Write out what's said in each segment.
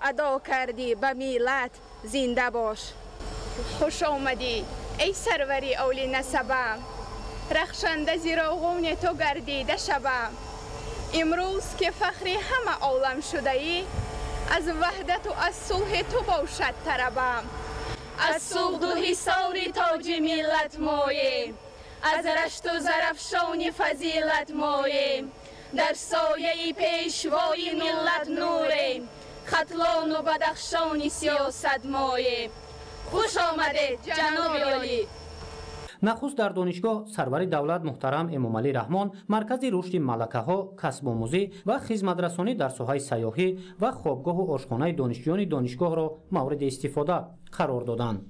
Адо кардӣ ба миллат, зинда бош. Хуш омадӣ, эй сарвари оли насабам, рахшанда зироғуни ту гардида шабам. Имрӯз ки фахри ҳама олам шудаӣ, аз ваҳдату аз сулҳи ту бошад тарабам. Аз суғду ҳисори тоҷи миллат моем, аз рашту зарафшони фазилат моем. Дар сояи пешвои миллат нурем, хатлону бадахшони сиёсат моем. Хуш омадед, ҷаноби олӣ. Нахуст дар донишгоҳ сарвари давлат муҳтарам Эмомалӣ Раҳмон маркази рушди малакаҳо, касбомӯзӣ ва хизматрасонӣ дар соҳаи сайёҳӣ ва хобгоҳу ошхонаи донишҷӯёни донишгоҳро мавриди истифода қарор доданд.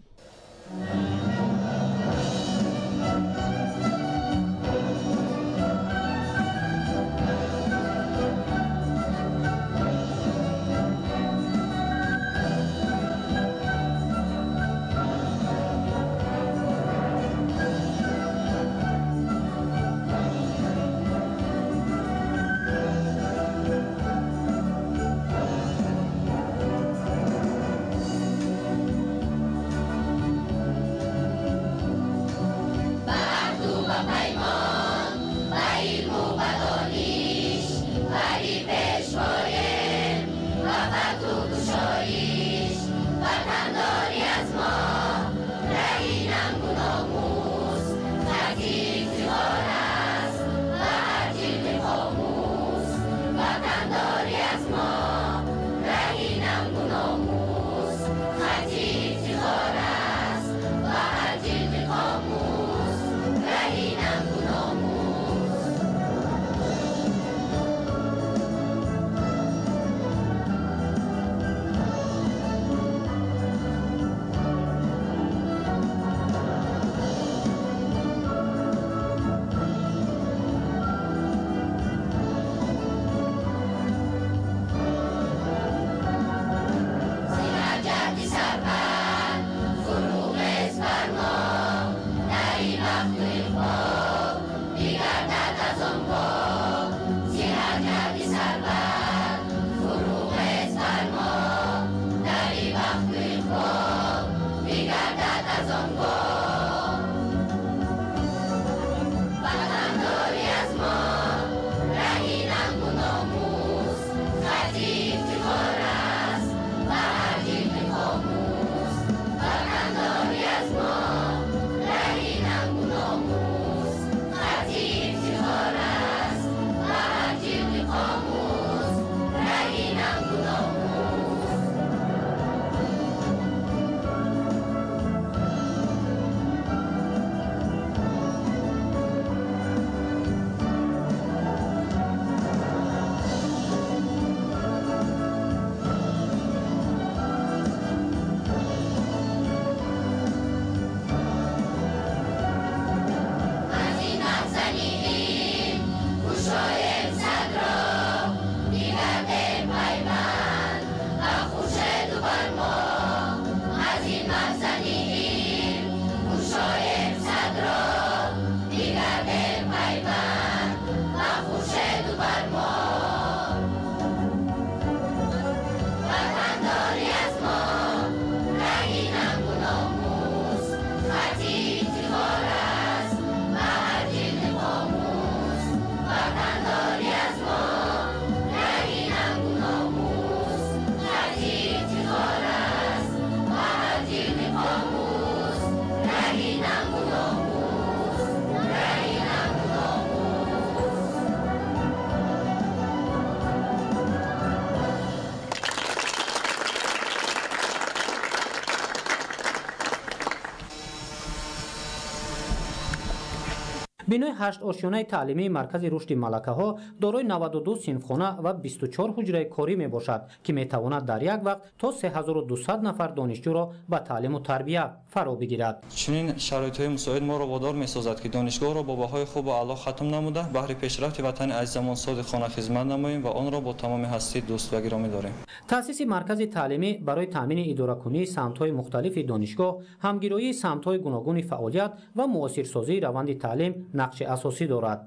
Бинои ҳаштошёнаи таълимии маркази рушди малакаҳо дорои 92 синфхона ва 24 ҳуҷраи корӣ мебошад, ки метавонад дар як вақт то 3200 нафар донишҷӯро ба таълиму тарбия фаро бигирад. Чунин шароитҳои мусоид моро водор месозад, ки донишгоҳро бо баҳои хубу аъло хатм намуда, баҳри пешрафти ватани азизамон содиқона хизмат намоем ва онро бо тамоми ҳастӣ дӯст ва гиромӣ дорем. Таъсиси маркази таълимӣ барои таъмини идоракунии самтҳои мухталифи донишгоҳ, ҳамгироии самтҳои гуногуни фаъолият ва муосирсозии раванди таълим нақши асосӣ дорад.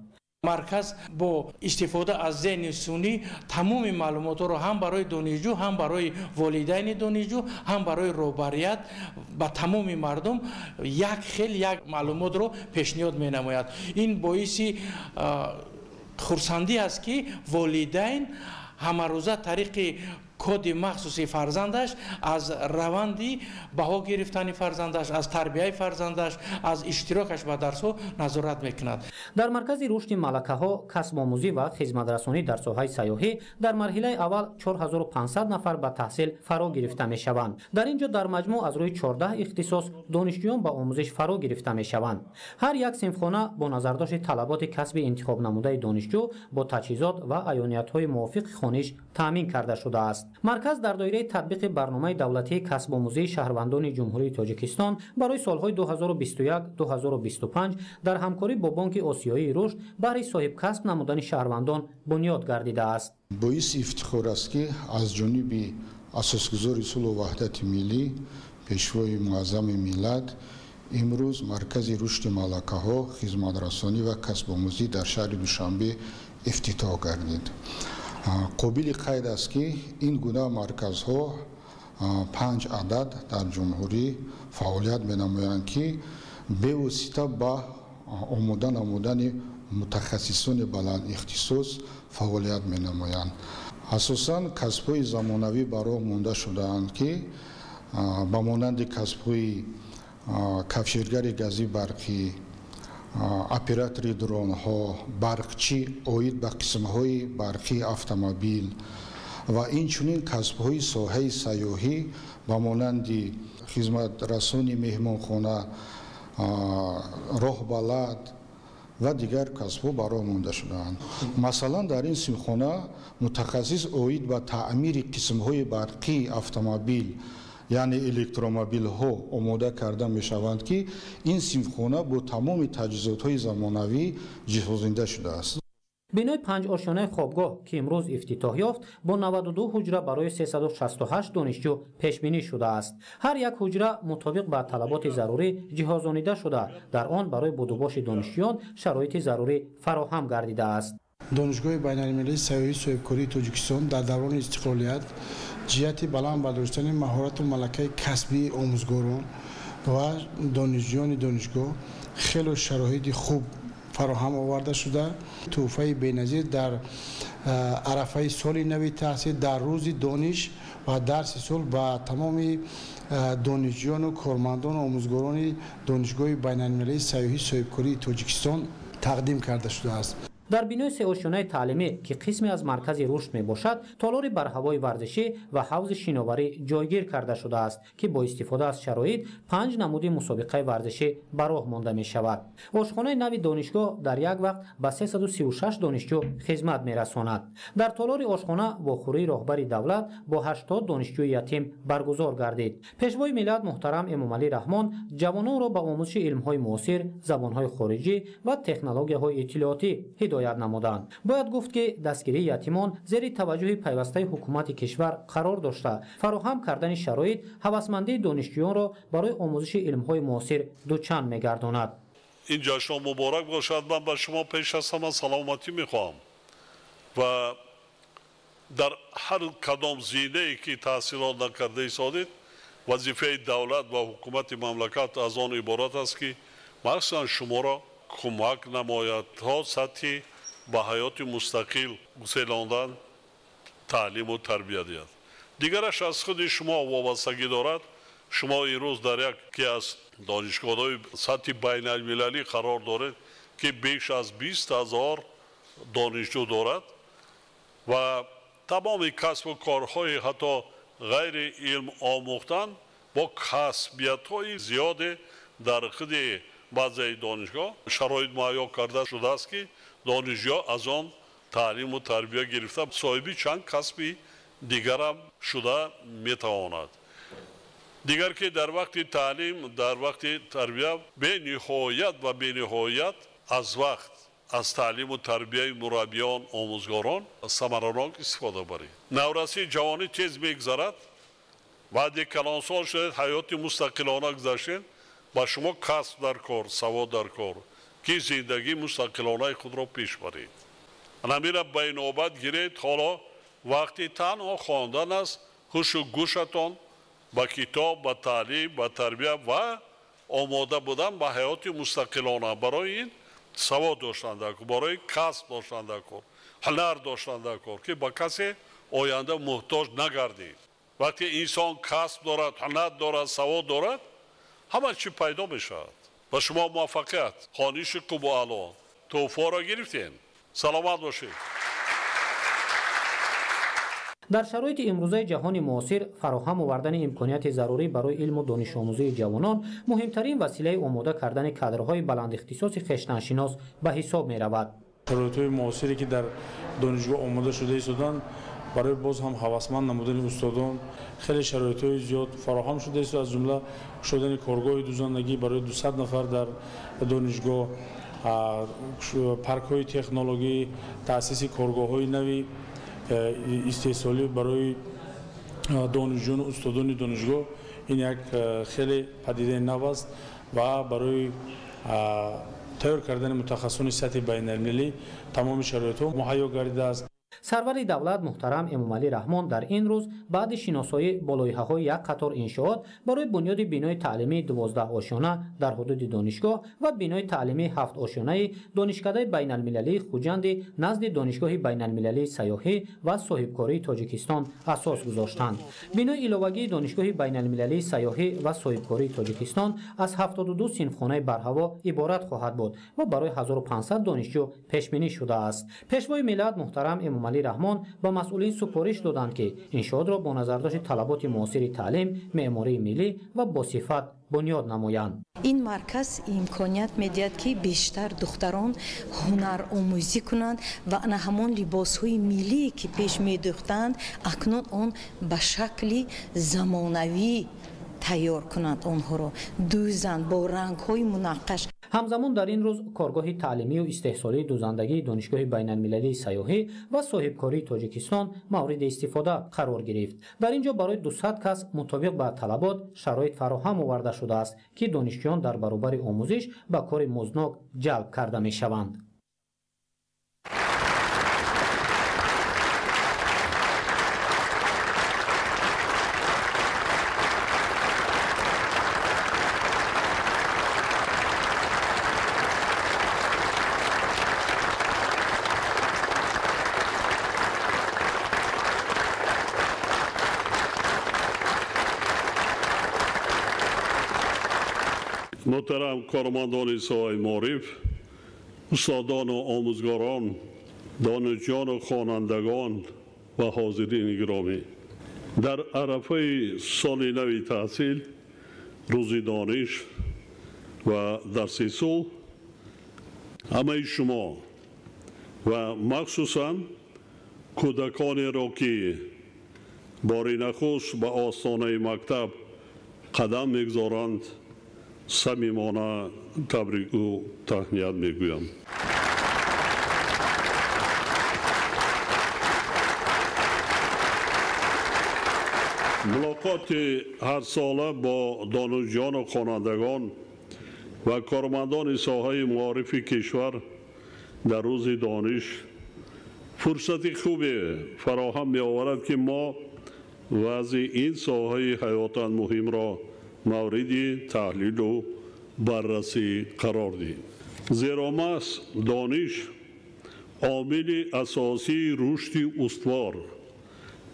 Марказ бо истифода аз зеҳни сунъӣ тамоми маълумотҳоро ҳам барои донишҷӯ, ҳам барои волидайни донишҷӯ, ҳам барои роҳбарият ба тамоми мардум як хел як маълумотро пешниҳод менамояд. Ин боиси хурсандӣ аст, ки волидайн ҳамарӯза тариқи коди махсуси фарзандаш аз раванди баҳо гирифтани фарзандаш, аз тарбияи фарзандаш, аз иштирокаш ба дарсҳо назорат мекунад. Дар маркази рушди малакаҳо, касбомӯзӣ ва хизматрасонӣ дар соҳаи сайёҳӣ дар марҳилаи аввал 4500 нафар ба таҳсил фаро гирифта мешаванд. Дар ин ҷо дар маҷмӯъ аз рӯи 14 ихтисос донишҷӯён ба омӯзиш фаро гирифта мешаванд. Ҳар як синфхона бо назардошти талаботи касби интихобнамудаи донишҷӯ бо таҷҳизот ва аёниятҳои мувофиқи хониш таъмин карда шудааст. Марказ дар доираи татбиқи барномаи давлатии касбомӯзии шаҳрвандони Ҷумҳурии Тоҷикистон барои солҳои 2021-2025 дар ҳамкорӣ бо Бонки Осиёии рушд баҳри соҳибкасб намудани шаҳрвандон бунёд гардидааст. Боиси ифтихор аст, ки аз ҷониби асосгузори сулҳу ваҳдати миллӣ, пешвои муаззами миллат, имрӯз маркази рушди малакаҳо, хизматрасонӣ ва касбомӯзӣ дар шаҳри Душанбе ифтитоҳ гардид. Қобили қайд аст, ки ин гуна марказҳо 5 адад дар ҷумҳурӣ фаъолият менамоянд, ки бевосита ба омода намудани мутахассисони баландихтисос фаъолият менамоянд. Асосан касбҳои замонавӣ ба роҳ монда шудаанд, ки ба монанди касбҳои кафшергари гази барқӣ, оператори дронҳо, барқчӣ оид ба қисмҳои барқии автомобил ва инчунин касбҳои соҳаи сайёҳӣ ба монанди хизматрасони меҳмонхона, роҳбалад ва дигар касбҳо ба роҳ монда шудаанд. Масалан, дар ин синфхона мутахассис оид ба таъмири қисмҳои барқии автомобил, яъне электромобилҳо омода карда мешаванд, ки ин синфхона бо тамоми таҷҳизотҳои замонавӣ ҷиҳозонда шудааст. Бинои панҷошёнаи хобгоҳ, ки имрӯз ифтитоҳ ёфт, бо 92 ҳуҷра барои 368 донишҷӯ пешбинӣ шудааст. Ҳар як ҳуҷра мутобиқ ба талаботи зарурӣ ҷиҳозонида шуда, дар он барои будубоши донишҷӯён шароити зарурӣ фароҳам гардидааст. Донишгоҳи байналмилалии сайёҳии соҳибкории Тоҷикистон дар даврони истиқлолият ҷиҳати баланд бардоштани маҳорату малакаи касбии омӯзгорон ва донишҷӯёни донишгоҳ хело шароити хуб фароҳам оварда шуда, тӯҳфаи беназир дар арафаи соли нави таҳсил, дар рӯзи дониш ва дарси сол ба тамоми донишҷӯёну кормандону омӯзгорони Донишгоҳи байналмилалии сайёҳии соҳибкории Тоҷикистон тақдим карда шудааст. Дар бинои сеошёнаи таълимӣ, ки қисме аз маркази рушд мебошад, толори барҳавои варзишӣ ва ҳавзи шиноварӣ ҷойгир карда шудааст, ки бо истифода аз шароит 5 намуди мусобиқаи варзишӣ ба роҳ монда мешавад. Ошхонаи нави донишгоҳ дар як вақт ба 336 донишҷӯ хизмат мерасонад. Дар толори ошхона вохӯрии роҳбари давлат бо 80 донишҷӯи ятим баргузор гардид. Пешвои миллат муҳтарам Эмомалӣ Раҳмон ҷавононро ба омӯзиши илмҳои муосир, забонҳои хориҷӣ ва технологияҳои иттилоотӣ ҳидоят намуданд. Бояд гуфт, ки дастгирии ятимон зери таваҷҷӯҳи пайвастаи ҳукумати кишвар қарор дошта, фароҳам кардани шароит ҳавасмандии донишҷӯёнро барои омӯзиши илмҳои муосир дучанд мегардонад. Ин ҷашн муборак бошад. Ман ба шумо пеш аз ҳама саломатӣ мехоҳам ва дар ҳар кадом зинае ки таҳсилот накарда истодед, вазифаи давлат ва ҳукумати мамлакат аз он иборат аст, ки махсусан шуморо кӯмак намояд то сатҳи ба ҳаёти мустақил гуселондан таълиму тарбия диҳад. Дигараш аз худи шумо вобастагӣ дорад. Шумо имрӯз дар яке аз донишгоҳҳои сатҳи байналмилалӣ қарор доред, ки беш аз 20 000 донишҷӯ дорад ва тамоми касбу корҳои ҳатто ғайри илм омӯхтан бо касбиятҳои зиёде дар худи баъзеи донишгоҳ шароит муҳайё карда шудааст, ки донишҷӯ аз он таълиму тарбия гирифта соҳиби чанд касби дигарам шуда метавонад. Дигар ки дар вақти таълим, дар вақти тарбия бениҳоят ва бениҳоят аз вақт аз таълиму тарбияи мураббиён, омӯзгорон самаранок истифода баред. Наврасии ҷавонӣ тез мегзарад. Баъди калонсол шудед, ҳаёти мустақилона гузаштед, ба шумо касб дар кор, савод дар кор, ки зиндагии мустақилонаи худро пеш баред. Ҳаминро ба инобат гиред. Ҳоло вақти танҳо хондан аст, ҳушу гӯшатон ба китоб, ба таълим, ба тарбия ва омода будан ба ҳаёти мустақилона. Барои ин савод доштан дар кор, барои касб доштан дар кор, ҳунар доштан дар кор, ки ба касе оянда муҳтоҷ нагардид. Вақте инсон касб дорад, ҳунар дорад, савод дорад, ҳама чӣ пайдо мешавад. Ба шумо муваффақият, хониши хубу аъло. Тӯҳфаро гирифтем. Саломат бошед. Дар шароити имрӯзаи ҷаҳони муосир фароҳам овардани имконияти зарурӣ барои илму донишомӯзии ҷавонон муҳимтарин василаи омода кардани кадрҳои баландихтисоси хештаншинос ба ҳисоб меравад. Шароитҳои муосире ки дар донишгоҳ омода шуда истоданд, барои боз ҳам ҳавасманд намудани устодон хеле шароитҳои зиёд фароҳам шудааст, аз ҷумла шудани коргоҳи дузандагӣ барои 200 нафар дар донишгоҳ, паркҳои технологӣ, таъсиси коргоҳҳои нави истеҳсолӣ барои донишҷӯёну устодони донишгоҳ. Ин як хеле падидаи нав аст ва барои тайёр кардани мутахассисони сатҳи байналмилалӣ тамоми шароитҳо муҳайё гардидааст. Сарвари давлат муҳтарам Эмомалӣ Раҳмон дар ин рӯз баъди шиносоӣ бо лоиҳаҳои як қатор иншоот барои бунёди бинои таълимии 12 ошёна дар ҳудуди донишгоҳ ва бинои таълимии 7 ошёнаи Донишкадаи байналмилалии Хуҷанди назди Донишгоҳи байналмилалии сайёҳӣ ва соҳибкории Тоҷикистон асос гузоштанд. Бинои иловагии Донишгоҳи байналмилалии сайёҳӣ ва соҳибкории Тоҷикистон аз 72 синфхонаи барҳаво иборат хоҳад буд ва барои 1500 донишҷӯ пешбинӣ шудааст. Пешвои миллат муҳтарам Эмомалӣ Раҳмон ба масъулин супориш доданд, ки иншоотро бо назардошти талаботи муосири таълим, меъмории миллӣ ва босифат бунёд намоянд. Ин марказ имконият медиҳад, ки бештар духтарон ҳунаромӯзӣ кунанд ва ана ҳамон либосҳои миллие, ки пеш медӯхтанд, акнун он ба шакли замонавӣ тайёр кунанд, онҳоро дӯзанд бо рангҳои мунаққаш. Ҳамзамон дар ин рӯз коргоҳи таълимию истеҳсолии дӯзандагии Донишгоҳи байналмилалии сайёҳӣ ва соҳибкории Тоҷикистон мавриди истифода қарор гирифт. Дар ин ҷо барои 200 кас мутобиқ ба талабот шароит фароҳам оварда шудааст, ки донишҷӯён дар баробари омӯзиш ба кори музднок ҷалб карда мешаванд. Муҳтарам кормандони соҳаи маориф, устодону омӯзгорон, донишҷӯёну хонандагон ва ҳозирини гиромӣ, дар арафаи соли нави таҳсил, рӯзи дониш ва дарси сулҳ, ҳамаи шумо ва махсусан кӯдаконеро, ки бори нахуст ба остонаи мактаб қадам мегузоранд, самимона табрику таҳният мегӯям. Мулоқоти ҳарсола бо донишҷӯёну хонандагон ва кормандони соҳаи маорифи кишвар дар рӯзи дониш фурсати хубе фароҳам меоварад, ки мо вазъи ин соҳаи ҳаётан муҳимро мавриди таҳлилу баррасӣ қарор диҳем. Зеро маҳз дониш омили асосии рушди устувор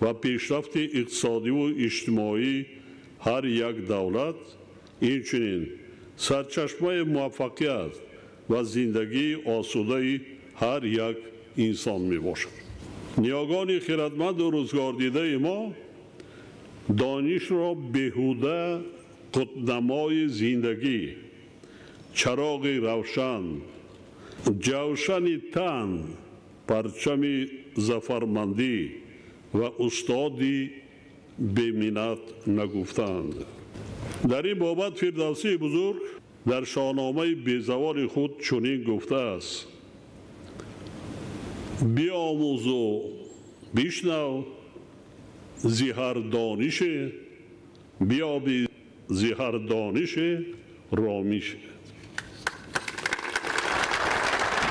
ва пешрафти иқтисодиву иҷтимоии ҳар як давлат, инчунин сарчашмаи муваффақият ва зиндагии осудаи ҳар як инсон мебошад. Ниёгони хиратманду рӯзгордидаи мо донишро беҳуда қутбнамои зиндагӣ, чароғи равшан, ҷавшани тан, парчами зафармандӣ ва устоди беминнат нагуфтанд. Дар ин бобат Фирдавсии бузург дар шоҳномаи безаволи худ чунин гуфтааст: биомӯзу бишнав зи ҳар донише, биёби зи ҳар донише ромише.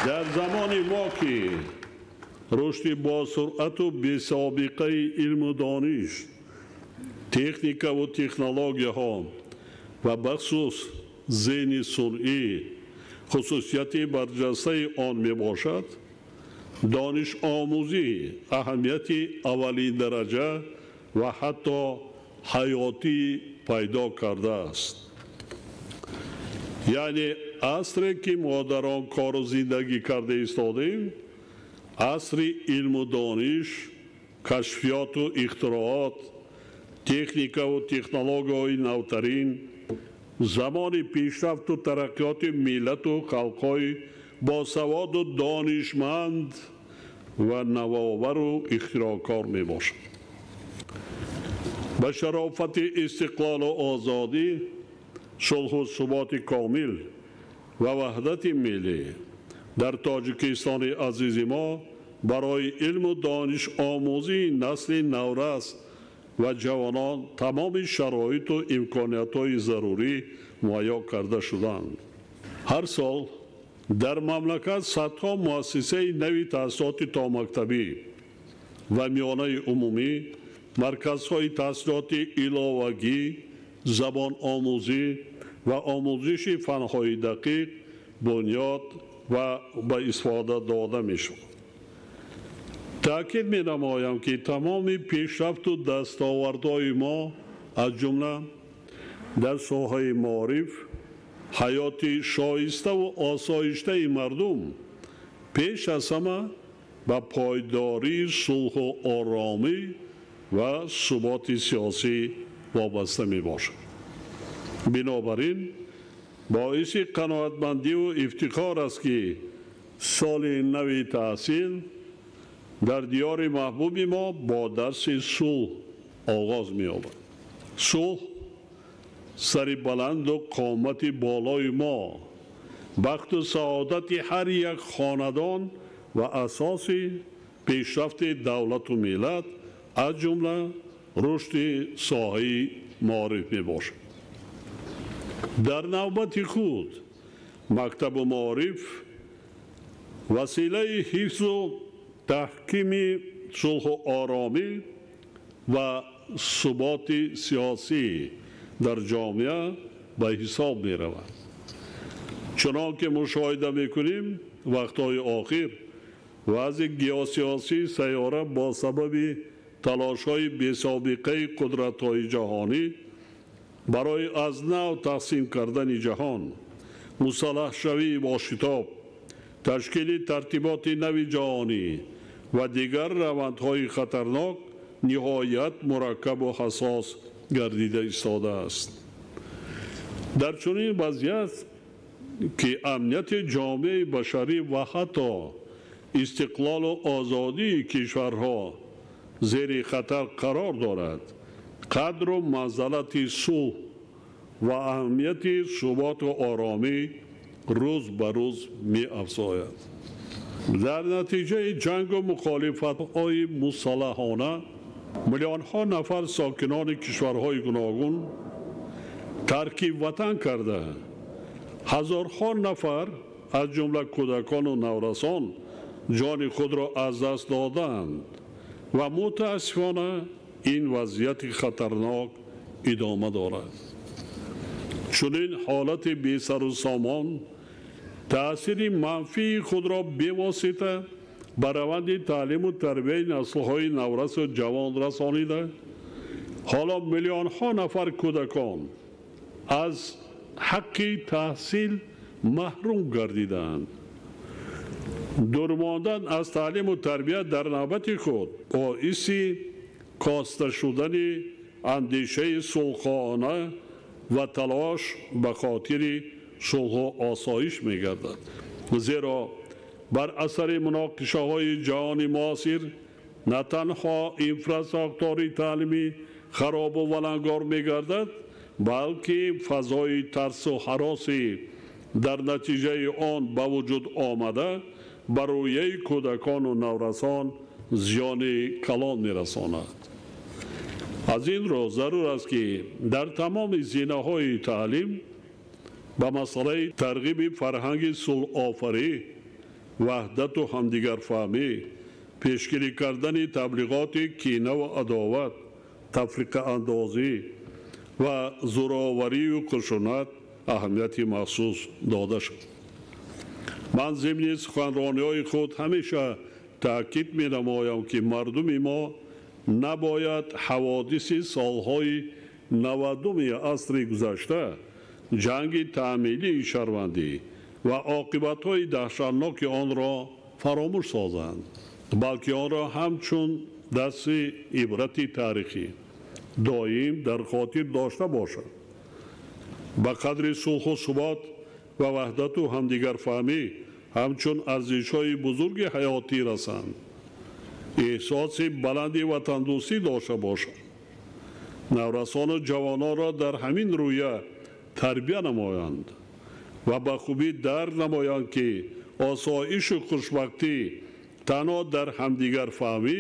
Дар замони мо ки рушди босуръату бесобиқаи илму дониш, техникаву технологияҳо ва бахусус зеҳни сунъӣ хусусияти барҷастаи он мебошад, донишомӯзӣ аҳамияти аввалиндараҷа ва ҳатто ҳаётӣ пайдо кардааст. Яъне асре ки мо дар он кору зиндагӣ карда истодем, асри илму дониш, кашфиёту ихтироот, техникаву технологияҳои навтарин, замони пешрафту тараққиёти миллату халқҳои босаводу донишманд ва навовару ихтироъкор мебошад. Ба шарофати истиқлолу озодӣ, сулҳу суботи комил ва ваҳдати миллӣ дар Тоҷикистони азизи мо барои илму дониш омӯзии насли наврас ва ҷавонон тамоми шароиту имкониятҳои зарурӣ муҳайё карда шуданд. Ҳар сол дар мамлакат садҳо муассисаи нави таҳсилоти томактабӣ ва миёнаи умумӣ, марказҳои таҳсилоти иловагӣ, забономӯзӣ ва омӯзиши фанҳои дақиқ бунёд ва ба истифода дода мешавад. Таъкид менамоям, ки тамоми пешрафту дастовардҳои мо, аз ҷумла дар соҳаи маориф, ҳаёти шоиставу осоиштаи мардум пеш аз ҳама ба пойдории сулҳу оромӣ ва суботи сиёсӣ вобаста мебошад. Бинобар ин боиси қаноатмандиву ифтихор аст, ки соли нави таҳсил дар диёри маҳбуби мо бо дарси сулҳ оғоз меёбад. Сулҳ сари баланду қомати болои мо, бахту саодати ҳар як хонадон ва асоси пешрафти давлату миллат, аз ҷумла рушди соҳаи маориф мебошад. Дар навбати худ мактабу маориф василаи ҳифзу таҳкими сулҳу оромӣ ва суботи сиёсӣ дар ҷомеа ба ҳисоб меравад. Чунон ки мушоҳида мекунем, вақтҳои охир вазъи геосиёсии сайёра бо сабаби талошҳои бесобиқаи қудратҳои ҷаҳонӣ барои аз нав тақсим кардани ҷаҳон, мусаллаҳшавии бо шитоб, ташкили тартиботи нави ҷаҳонӣ ва дигар равандҳои хатарнок ниҳоят мураккабу ҳассос гардида истодааст. Дар чунин вазъият ки амнияти ҷомеаи башарӣ ва ҳатто истиқлолу озодии кишварҳо зери хатар қарор дорад, қадру манзалати сулҳ ва аҳамияти суботу оромӣ рӯз ба рӯз меафзояд. Дар натиҷаи ҷангу мухолифатҳои мусаллаҳона миллионҳо нафар сокинони кишварҳои гуногун тарки ватан карда, ҳазорҳо нафар аз ҷумла кӯдакону наврасон ҷони худро аз даст додаанд ва мутаассифона ин вазъияти хатарнок идома дорад. Чунин ҳолати бесару сомон таъсири манфии худро бевосита ба раванди таълиму тарбияи наслҳои наврасу ҷавон расонида, ҳоло миллионҳо нафар кӯдакон аз ҳаққи таҳсил маҳрум гардидаанд. Дур мондан аз таълиму тарбия дар навбати худ боиси коста шудани андешаи сулҳхоҳона ва талош ба хотири сулҳу осоиш мегардад. Зеро бар асари муноқишаҳои ҷаҳони муосир на танҳо инфрасохтори таълимӣ харобу валангор мегардад, балки фазои тарсу ҳароси дар натиҷаи он ба вуҷуд омада ба рӯяи кӯдакону наврасон зиёни калон мерасонад. Аз ин рӯ зарур аст, ки дар тамоми зинаҳои таълим ба масъалаи тарғиби фарҳанги сулҳофарӣ ваҳдату ҳамдигарфаҳмӣ, пешгирӣ кардани таблиғоти кинаву адоват, тафриқаандозӣ ва зӯроварию хушунат аҳамияти махсус дода шуд. Ман зимни суханрониҳои худ ҳамеша таъкид менамоям, ки мардуми мо набояд ҳаводиси солҳои 90-уми асри гузашта, ҷанги таъмилии шаҳрвандӣ ва оқибатҳои даҳшатноки онро фаромӯш созанд, балки онро ҳамчун дарси ибрати таърихӣ доим дар хотир дошта бошад. Ба қадри сулҳу субот ва ваҳдату ҳамдигарфаҳмӣ ҳамчун арзишҳои бузурги ҳаётӣ расанд, эҳсоси баланди ватандӯстӣ дошта бошад, наврасону ҷавононро дар ҳамин рӯя тарбия намоянд ва ба хубӣ дарк намоянд, ки осоишу хушбахтӣ танҳо дар ҳамдигарфаҳмӣ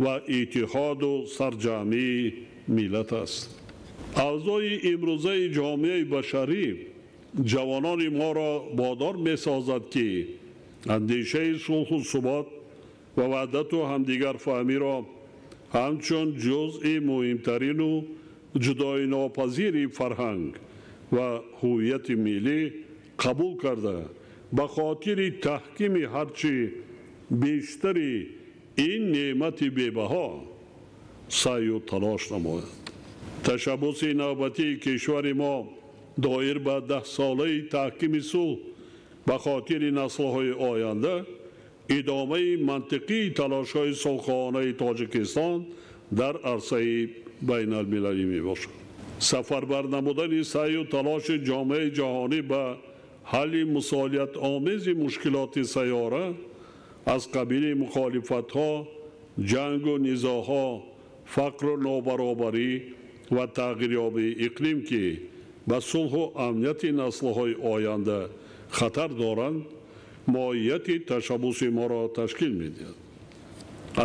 ва иттиҳоду сарҷамъии миллат аст. Авзои имрӯзаи ҷомеаи башарӣ ҷавонони моро водор месозад, ки андешаи сулҳу субот ва ваҳдату ҳамдигарфаҳмиро ҳамчун ҷузъи муҳимтарину ҷудоинопазири фарҳанг ва ҳуввияти миллӣ қабул карда, ба хотири таҳкими ҳарчи бештари ин неъмати бебаҳо саъю талош намояд. Ташаббуси навбатии кишвари мо доир ба 10-солаи таҳкими сулҳ ба хотири наслҳои оянда идомаи мантиқии талошҳои сулҳхоҳонаи Тоҷикистон дар арсаи байналмилалӣ мебошад. Сафарбар намудани саъю талоши ҷомеаи ҷаҳонӣ ба ҳалли мусолиҳатомези мушкилоти сайёра аз қабили мухолифатҳо, ҷангу низоъҳо, фақру нобаробарӣ ва тағйирёбии иқлим, ки ба сулҳу амнияти наслҳои оянда хатар доранд, моҳияти ташаббуси моро ташкил медиҳад.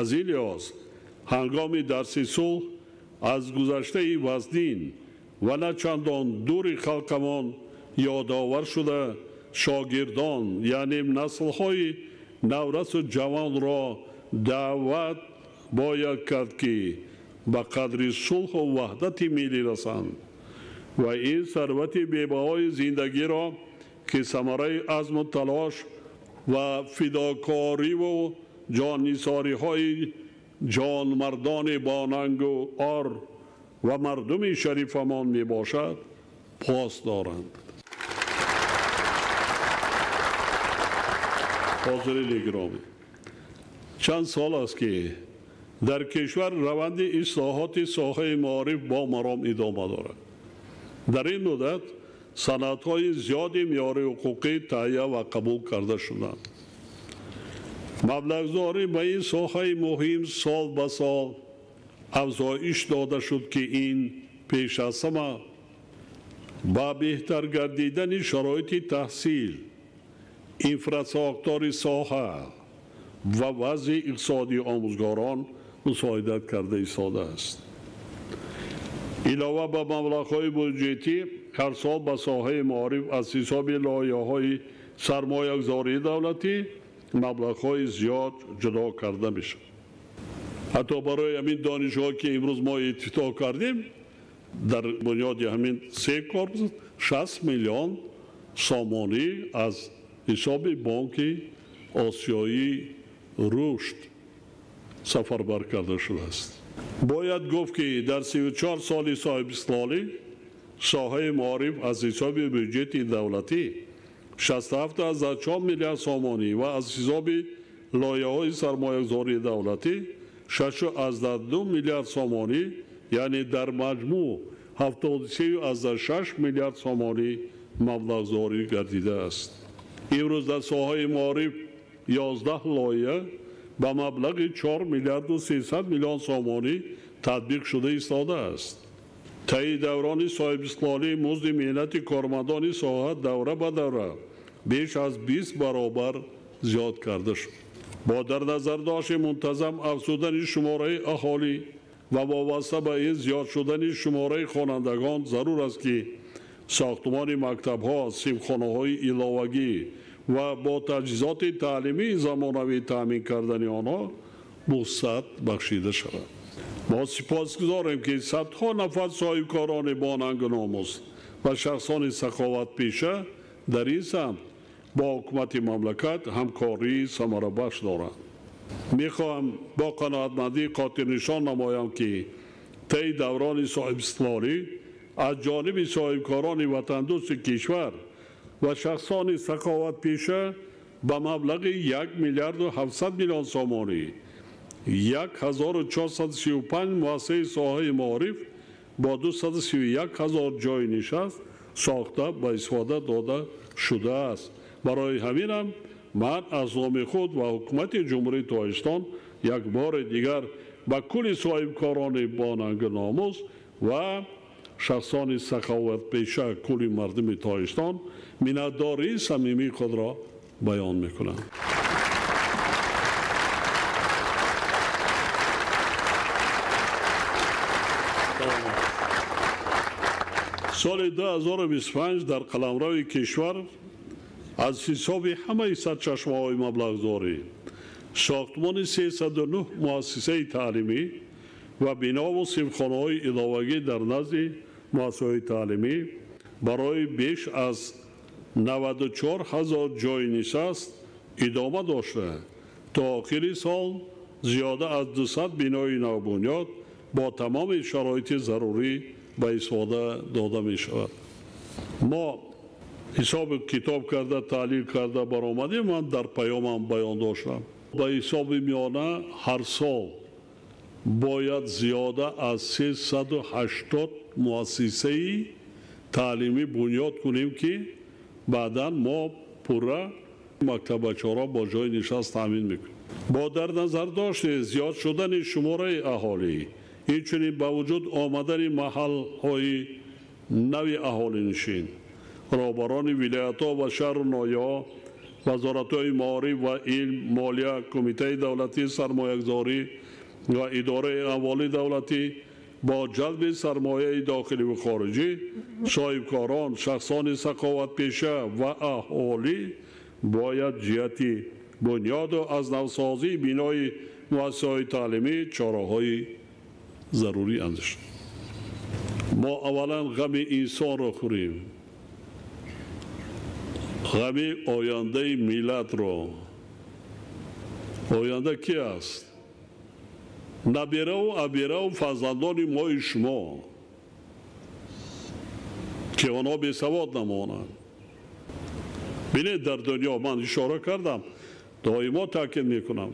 Аз ин лиҳоз ҳангоми дарси сулҳ аз гузаштаи вазнин ва на чандон дури халқамон ёдовар шуда, шогирдон, яъне наслҳои наврасу ҷавонро даъват бояд кард, ки ба қадри сулҳу ваҳдати миллӣ расанд ва ин сарвати бебаҳои зиндагиро, ки самараи азму талош ва фидокориву ҷоннисориҳои ҷонмардони бонангу ор ва мардуми шарифамон мебошад, пос доранд. Ҳозирини гиромӣ, чанд сол аст, ки дар кишвар раванди ислоҳоти соҳаи маориф бо маром идома дорад. Дар ин муддат санадҳои зиёди меъёри ҳуқуқӣ таҳия ва қабул карда шуданд. Маблағгузорӣ ба ин соҳаи муҳим сол ба сол афзоиш дода шуд, ки ин пеш аз ҳама ба беҳтар гардидани шароити таҳсил, инфрасохтори соҳа ва вазъи иқтисодии омӯзгорон мусоидат карда истодааст. Илова ба маблағҳои буҷетӣ, ҳар сол ба соҳаи маориф аз ҳисоби лоиҳаҳои сармоягузории давлатӣ маблағҳои зиёд ҷудо карда мешавад. Ҳатто барои ҳамин донишгоҳ, ки имрӯз мо ифтитоҳ кардем, дар бунёди ҳамин 3 корпус 60 миллион сомонӣ аз ҳисоби Бонки Осиёии Рушд сафарбар карда шудааст. Бояд гуфт, ки дар 34 соли соҳибистиқлолӣ соҳаи маориф аз ҳисоби бюҷети давлатӣ 67,4 миллиард сомонӣ ва аз ҳисоби лоиҳаҳои сармоягузории давлатӣ 6,2 миллиард сомонӣ, яъне дар маҷмӯъ 73,6 миллиард сомонӣ маблағгузорӣ гардидааст. Имрӯз дар соҳаи маориф 11 лоиҳа ба маблағи 4 миллиарду 300 миллион сомонӣ татбиқ шуда истодааст. Таи даврони соҳибистиқлолӣ музди меҳнати кормандони соҳа давра ба давра беш аз 20 баробар зиёд карда шуд. Бо дар назардошти мунтазам афзудани шумораи аҳолӣ ва вобаста ба ин зиёд шудани шумораи хонандагон зарур аст, ки сохтмони мактабҳо, синфхонаҳои иловагӣ ва бо таҷҳизоти таълимии замонавӣ таъмин кардани онҳо вусъат бахшида шавад. Мо сипосгузорем, ки садҳо нафар соҳибкорони бонангу номус ва шахсони саховатпеша дар ин самт бо ҳукумати мамлакат ҳамкории самарабахш доранд. Мехоҳам бо қаноатмандӣ хотирнишон намоям, ки таи даврони соҳибистиқлолӣ аз ҷониби соҳибкорони ватандӯсти кишвар ва шахсони саховатпеша ба маблағи 1 миллиарду 700 миллион сомонӣ 1435 муассисаи соҳаи маориф бо 231 ҳазор ҷойи нишаст сохта ба истифода дода шудааст. Барои ҳаминам ман аз номи худ ва ҳукумати Ҷумҳурии Тоҷикистон як бори дигар ба кулли соҳибкорони бонангу номус ва шахсони саховатпеша кулли мардуми Тоҷикистон миннатдории самимии худро баён мекунам. Соли 2025 дар қаламрави кишвар аз ҳисоби ҳамаи сарчашмаҳои маблағгузорӣ сохтмони 309 муассисаи таълимӣ ва бинову синфхонаҳои иловагӣ дар назди муассисаҳои таълимӣ барои беш аз 94 ҳазор ҷойи нишаст идома дошта, то охири сол зиёда аз 200 бинои навбунёд бо тамоми шароити зарурӣ ба истифода дода мешавад. Мо ҳисоби китоб карда, таҳлил карда баромадем, ман дар паёмам баён доштам. Ба ҳисоби миёна ҳар сол бояд зиёда аз 380 муассисаи таълимӣ бунёд кунем, ки баъдан мо пурра мактаббачаҳоро бо ҷойи нишаст таъмин мекунем. Бо дар назар дошти зиёд шудани шумораи аҳолӣ, инчунин ба вуҷуд омадани маҳалҳои нави аҳолинишин, роҳбарони вилоятҳо ва шаҳру ноҳияҳо, вазоратҳои маориф ва илм, молия, кумитаи давлатии сармоягузорӣ ва идораи амволи давлатӣ бо ҷалби сармояи дохилӣ ва хориҷӣ, соҳибкорон, шахсони саховатпеша ва аҳолӣ бояд ҷиҳати бунёду аз навсозии бинои муассисаҳои таълимӣ чораҳои зарурӣ андешанд. Мо аввалан ғами инсонро хӯрем, ғами ояндаи миллатро. Оянда ки аст? Набераву абераву фарзандони мои шумо, ки онҳо бесавод намонанд. Бинед, дар дунё ман ишора кардам, доимо таъкид мекунам,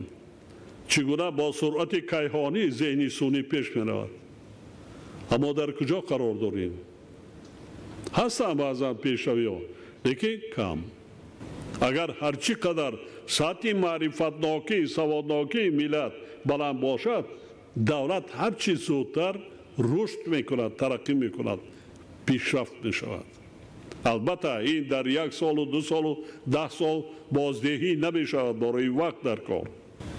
чӣ гуна бо суръати кайҳонӣ зеҳни сунъӣ пеш меравад. Аммо дар куҷо қарор дорем? Ҳастанд баъзан пешравиҳо, лекин кам. Агар ҳар чӣ қадар сатҳи маърифатнокӣ, саводнокии миллат баланд бошад, давлат ҳар чӣ зудтар рушд мекунад, тараққӣ мекунад, пешрафт мешавад. Албатта ин дар як солу 2 солу 10 сол боздиҳӣ намешавад, барои вақт дар кор.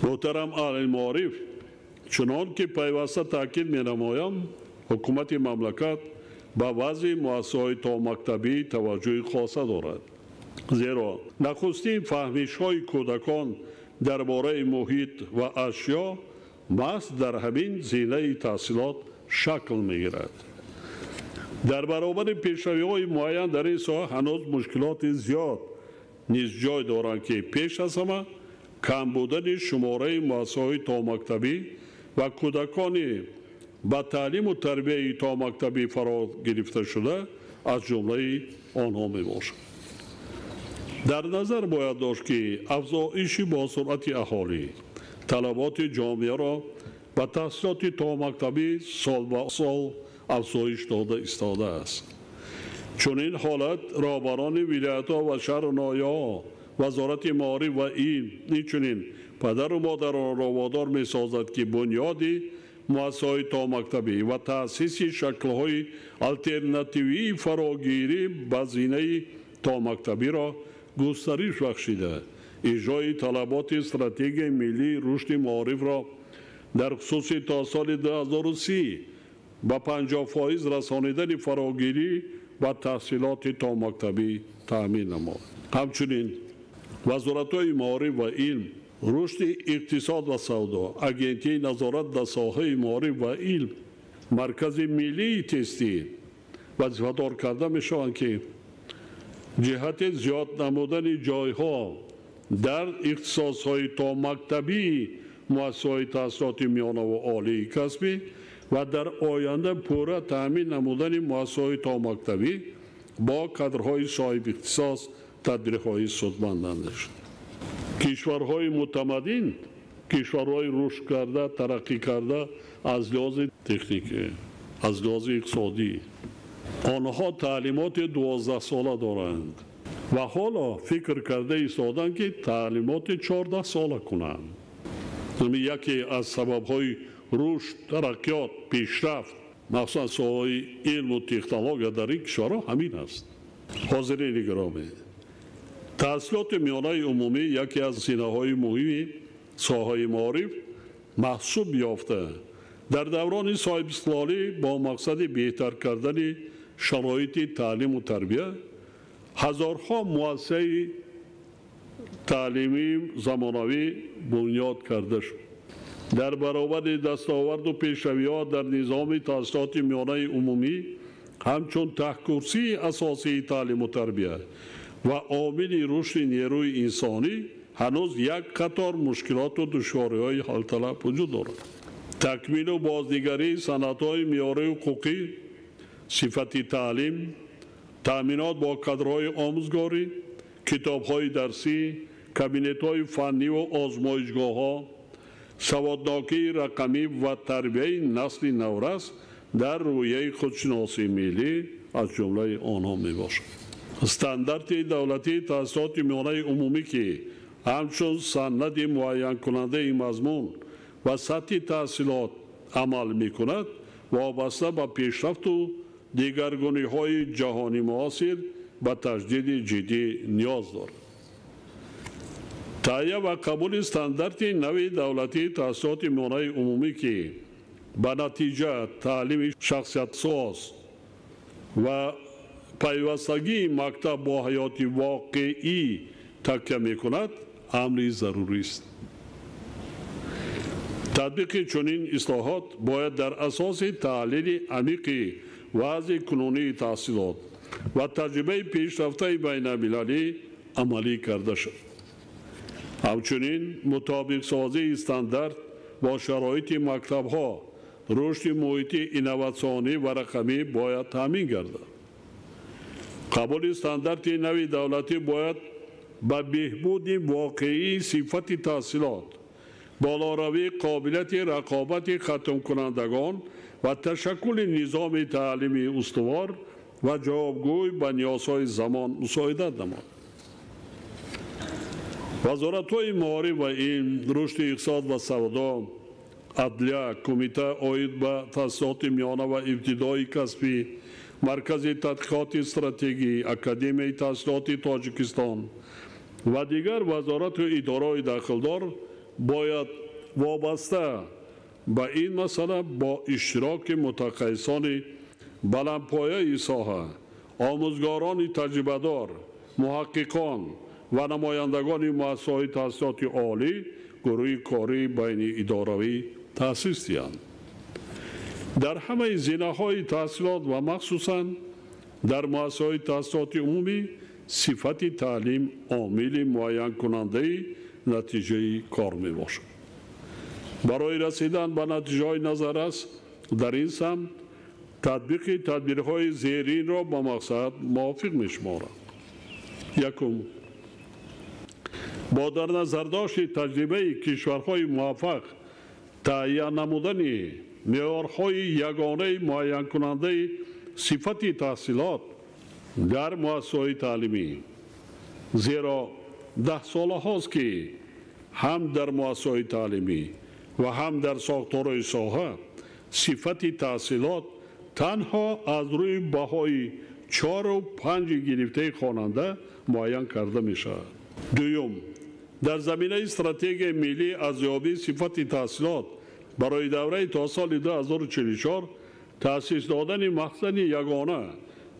Муҳтарам аҳли маориф, чунон ки пайваста таъкид менамоям, ҳукумати мамлакат ба вазъи муассисаҳои томактабӣ таваҷҷӯҳи хоса дорад. Зеро нахустин фаҳмишҳои кӯдакон дар бораи муҳит ва ашё маҳз дар ҳамин зинаи таҳсилот шакл мегирад. Дар баробари пешравиҳои муайян дар ин соҳа ҳанӯз мушкилоти зиёд низ ҷой доранд, ки пеш аз ҳама кам будани шумораи муассисаҳои томактабӣ ва кӯдакони ба таълиму тарбияи томактабӣ фаро гирифта шуда аз ҷумлаи онҳо мебошад. Дар назар бояд дошт, ки афзоиши босуръати аҳолӣ талаботи ҷомеаро ба таҳсилоти томактабӣ сол ба сол афзоиш дода истодааст. Чунин ҳолат роҳбарони вилоятҳо ва шаҳру ноҳияҳо, вазорати маориф ва илм, инчунин падару модаронро водор месозад, ки бунёди муассисаҳои томактабӣ ва таъсиси шаклҳои алтернативии фарогирӣ ба зинаи томактабиро густариш бахшида, иҷрои талаботи стратегияи миллии рушди маорифро дар хусуси то соли 2030 ба 50% расонидани фарогирӣ ба таҳсилоти томактабӣ таъмин намояд. Ҳамчунин Вазоратҳои маориф ва илм, рушди иқтисод ва савдо, Агентии назорат дар соҳаи маориф ва илм, Маркази миллии тестӣ вазифадор карда мешаванд, ки ҷиҳати зиёд намудани ҷойҳо дар ихтисосҳои томактабии муассисаҳои таҳсилоти миёна ва олии касбӣ ва дар оянда пурра таъмин намудани муассисаҳои томактабӣ бо кадрҳои соҳибихтисос тадбирҳои судманд андешанд. Кишварҳои мутамаддин, кишварҳои рушд карда, тараққӣ карда аз лиҳози техникӣ, аз лиҳози иқтисодӣ, онҳо таълимоти 12-сола доранд ва ҳоло фикр карда истоданд, ки таълимоти 14-сола кунанд. Яке аз сабабҳои рушд, тараққиёт, пешрафт, махсусан соҳаи илму технология дар ин кишварҳо ҳамин аст. Ҳозирини гиромӣ, таҳсилоти миёнаи умумӣ яке аз зинаҳои муҳими соҳаи маориф маҳсуб ёфта, дар даврони соҳибистиқлолӣ бо мақсади беҳтар кардани шароити таълиму тарбия ҳазорҳо муассисаи таълимии замонавӣ бунёд карда шуд. Дар баробари дастоварду пешравиҳо дар низоми таҳсилоти миёнаи умумӣ ҳамчун таҳкурсии асосии таълиму тарбия ва омили рушди нерӯи инсонӣ ҳанӯз як қатор мушкилоту душвориҳои ҳалталаб вуҷуд дорад. Такмилу бознигарии санадҳои меъёрии ҳуқуқӣ, сифати таълим, таъминот бо кадрҳои омӯзгорӣ, китобҳои дарсӣ, кабинетҳои фанниву озмоишгоҳҳо, саводнокии рақамӣ ва тарбияи насли наврас дар рӯҳияи худшиносии миллӣ аз ҷумлаи онҳо мебошад. Стандарти давлатии таҳсилоти миёнаи умумӣ, ки ҳамчун санади муайянкунандаи мазмун ва сатҳи таҳсилот амал мекунад, вобаста ба пешрафту дигаргуниҳои ҷаҳони муосир ба таҷдиди ҷиддӣ ниёз дорад. Таҳия ва қабули стандарти нави давлатии таҳсилоти миёнаи умумӣ, ки ба натиҷа таълими шахсиятсоз ва пайвастагии мактаб бо ҳаёти воқеӣ такя мекунад, амри зарурист. Татбиқи чунин ислоҳот бояд дар асоси таҳлили амиқи вазъи кунунии таҳсилот ва таҷрибаи пешрафтаи байналмилалӣ амалӣ карда шавад. Ҳамчунин мутобиқсозии стандарт бо шароити мактабҳо, рушди муҳити инноватсионӣ ва рақамӣ бояд таъмин гардад. Қабули стандарти нави давлатӣ бояд ба беҳбуди воқеии сифати таҳсилот, болоравии қобилияти рақобати хатмкунандагон ва ташаккули низоми таълими устувор ва ҷавобгӯй ба ниёзҳои замон мусоидат намояд. Вазоратҳои маориф ва илм, рушди иқтисод ва савдо, адлия, кумита оид ба таҳсилоти миёна ва ибтидои касбӣ, Маркази тадқиқоти стратегӣ, Академияи таҳсилоти Тоҷикистон ва дигар вазорату идораҳои дахлдор бояд вобаста ба ин масъала бо иштироки мутахассисони баландпояи соҳа, омӯзгорони таҷрибадор, муҳаққиқон ва намояндагони муассисаҳои таҳсилоти олӣ гурӯҳи кории байниидоравӣ таъсис диҳанд. Дар ҳамаи зинаҳои таҳсилот ва махсусан дар муассисаҳои таҳсилоти умумӣ сифати таълим омили муайянкунандаи натиҷаи кор мебошад. Барои расидан ба натиҷаҳои назаррас дар ин самт татбиқи тадбирҳои зеринро ба мақсад мувофиқ мешуморад. Якум, бо дар назардошти таҷрибаи кишварҳои муваффақ таҳия намудани меъёрҳои ягонаи муайянкунандаи сифати таҳсилот дар муассисаҳои таълимӣ, зеро даҳсолаҳост, ки ҳам дар муассисаҳои таълимӣ ва ҳам дар сохторҳои соҳа сифати таҳсилот танҳо аз рӯи баҳои 4 ва 5 гирифтаи хонанда муайян карда мешавад. Дуюм, дар заминаи стратегияи миллии арзёбии сифати таҳсилот барои давраи то соли 2044 таъсис додани махзани ягона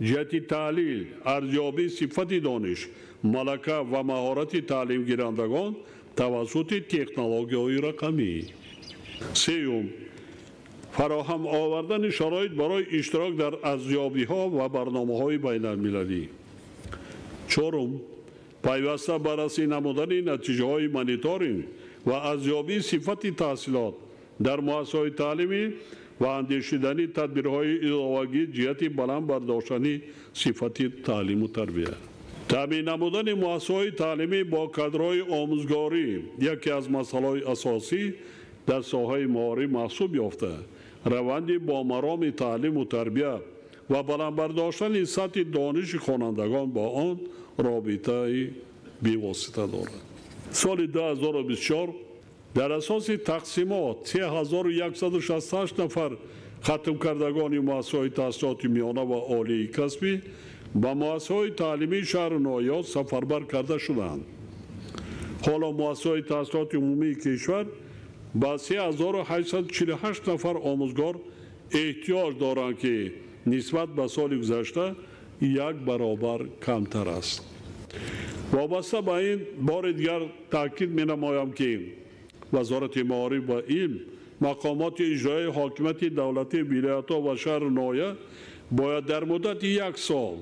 ҷиҳати таҳлил, арзёбии сифати дониш, малака ва маҳорати таълимгирандагон тавассути технологияҳои рақамӣ. Сеюм, фароҳам овардани шароит барои иштирок дар арзёбиҳо ва барномаҳои байналмилалӣ. Чорум, пайваста баррасӣ намудани натиҷаҳои мониторинг ва арзёбии сифати таҳсилот дар муассисаҳои таълимӣ ва андешидани тадбирҳои иловагӣ ҷиҳати баланд бардоштани сифати таълиму тарбия. Таъмин намудани муассисаҳои таълимӣ бо кадрҳои омӯзгорӣ яке аз масъалаҳои асосӣ дар соҳаи маориф маҳсуб ёфта, раванди бо мароми таълиму тарбия ва баланд бардоштани сатҳи дониши хонандагон бо он робитаи бевосита дорад. Соли 2024 дар асоси тақсимот 3168 нафар хатмкардагони муассисаҳои таҳсилоти миёна ва олии касбӣ ба муассисаҳои таълимии шаҳру ноҳияҳо сафарбар карда шуданд. Ҳоло муассисаҳои таҳсилоти умумии кишвар ба 3848 нафар омӯзгор эҳтиёҷ доранд, ки нисбат ба соли гузашта як баробар камтар аст. Вобаста ба ин бори дигар таъкид менамоям, ки Вазорати маориф ва илм, мақомоти иҷроияи ҳокимияти давлатии вилоятҳо ва шаҳру ноҳия бояд дар муддати як сол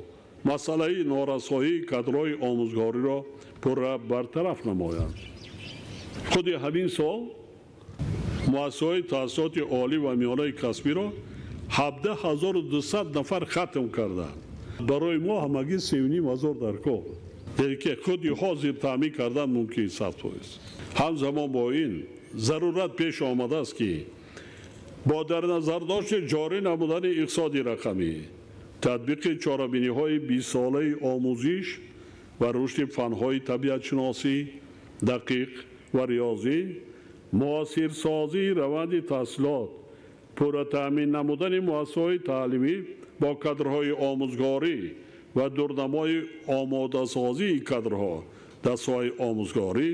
масъалаи норасоии кадрҳои омӯзгориро пурра бартараф намоянд. Худи ҳамин сол муассисаҳои таҳсилоти олӣ ва миёнаи касбиро 17200 нафар хатм карданд. Барои мо ҳамагӣ 3500 дар кор, яъне ки худи ҳозир таъмин кардан мумкин 100%. Ҳамзамон бо ин зарурат пеш омадааст, ки бо дар назардошти ҷорӣ намудани иқтисоди рақамӣ, татбиқи чорабиниҳои бистсолаи омӯзиш ва рушди фанҳои табиатшиносӣ, дақиқ ва риёзӣ, муосирсозии раванди таҳсилот, пурра таъмин намудани муассисаҳои таълимӣ бо кадрҳои омӯзгорӣ ва дурнамои омодасозии кадрҳо дар соҳаи омӯзгорӣ,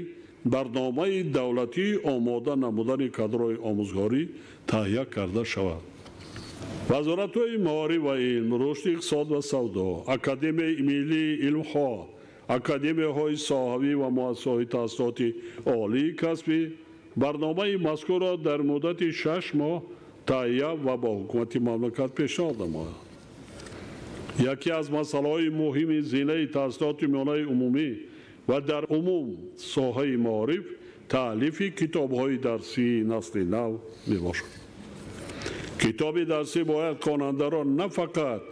барномаи давлатии омода намудани кадрҳои омӯзгорӣ таҳия карда шавад. Вазоратҳои маориф ва илм, рушди иқтисод ва савдо, Академияи миллии илмҳо, академияҳои соҳавӣ ва муассисаҳои таҳсилоти олии касбӣ барномаи мазкурро дар муддати 6 моҳ таҳия ва бо ҳукумати мамлакат пешниҳод намояд. Яке аз масъалаҳои муҳими зинаи таҳсилоти миёнаи умумӣ ва дар умум соҳаи маориф таълифи китобҳои дарсии насли нав мебошад. Китоби дарсӣ бояд хонандаро на фақат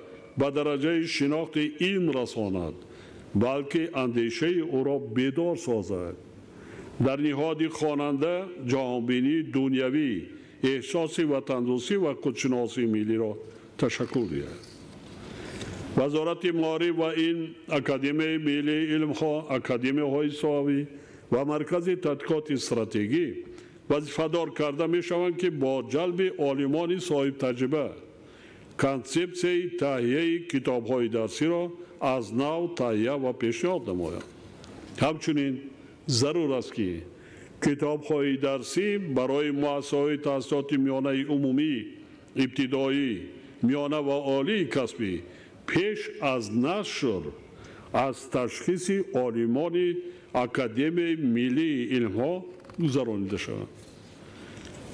ба дараҷаи шинохти илм расонад, балки андешаи ӯро бедор созад. Дар ниҳоди хонанда ҷаҳонбинии дунявӣ, эҳсоси ватандӯстӣ ва худшиносии миллиро ташаккул диҳад. Вазорати маориф ва илм, Академияи миллии илмҳо, академияҳои соҳавӣ ва Маркази тадқиқоти стратегӣ вазифадор карда мешаванд, ки бо ҷалби олимони соҳибтаҷриба консепсияи таҳияи китобҳои дарсиро аз нав таҳия ва пешниҳод намоянд. Ҳамчунин зарур аст, ки китобҳои дарсӣ барои муассисаҳои таҳсилоти миёнаи умумӣ, ибтидоӣ, миёна ва олии касбӣ пеш аз нашр аз ташхиси олимони Академияи миллии илмҳо гузаронида шаванд.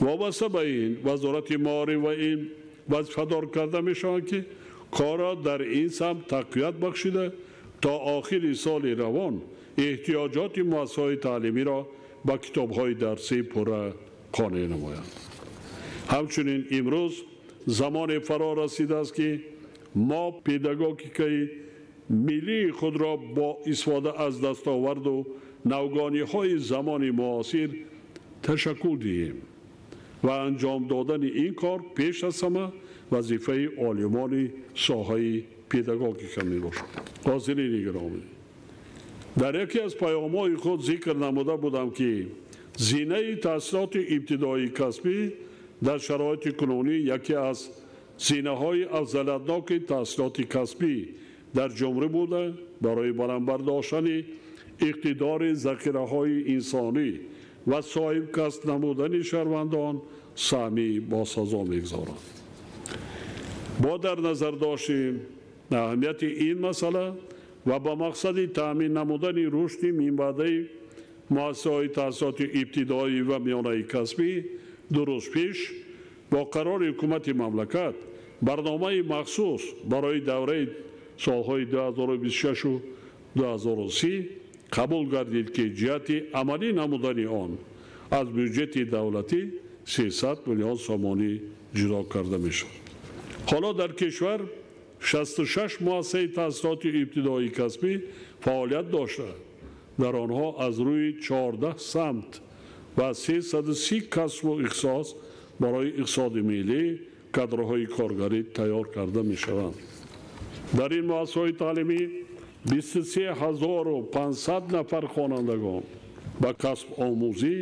Вобаста ба ин Вазорати маориф ва илм вазифадор карда мешаванд, ки корро дар ин самт тақвият бахшида то охири соли равон эҳтиёҷоти муассисаҳои таълимиро ба китобҳои дарсӣ пурра қонеъ намоянд. Ҳамчунин имрӯз замоне фаро расидааст, ки мо педагогикаи миллии худро бо истифода аз дастоварду навгониҳои замони муосир ташаккул диҳем ва анҷом додани ин кор пеш аз ҳама вазифаи олимони соҳаи педагогика мебошад. Ҳозирини гиромӣ, дар яке аз паёмҳои худ зикр намуда будам, ки зинаи таҳсилоти ибтидоии касбӣ дар шароити кунунӣ яке аз зинаҳои афзалиятноки таҳсилоти касбӣ дар ҷумҳурӣ буда, барои баланд бардоштани иқтидори захираҳои инсонӣ ва соҳибкасб намудани шаҳрвандон саҳми босазо мегузорад. Бо дар назар дошти Аҳамияти ин масъала ва ба мақсади таъмин намудани рушди минбаъдаи муассисаҳои таҳсилоти ибтидоӣ ва миёнаи касбӣ 2 рӯз пеш бо қарори ҳукумати мамлакат барномаи махсус барои давраи солҳои 2026 2030 қабул гардид, ки ҷиҳати амалӣ намудани он аз бюҷети давлатӣ 300 миллион сомонӣ ҷудо карда мешавад. Ҳоло дар кишвар 66 муассисаи таҳсилоти ибтидоии касбӣ фаъолият дошта, дар онҳо аз рӯи 14 самт ва 330 касбу ихтисос барои иқтисоди миллӣ кадрҳои коргарӣ тайёр карда мешаванд. Дар ин муассисаҳои таълимӣ 23500 нафар хонандагон ба касб омӯзӣ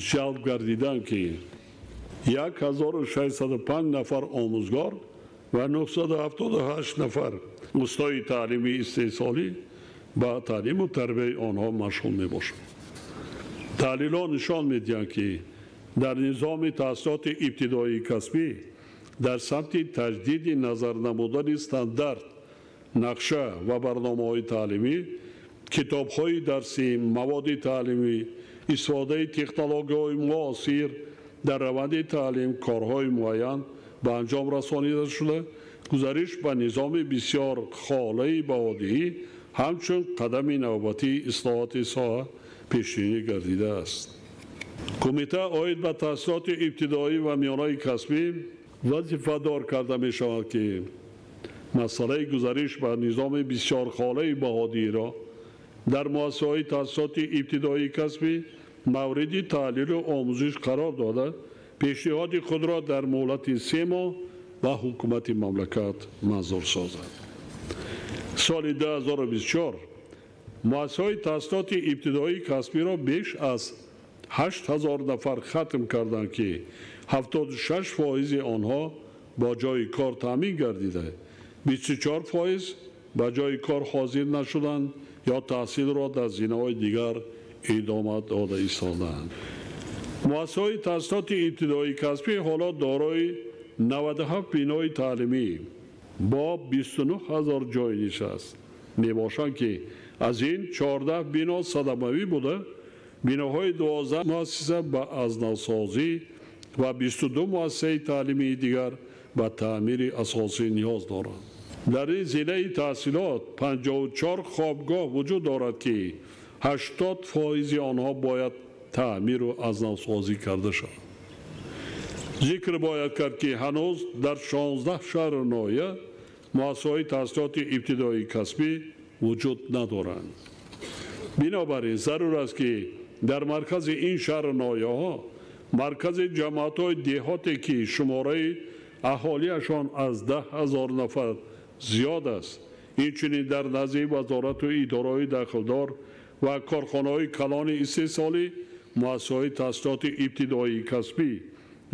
ҷалб гардиданд, ки 1605 нафар омӯзгор ва 978 нафар устои таълимии истеҳсолӣ ба таълиму тарбияи онҳо машғул мебошанд. Таҳлилҳо нишон медиҳанд, ки дар низоми таҳсилоти ибтидоии касбӣ дар самти таҷдиди назар намудани стандарт, нақша ва барномаҳои таълимӣ, китобҳои дарсӣ, маводи таълимӣ, истифодаи технологияҳои муосир дар раванди таълим корҳои муайян ба анҷом расонида шуда, гузариш ба низоми бисёр холаи баҳодиҳӣ ҳамчун қадами навбатии ислоҳоти соҳа пешбинӣ гардидааст. Кумита оид ба таҳсилоти ибтидоӣ ва миёнаи касбӣ вазифадор карда мешавад, ки масъалаи гузариш ба низоми бисёрхолаи баҳодиҳиро дар муассисаҳои таҳсилоти ибтидоии касбӣ мавриди таҳлилу омӯзиш қарор дода, пешниҳоди худро дар муҳлати 3 моҳ ба ҳукумати мамлакат манзур созад. Соли 2024 муассисаҳои таҳсилоти ибтидоии касбиро беш аз 8000 нафар хатм карданд, ки 76% онҳо бо ҷойи кор таъмин гардида, 24% ба ҷойи кор ҳозир нашуданд ё таҳсилро дар зинаҳои дигар идома дода истодаанд. Муассисаҳои таҳсилоти ибтидоии касбӣ ҳоло дорои 97 бинои таълимӣ бо 29000 ҷойи нишаст мебошанд, ки аз ин 14 бино садамавӣ буда, биноҳои 12 муассиса ба азнавсозӣ ва 22 муассисаи таълимии дигар ба таъмири асосӣ ниёз доранд. Дар ин зинаи таҳсилот 54 хобгоҳ вуҷуд дорад, ки 80% онҳо бояд таъмиру азнавсозӣ карда шаванд. Зикр бояд кард, ки ҳанӯз дар 16 шаҳру ноҳия муассисаҳои таҳсилоти ибтидоии касбӣ вуҷуд надоранд. Бинобар ин зарур аст, ки дар маркази ин шаҳру ноҳияҳо маркази ҷамоатҳои деҳоте, ки шумораи аҳолиашон аз 10 000 нафар зиёд аст, инчунин дар назди вазорату идораҳои дахлдор ва корхонаҳои калони истеҳсолӣ муассисаҳои таҳсилоти ибтидоии касбӣ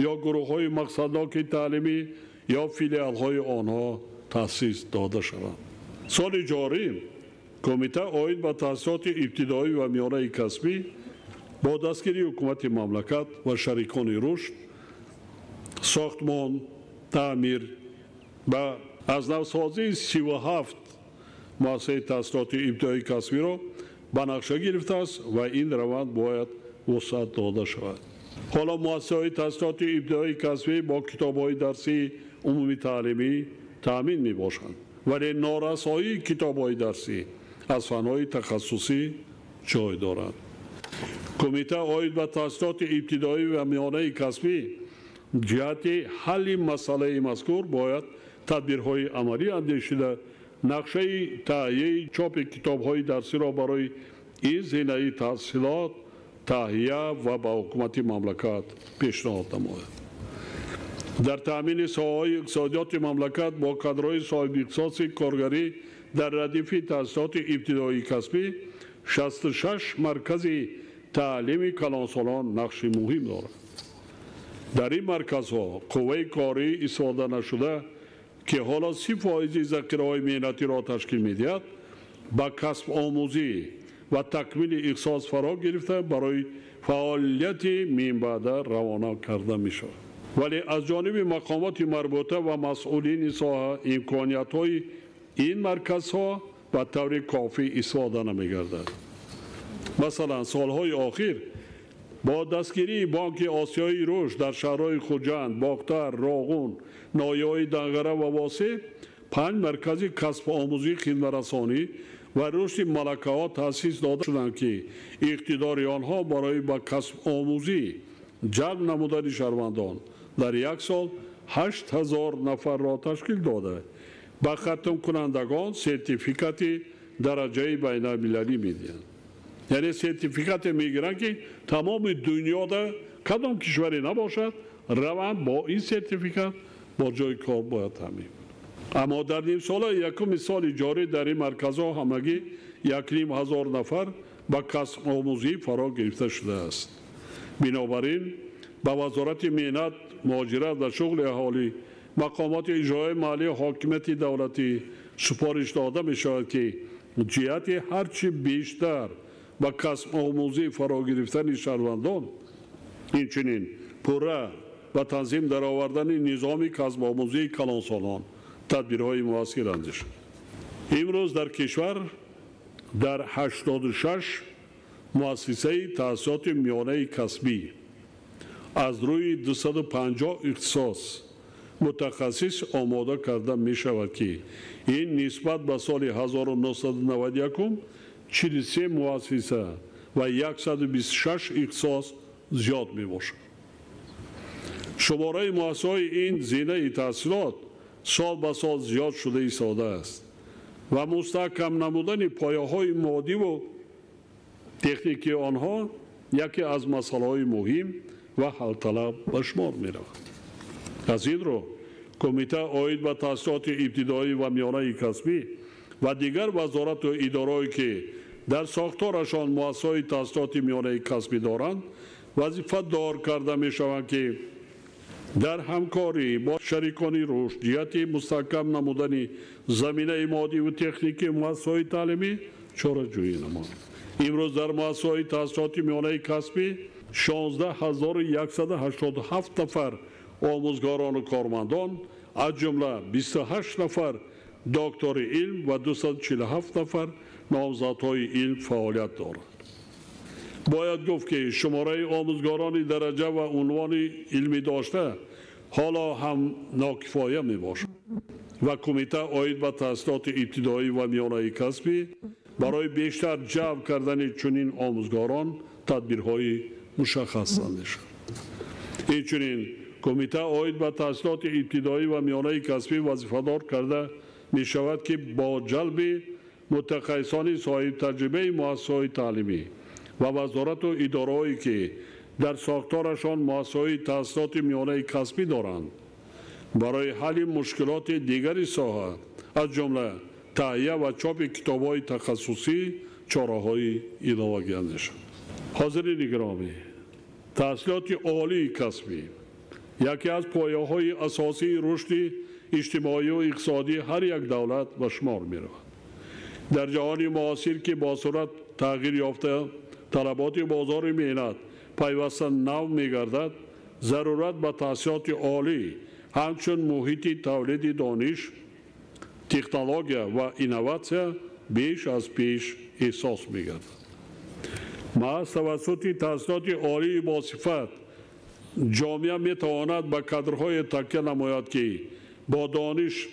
ё гурӯҳҳои мақсадноки таълимӣ ё филиалҳои онҳо таъсис дода шаванд. Соли ҷорӣ кумита оид ба таҳсилоти ибтидоӣ ва миёнаи касбӣ бо дастгирии ҳукумати мамлакат ва шарикони рушд, сохтмон, таъмир ба аз навсозии 37 муассисаи таҳсилоти ибтидоии касбиро ба нақша гирифтааст ва ин раванд бояд вусъат дода шавад. Ҳоло муассисаҳои таҳсилоти ибтидоии касбӣ бо китобҳои дарсии умумитаълимӣ таъмин мебошанд, вале норасоии китобҳои дарсӣ аз фанҳои тахассусӣ ҷой дорад. Кумита оид ба таҳсилоти ибтидоӣ ва миёнаи касбӣ ҷиҳати ҳалли масъалаи мазкур бояд тадбирҳои амалӣ андешида, нақшаи таҳияи чопи китобҳои дарсиро барои ин зинаи таҳсилот таҳия ва ба ҳукумати мамлакат пешниҳод намояд. Дар таъмини соҳаҳои иқтисодиёти мамлакат бо кадрҳои соҳибихтисоси коргарӣ дар радифи таҳсилоти ибтидоии касбӣ 66 маркази таълими калонсолон нақши муҳим дорад. Дар ин марказҳо қувваи корӣ истифода нашуда, ки ҳоло 30% захираҳои меҳнатиро ташкил медиҳад, ба касбомӯзӣ ва такмили ихтисос фаро гирифта барои фаъолияти минбаъда равона карда мешавад. Вале аз ҷониби мақомоти марбута ва масъулини соҳа имкониятҳои ин марказҳо ба таври кофӣ истифода намегардад. Масалан, солҳои охир бо дастгирии Бонки Осиёии Рушд дар шаҳрҳои Хуҷанд, Бохтар, Роғун, ноҳияҳои Данғара ва Восеъ 5 маркази касбомӯзии хидматрасонӣ ва рушди малакаҳо таъсис дода шуданд, ки иқтидори онҳо барои ба касбомӯзӣ ҷалб намудани шаҳрвандон дар як сол 8000 нафарро ташкил дода, ба хатмкунандагон сертификати дараҷаи байналмилалӣ медиҳанд. Яъне сертификате мегиранд, ки тамоми дунёда кадом кишваре набошад, раванд бо ин сертификат бо ҷои кор бояд таъмин. Аммо дар нимсолаи якуми соли ҷорӣ дар ин марказҳо ҳамагӣ 1500 нафар ба касбомӯзӣ фаро гирифта шудааст. Бинобар ин ба Вазорати меҳнат, муҳоҷират ва шуғли аҳолӣ, мақомоти иҷроияи маҳаллии ҳокимияти давлатӣ супориш дода мешавад, ки ҷиҳати ҳарчи бештар ба касбомӯзӣ фаро гирифтани шаҳрвандон, инчунин пурра ба танзим даровардани низоми касбомӯзии калонсолон тадбирҳои муассир андешанд. Имрӯз дар кишвар дар 86 муассисаи таҳсилоти миёнаи касбӣ аз рӯи 250 ихтисос мутахассис омода карда мешавад, ки ин нисбат ба соли 1991 43 муассиса ва 126 ихтисос зиёд мебошад. Шумораи муассисаҳои ин зинаи таҳсилот сол ба сол зиёд шуда истодааст ва мустаҳкам намудани пояҳои моддиву техникии онҳо яке аз масъалаҳои муҳим ва ҳалталаб ба шумор меравад. Аз ин рӯ кумита оид ба таҳсилоти ибтидоӣ ва миёнаи касбӣ ва дигар вазорату идораҳое, ки дар сохторашон муассисаҳои таҳсилоти миёнаи касбӣ доранд, вазифадор карда мешаванд, ки дар ҳамкорӣ бо шарикони рушд ҷиҳати мустаҳкам намудани заминаи моддиву техникии муассисаҳои таълимӣ чораҷӯӣ намоянд. Имрӯз дар муассисаҳои таҳсилоти миёнаи касбӣ 16187 нафар омӯзгорону кормандон, аз ҷумла 28 нафар доктори илм ва 247 нафар номзадҳои илм фаъолият доранд. Бояд гуфт, ки шумораи омӯзгорони дараҷа ва унвони илмӣ дошта ҳоло ҳам нокифоя мебошад ва кумита оид ба таҳсилоти ибтидоӣ ва миёнаи касбӣ барои бештар ҷалб кардани чунин омӯзгорон тадбирҳои мушаххас андешад. Инчунин кумита оид ба таҳсилоти ибтидоӣ ва миёнаи касбӣ вазифадор карда мешавад, ки бо ҷалби мутахассисони соҳибтаҷрибаи муассисаҳои таълимӣ ва вазорату идораҳое, ки дар сохторашон муассисаҳои таҳсилоти миёнаи касбӣ доранд, барои ҳалли мушкилоти дигари соҳа, аз ҷумла таҳия ва чопи китобҳои тахассусӣ чораҳои иловагӣ андешанд. Ҳозирини гиромӣ, таҳсилоти олии касбӣ яке аз пояҳои асосии рушди иҷтимоию иқтисодии ҳар як давлат ба шумор меравад. Дар ҷаҳони муосир, ки бо суръат тағйир ёфта талаботи бозори меҳнат пайваста нав мегардад, зарурат ба таҳсилоти олӣ ҳамчун муҳити тавлиди дониш, технология ва инноватсия беш аз пеш эҳсос мегардад. Маҳз тавассути таҳсилоти олии босифат ҷомеа метавонад ба кадрҳое такя намояд, ки бо дониш,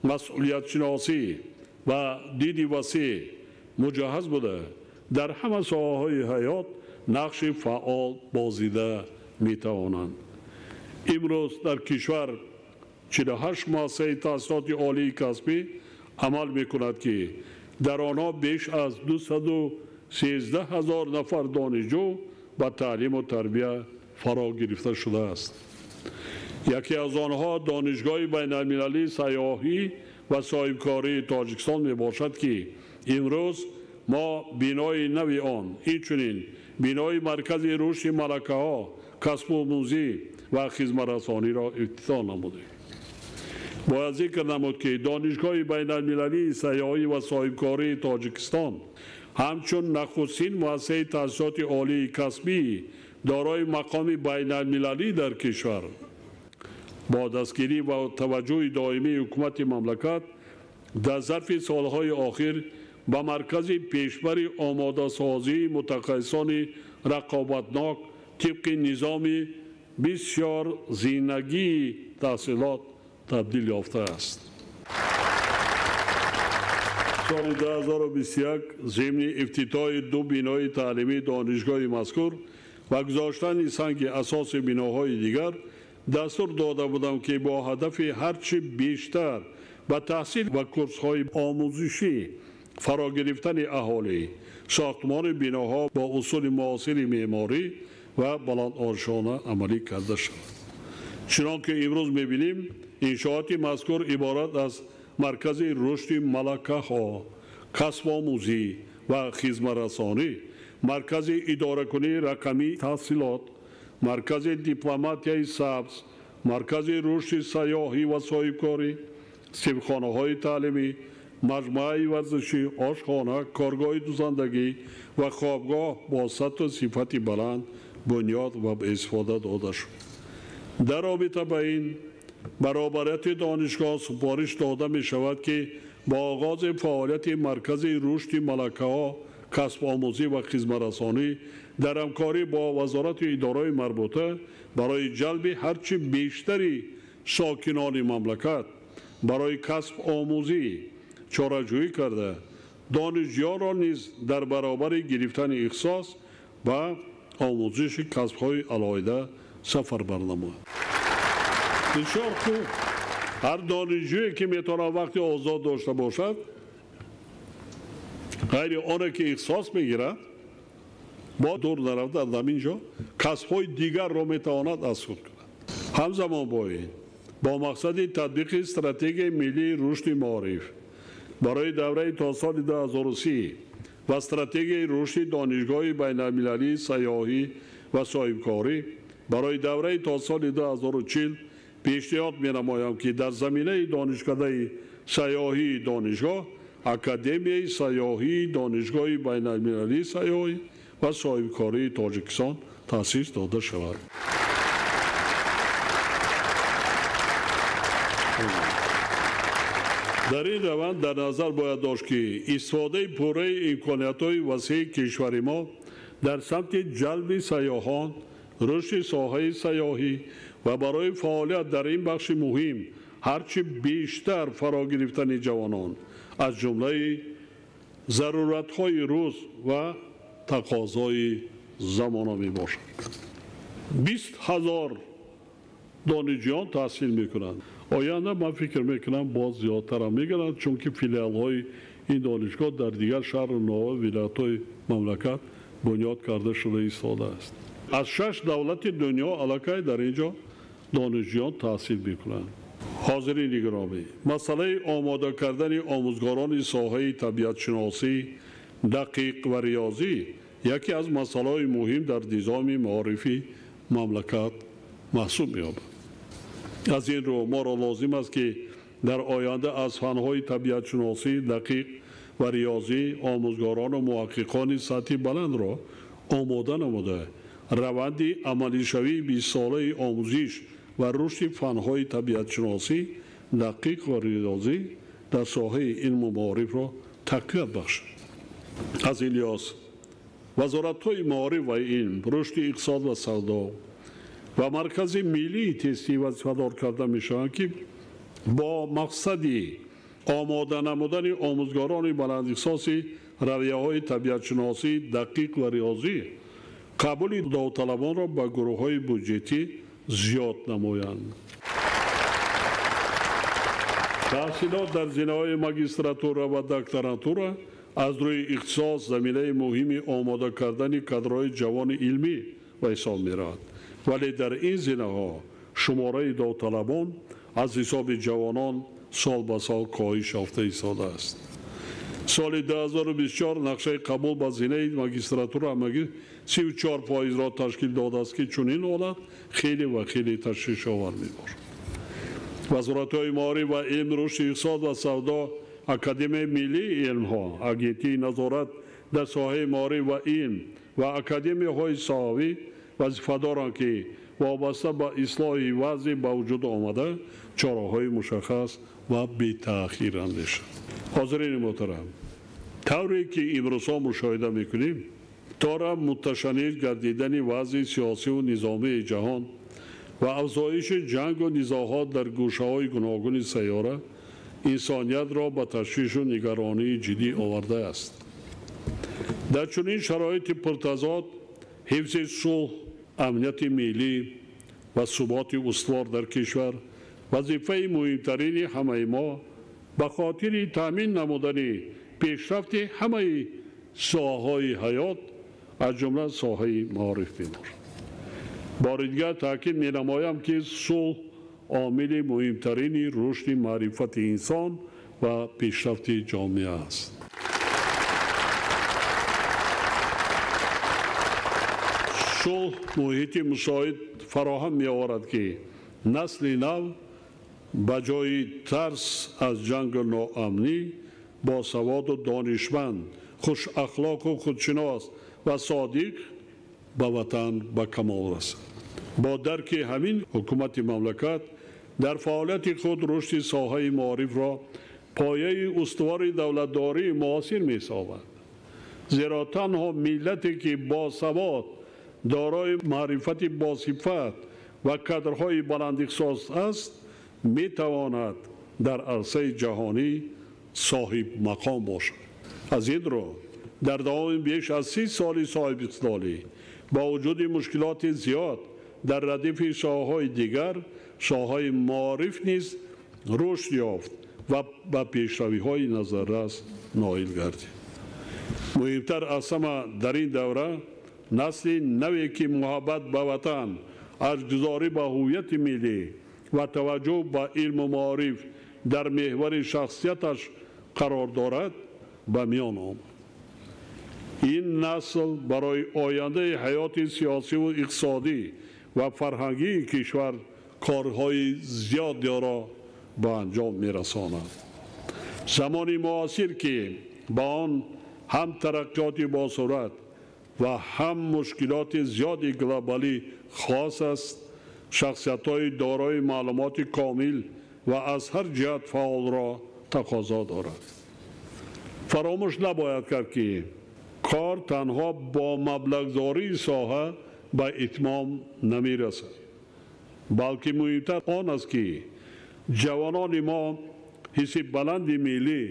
масъулиятшиносӣ ва диди васеъ муҷаҳҳаз буда, дар ҳама соҳаҳои ҳаёт нақши фаъол бозида метавонанд. Имрӯз дар кишвар 48 муассисаи таҳсилоти олии касбӣ амал мекунад, ки дар онҳо беш аз 213 000 нафар донишҷӯ ба таълиму тарбия фаро гирифта шудааст. Яке аз онҳо Донишгоҳи байналмилалии сайёҳӣ ва соҳибкории Тоҷикистон мебошад, ки имрӯз мо бинои нави он, инчунин бинои маркази рушди малакаҳо, касбомӯзӣ ва хизматрасониро ифтитоҳ намудем. Бояд зикр намуд, ки Донишгоҳи байналмилалии сайёҳӣ ва соҳибкории Тоҷикистон ҳамчун нахустин муассисаи таҳсилоти олии касбӣ дорои мақоми байналмилалӣ дар кишвар бо дастгирӣ ва таваҷҷӯҳи доимии ҳукумати мамлакат Дар зарфи солҳои охир ба маркази пешбари омодасозии мутахассисони рақобатнок тибқи низоми бисёр зинагии таҳсилот табдил ёфтааст. Соли 2021 зимни ифтитоҳи ду бинои таълимии донишгоҳи мазкур ва гузоштани санги асоси биноҳои дигар дастур дода будам, ки бо ҳадафи ҳарчи бештар ба таҳсил ва курсҳои омӯзишӣ фаро гирифтани аҳолӣ, сохтмони биноҳо бо усули муосири меъморӣ ва баландошона амалӣ карда шавад. Чунон ки имрӯз мебинем, иншооти мазкур иборат аз маркази рушди малакаҳо, касбомӯзӣ ва хизматрасонӣ, маркази идоракунии рақамии таҳсилот, маркази дипломатияи сабз, маркази рушди сайёҳӣ ва соҳибкорӣ, синфхонаҳои таълимӣ, маҷмӯаи варзишӣ, ошхона, коргоҳи дузандагӣ ва хобгоҳ бо сатҳу сифати баланд бунёд ва ба истифода дода шуд. Дар робита ба ин баробарияти донишгоҳ супориш дода мешавад, ки бо оғози фаъолияти маркази рушди малакаҳо, касбомӯзӣ ва хизматрасонӣ дар ҳамкорӣ бо вазорату идораҳои марбута барои ҷалби ҳарчи бештари сокинони мамлакат барои касбомӯзӣ чораҷӯӣ карда, донишҷӯёнро низ дар баробари гирифтани ихтисос ба омӯзиши касбҳои алоҳида сафарбар намояд. Бисёр хуб, ҳар донишҷӯе ки метавонад вақти озод дошта бошад, ғайри оне ки ихтисос мегирад, бо дур нарафта аз ҳамин ҷо касбҳои дигарро метавонад аз худ кунад. Ҳамзамон бо ин, бо мақсади татбиқи стратегияи миллии рушди маориф барои давраи то соли 2030 ва стратегияи рушди донишгоҳи байналмилалии сайёҳӣ ва соҳибкорӣ барои давраи то соли 2040 пешниҳод менамоям, ки дар заминаи донишкадаи сайёҳии донишгоҳ Академияи сайёҳии донишгоҳи байналмилалии сайёҳӣ ва соҳибкории Тоҷикистон таъсис дода шавад. Дар ин раванд дар назар бояд дошт, ки истифодаи пурраи имкониятҳои васеи кишвари мо дар самти ҷалби сайёҳон, рушди соҳаи сайёҳӣ ва барои фаъолият дар ин бахши муҳим ҳарчи бештар фаро гирифтани ҷавонон аз ҷумлаи заруратҳои рӯз ва тақозои замона мебошад. 20 000 донишҷӯён таҳсил мекунанд. Оянда ман фикр мекунам боз зиёдтарам мегиранд, чунки филиалҳои ин донишгоҳ дар дигар шаҳру ноҳия вилоятҳои мамлакат бунёд карда шуда истодааст. Аз 6 давлати дунё аллакай дар ин ҷо донишҷӯён таҳсил мекунанд. Ҳозирини гиромӣ, масъалаи омода кардани омӯзгорони соҳаи табиатшиносӣ, дақиқ ва риёзӣ яке аз масъалаҳои муҳим дар низоми маорифи мамлакат маҳсуб меёбад. Аз ин рӯ моро лозим аст, ки дар оянда аз фанҳои табиатшиносӣ, дақиқ ва риёзӣ омӯзгорону муҳаққиқони сатҳи баландро омода намуда, раванди амалишавии 20-солаи омӯзиш ва рушди фанҳои табиатшиносӣ, дақиқ ва риёзӣ дар соҳаи илму маорифро тақвият бахшад. Аз ин лиҳоз вазоратҳои маориф ва илм, рушди иқтисод ва савдо ва маркази миллии тестӣ вазифадор карда мешаванд, ки бо мақсади омода намудани омӯзгорони баландихтисоси равияҳои табиатшиносӣ, дақиқ ва риёзӣ қабули довталабонро ба гурӯҳҳои буҷетӣ зиёд намоянд. Таҳсилот дар зинаҳои магистратура ва докторантура аз рӯи ихтисос заминаи муҳими омода кардани кадрҳои ҷавони илмӣ ба ҳисоб меравад, вале дар ин зинаҳо шумораи довталабон аз ҳисоби ҷавонон сол ба сол коҳиш ёфта истодааст. Соли 2024 нақшаи қабул ба зинаи магистратура ҳамагӣ 34%-ро ташкил додааст, ки чунин ҳолат хеле ва хеле ташвишовар мебошад. Вазоратҳои маориф ва илм, рушди иқтисод ва савдо, Академияи миллии илмҳо, Агентии назорат дар соҳаи маориф ва илм ва академияҳои соҳавӣ вазифа доранд, ки вобаста ба ислоҳи вазъи ба вуҷуд омада чораҳои мушаххас ва бетаъхир андешад. Ҳозирини муҳтарам, тавре ки имрӯзҳо мушоҳида мекунем, тора муташанниҷ гардидани вазъи сиёсиву низомии ҷаҳон ва афзоиши ҷангу низоъҳо дар гӯшаҳои гуногуни сайёра инсониятро ба ташвишу нигаронии ҷиддӣ овардааст. Дар чунин шароити пуртазод ҳифзи сулҳ, амнияти миллӣ ва суботи устувор дар кишвар вазифаи муҳимтарини ҳамаи мо ба хотири таъмин намудани пешрафти ҳамаи соҳаҳои ҳаёт, аз ҷумла соҳаи маориф мебошад. Бори дигар таъкид менамоям, ки сулҳ омили муҳимтарини рушди маърифати инсон ва пешрафти ҷомеа аст. Сулҳ муҳити мусоид фароҳам меоварад, ки насли нав ба ҷои тарс аз ҷангу ноамнӣ босаводу донишманд, хушахлоқу худшинос ва содиқ ба ватан ба камол расад. Бо дарки ҳамин, ҳукумати мамлакат дар фаъолияти худ рушди соҳаи маорифро пояи устувори давлатдории муосир месобад. Зеро танҳо миллате ки босавод, дорои маърифати босифат ва кадрҳои баландихтисос аст, метавонад дар арсаи ҷаҳонӣ соҳибмақом бошад. Аз ин рӯ дар давоми беш аз 30 соли соҳибистиқлолӣ бо вуҷуди мушкилоти зиёд дар радифи соҳаҳои дигар, соҳаи маориф низ рушд ёфт ва ба пешравиҳои назаррас ноил гардид. Муҳимтар аз ҳама, дар ин давра насли наве ки муҳаббат ба ватан, арҷгузорӣ ба ҳуввияти миллӣ ва таваҷҷӯҳ ба илму маориф дар меҳвари шахсияташ қарор дорад, ба миён омад. Ин насл барои ояндаи ҳаёти сиёсиву иқтисодӣ ва фарҳангии кишвар корҳои зиёдеро ба анҷом мерасонад. Замони муосир, ки ба он ҳам тараққиёти босуръат ва ҳам мушкилоти зиёди глобалӣ хос аст, шахсиятҳои дорои маълумоти комил ва аз ҳар ҷиҳат фаъолро тақозо дорад. Фаромӯш набояд кард, ки кор танҳо бо маблағгузории соҳа ба итмом намерасад, балки муҳимтар он аст, ки ҷавонони мо ҳисси баланди миллӣ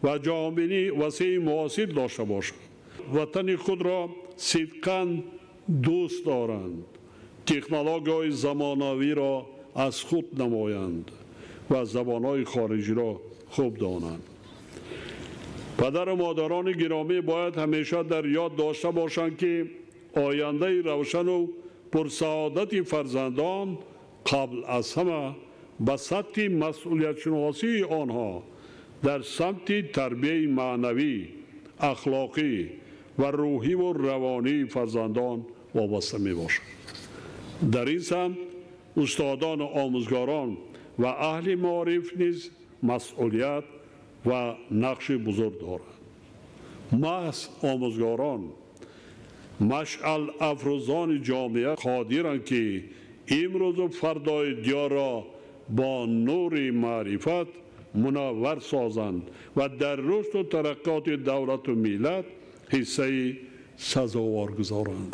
ва ҷаҳонбинии васеи муосир дошта бошанд, ватани худро сидқан дӯст доранд, технологияҳои замонавиро аз худ намоянд ва забонҳои хориҷиро хуб донанд. Падару модарони гиромӣ бояд ҳамеша дар ёд дошта бошанд, ки ояндаи равшану пурсаодати фарзандон қабл аз ҳама ба сатҳи масъулиятшиносии онҳо дар самти тарбияи маънавӣ, ахлоқӣ ва рӯҳиву равонии фарзандон вобаста мебошад. Дар ин самт устодону омӯзгорон ва аҳли маориф низ масъулият ва нақши бузург доранд. Маҳз омӯзгорон машъалафрӯзони ҷомеа қодиранд, ки имрӯзу фардои диёрро бо нури маърифат мунаввар созанд ва дар рушду тараққиёти давлату миллат ҳиссаи сазовор гузоранд.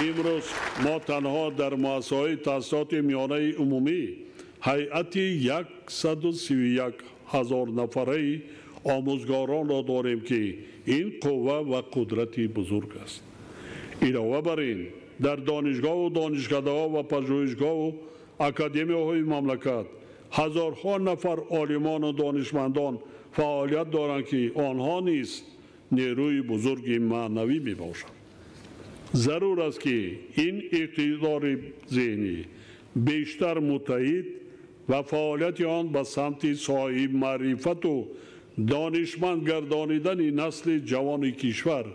Имрӯз мо танҳо дар муассисаҳои таҳсилоти миёнаи умумӣ ҳайати 131 ҳазор нафараи омӯзгоронро дорем, ки ин қувва ва қудрати бузург аст. Илова бар ин, дар донишгоҳу донишкадаҳо ва пажӯҳишгоҳу академияҳои мамлакат ҳазорҳо нафар олимону донишмандон фаъолият доранд, ки онҳо низ нерӯи бузурги маънавӣ мебошанд. Зарур аст, ки ин иқтидори зеҳнӣ бештар муттаҳид ва фаъолияти он ба самти соҳибмаърифату донишманд гардонидани насли ҷавони кишвар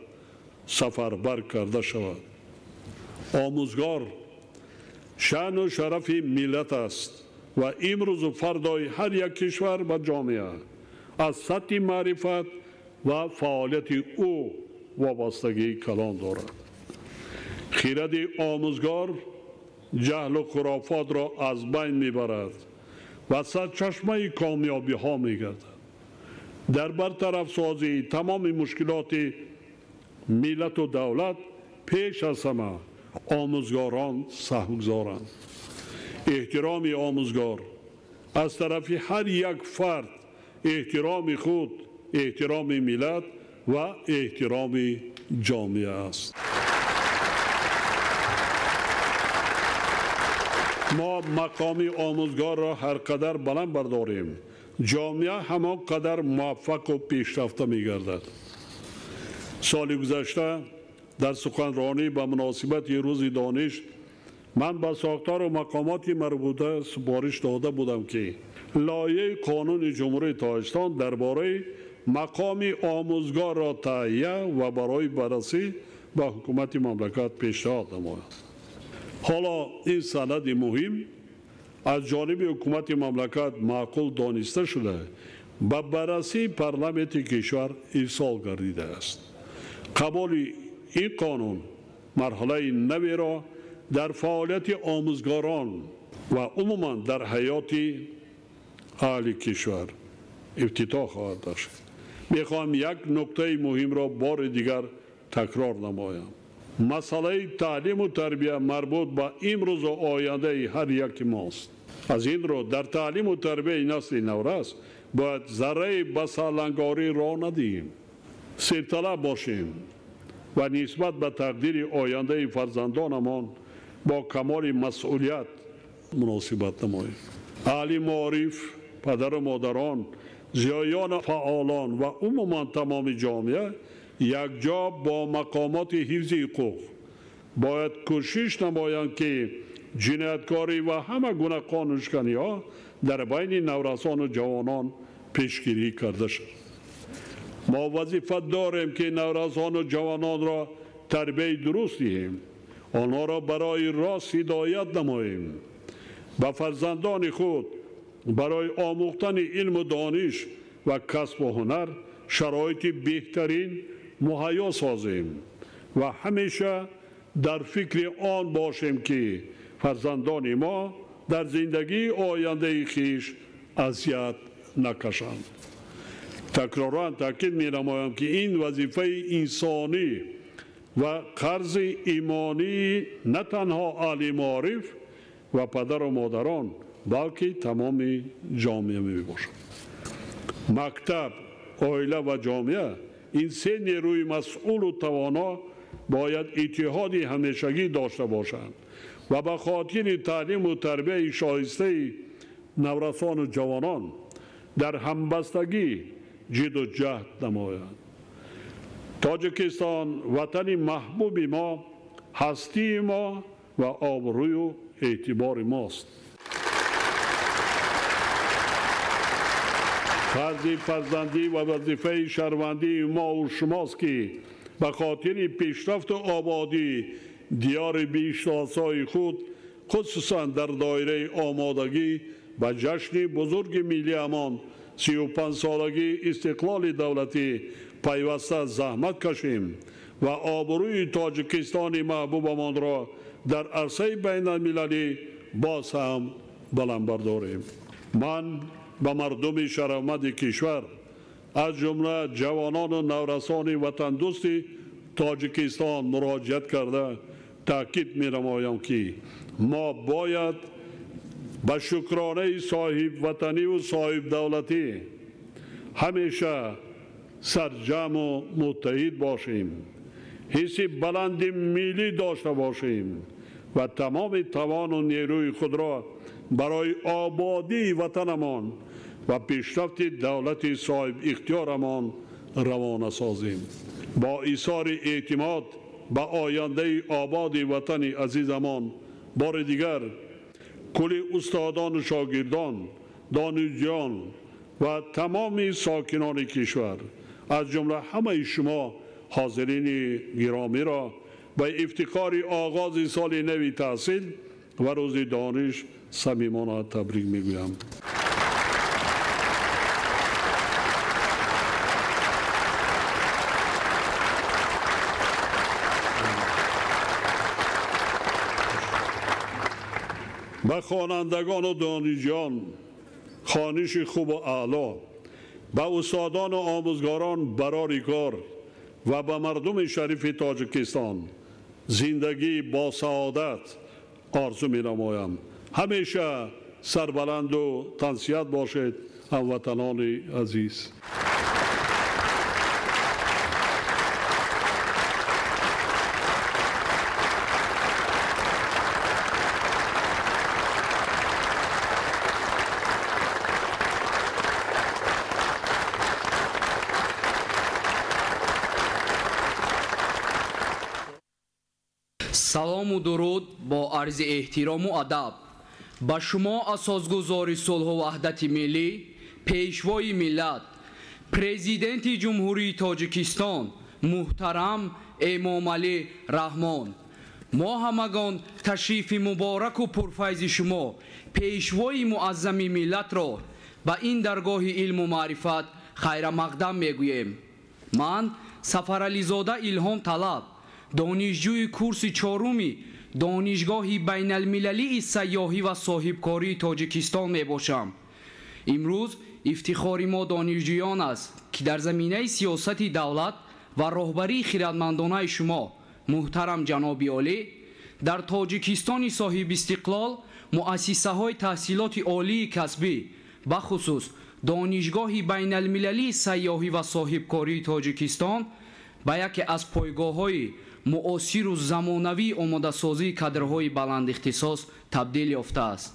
сафарбар карда шавад. Омӯзгор шаъну шарафи миллат аст ва имрӯзу фардои ҳар як кишвар ва ҷомеа аз сатҳи маърифат ва фаъолияти ӯ вобастагии калон дорад. Хиради омӯзгор ҷаҳлу хурофотро аз байн мебарад ва сарчашмаи комёбиҳо мегардад. Дар бартарафсозии тамоми мушкилоти миллату давлат пеш аз ҳама омӯзгорон саҳмгузоранд. Эҳтироми омӯзгор аз тарафи ҳар як фард эҳтироми худ, эҳтироми миллат ва эҳтироми ҷомеа аст. Мо мақоми омӯзгорро ҳар қадар баланд бардорем, ҷомеа ҳамон қадар муваффақу пешрафта мегардад. Соли гузашта дар суханронӣ ба муносибати рӯзи дониш ман ба сохтору мақомоти марбута супориш дода будам, ки лоиҳаи қонуни Ҷумҳурии Тоҷикистон дар бораи мақоми омӯзгорро таҳия ва барои баррасӣ ба ҳукумати мамлакат пешниҳод намояд. Ҳоло ин санади муҳим аз ҷониби ҳукумати мамлакат маъқул дониста шуда ба баррасии парламенти кишвар ирсол гардидааст. Қабули ин қонун марҳилаи наверо дар фаъолияти омӯзгорон ва умуман дар ҳаёти аҳли кишвар ифтитоҳ хоҳад дошт. Мехоҳам як нуктаи муҳимро бори дигар такрор намоям. Масъалаи таълиму тарбия марбут ба имрӯзу ояндаи ҳар яки мост. Аз ин рӯ дар таълиму тарбияи насли наврас бояд зарраи басалангорӣ роҳ надиҳем, сирталаб бошем ва нисбат ба тақдири ояндаи фарзандонамон бо камоли масъулият муносибат намоем. Аҳли маориф, падару модарон, зиёёну фаъолон ва умуман тамоми ҷомеа якҷо бо мақомоти ҳифзи ҳуқуқ бояд кӯшиш намоянд, ки ҷинояткорӣ ва ҳама гуна қонуншиканиҳо дар байни наврасону ҷавонон пешгирӣ карда шавад. Мо вазифа дорем, ки наврасону ҷавононро тарбияи дуруст диҳем, онҳоро барои рост ҳидоят намоем, ба фарзандони худ барои омӯхтани илму дониш ва касбу ҳунар шароити беҳтарин муҳайё созем ва ҳамеша дар фикри он бошем, ки фарзандони мо дар зиндагии ояндаи хеш азият накашанд. Такроран таъкид менамоям, ки ин вазифаи инсонӣ ва қарзи имонии на танҳо аҳли маориф ва падару модарон, балки тамоми ҷомеа мебошад. Мактаб, оила ва ҷомеа ин се нерӯи масъулу тавоно бояд иттиҳоди ҳамешагӣ дошта бошанд ва ба хотири таълиму тарбияи шоистаи наврасону ҷавонон дар ҳамбастагӣ ҷидду ҷаҳд намоянд. Тоҷикистон ватани маҳбуби мо, ҳастии мо ва обрӯю эътибори мост. Фарзи фарзандӣ ва вазифаи шаҳрвандии мову шумост, ки ба хотири пешрафту ободии диёри бештоасои худ, хусусан дар доираи омодагӣ ба ҷашни бузурги миллиамон 35-солагии истиқлоли давлатӣ пайваста заҳмат кашем ва обрӯи Тоҷикистони маҳбубамонро дар арсаи байналмилалӣ боз ҳам баланд бардорем. Ман ба мардуми шарафманди кишвар, аз ҷумла ҷавонону наврасони ватандӯсти Тоҷикистон муроҷиат карда таъкид менамоям, ки мо бояд ба шукронаи соҳибватаниву соҳибдавлатӣ ҳамеша сарҷамъу муттаҳид бошем, ҳисси баланди миллӣ дошта бошем ва тамоми тавону нерӯи худро барои ободии ватанамон ва пешрафти давлати соҳибихтиёрамон равона созем. Бо изҳори эътимод ба ояндаи ободи ватани азизамон бори дигар кулли устодону шогирдон, донишҷӯён ва тамоми сокинони кишвар, аз ҷумла ҳамаи шумо ҳозирини гиромиро ба ифтихори оғози соли нави таҳсил ва рӯзи дониш самимона табрик мегӯям. Ба хонандагону донишҷӯён хониши хубу аъло, ба устодону омӯзгорон барори кор ва ба мардуми шарифи Тоҷикистон зиндагӣ бо саодат орзу менамоям. Ҳамеша сарбаланду тансиҳат бошед, ҳамватанони азиз. Салому дуруд бо арзи эҳтирому адаб ба шумо, асосгузори сулҳу ваҳдати миллӣ, пешвои миллат, президенти Ҷумҳурии Тоҷикистон муҳтарам Эмомалӣ Раҳмон. Мо ҳамагон ташрифи мубораку пурфайзи шумо, пешвои муаззами миллатро ба ин даргоҳи илму маърифат хайрамақдам мегӯем. Ман Сафарализода Илҳом Талаб, донишҷӯи курси чоруми Донишгоҳи байналмилалии сайёҳӣ ва соҳибкории Тоҷикистон мебошам. Имрӯз ифтихори мо донишҷӯён аст, ки дар заминаи сиёсати давлат ва роҳбарии хиратмандонаи шумо, муҳтарам ҷаноби олӣ, дар Тоҷикистони соҳибистиқлол муассисаҳои таҳсилоти олии касбӣ, бахусус Донишгоҳи байналмилалии сайёҳӣ ва соҳибкории Тоҷикистон ба яке аз пойгоҳҳои муосиру замонавии омодасозии кадрҳои баландихтисос табдил ёфтааст.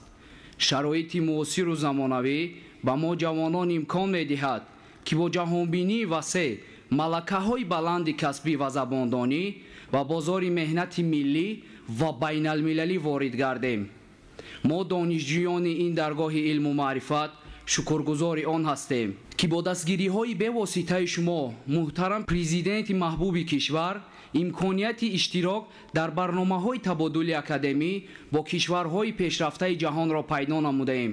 Шароити муосиру замонавӣ ба мо ҷавонон имкон медиҳад, ки бо ҷаҳонбинии васеъ, малакаҳои баланди касбӣ ва забондонӣ ба бозори меҳнати миллӣ ва байналмилалӣ ворид гардем. Мо донишҷӯёни ин даргоҳи илму маърифат шукргузори он ҳастем, ки бо дастгириҳои бевоситаи шумо, муҳтарам президенти маҳбуби кишвар, имконияти иштирок дар барномаҳои табодули академӣ бо кишварҳои пешрафтаи ҷаҳонро пайдо намудаем.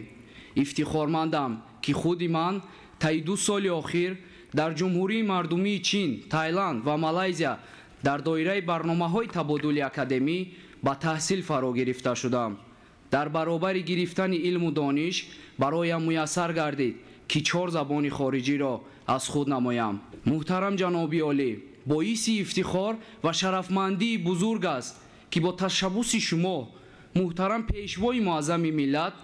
Ифтихормандам, ки худи ман таи 2 соли охир дар Ҷумҳурии Мардумии Чин, Тайланд ва Малайзия дар доираи барномаҳои табодули академӣ ба таҳсил фаро гирифта шудам. Дар баробари гирифтани илму дониш бароям муяссар гардид, ки 4 забони хориҷиро аз худ намоям. Муҳтарам ҷаноби олӣ, боиси ифтихор ва шарафмандии бузург аст, ки бо ташаббуси шумо, муҳтарам пешвои муаззами миллат,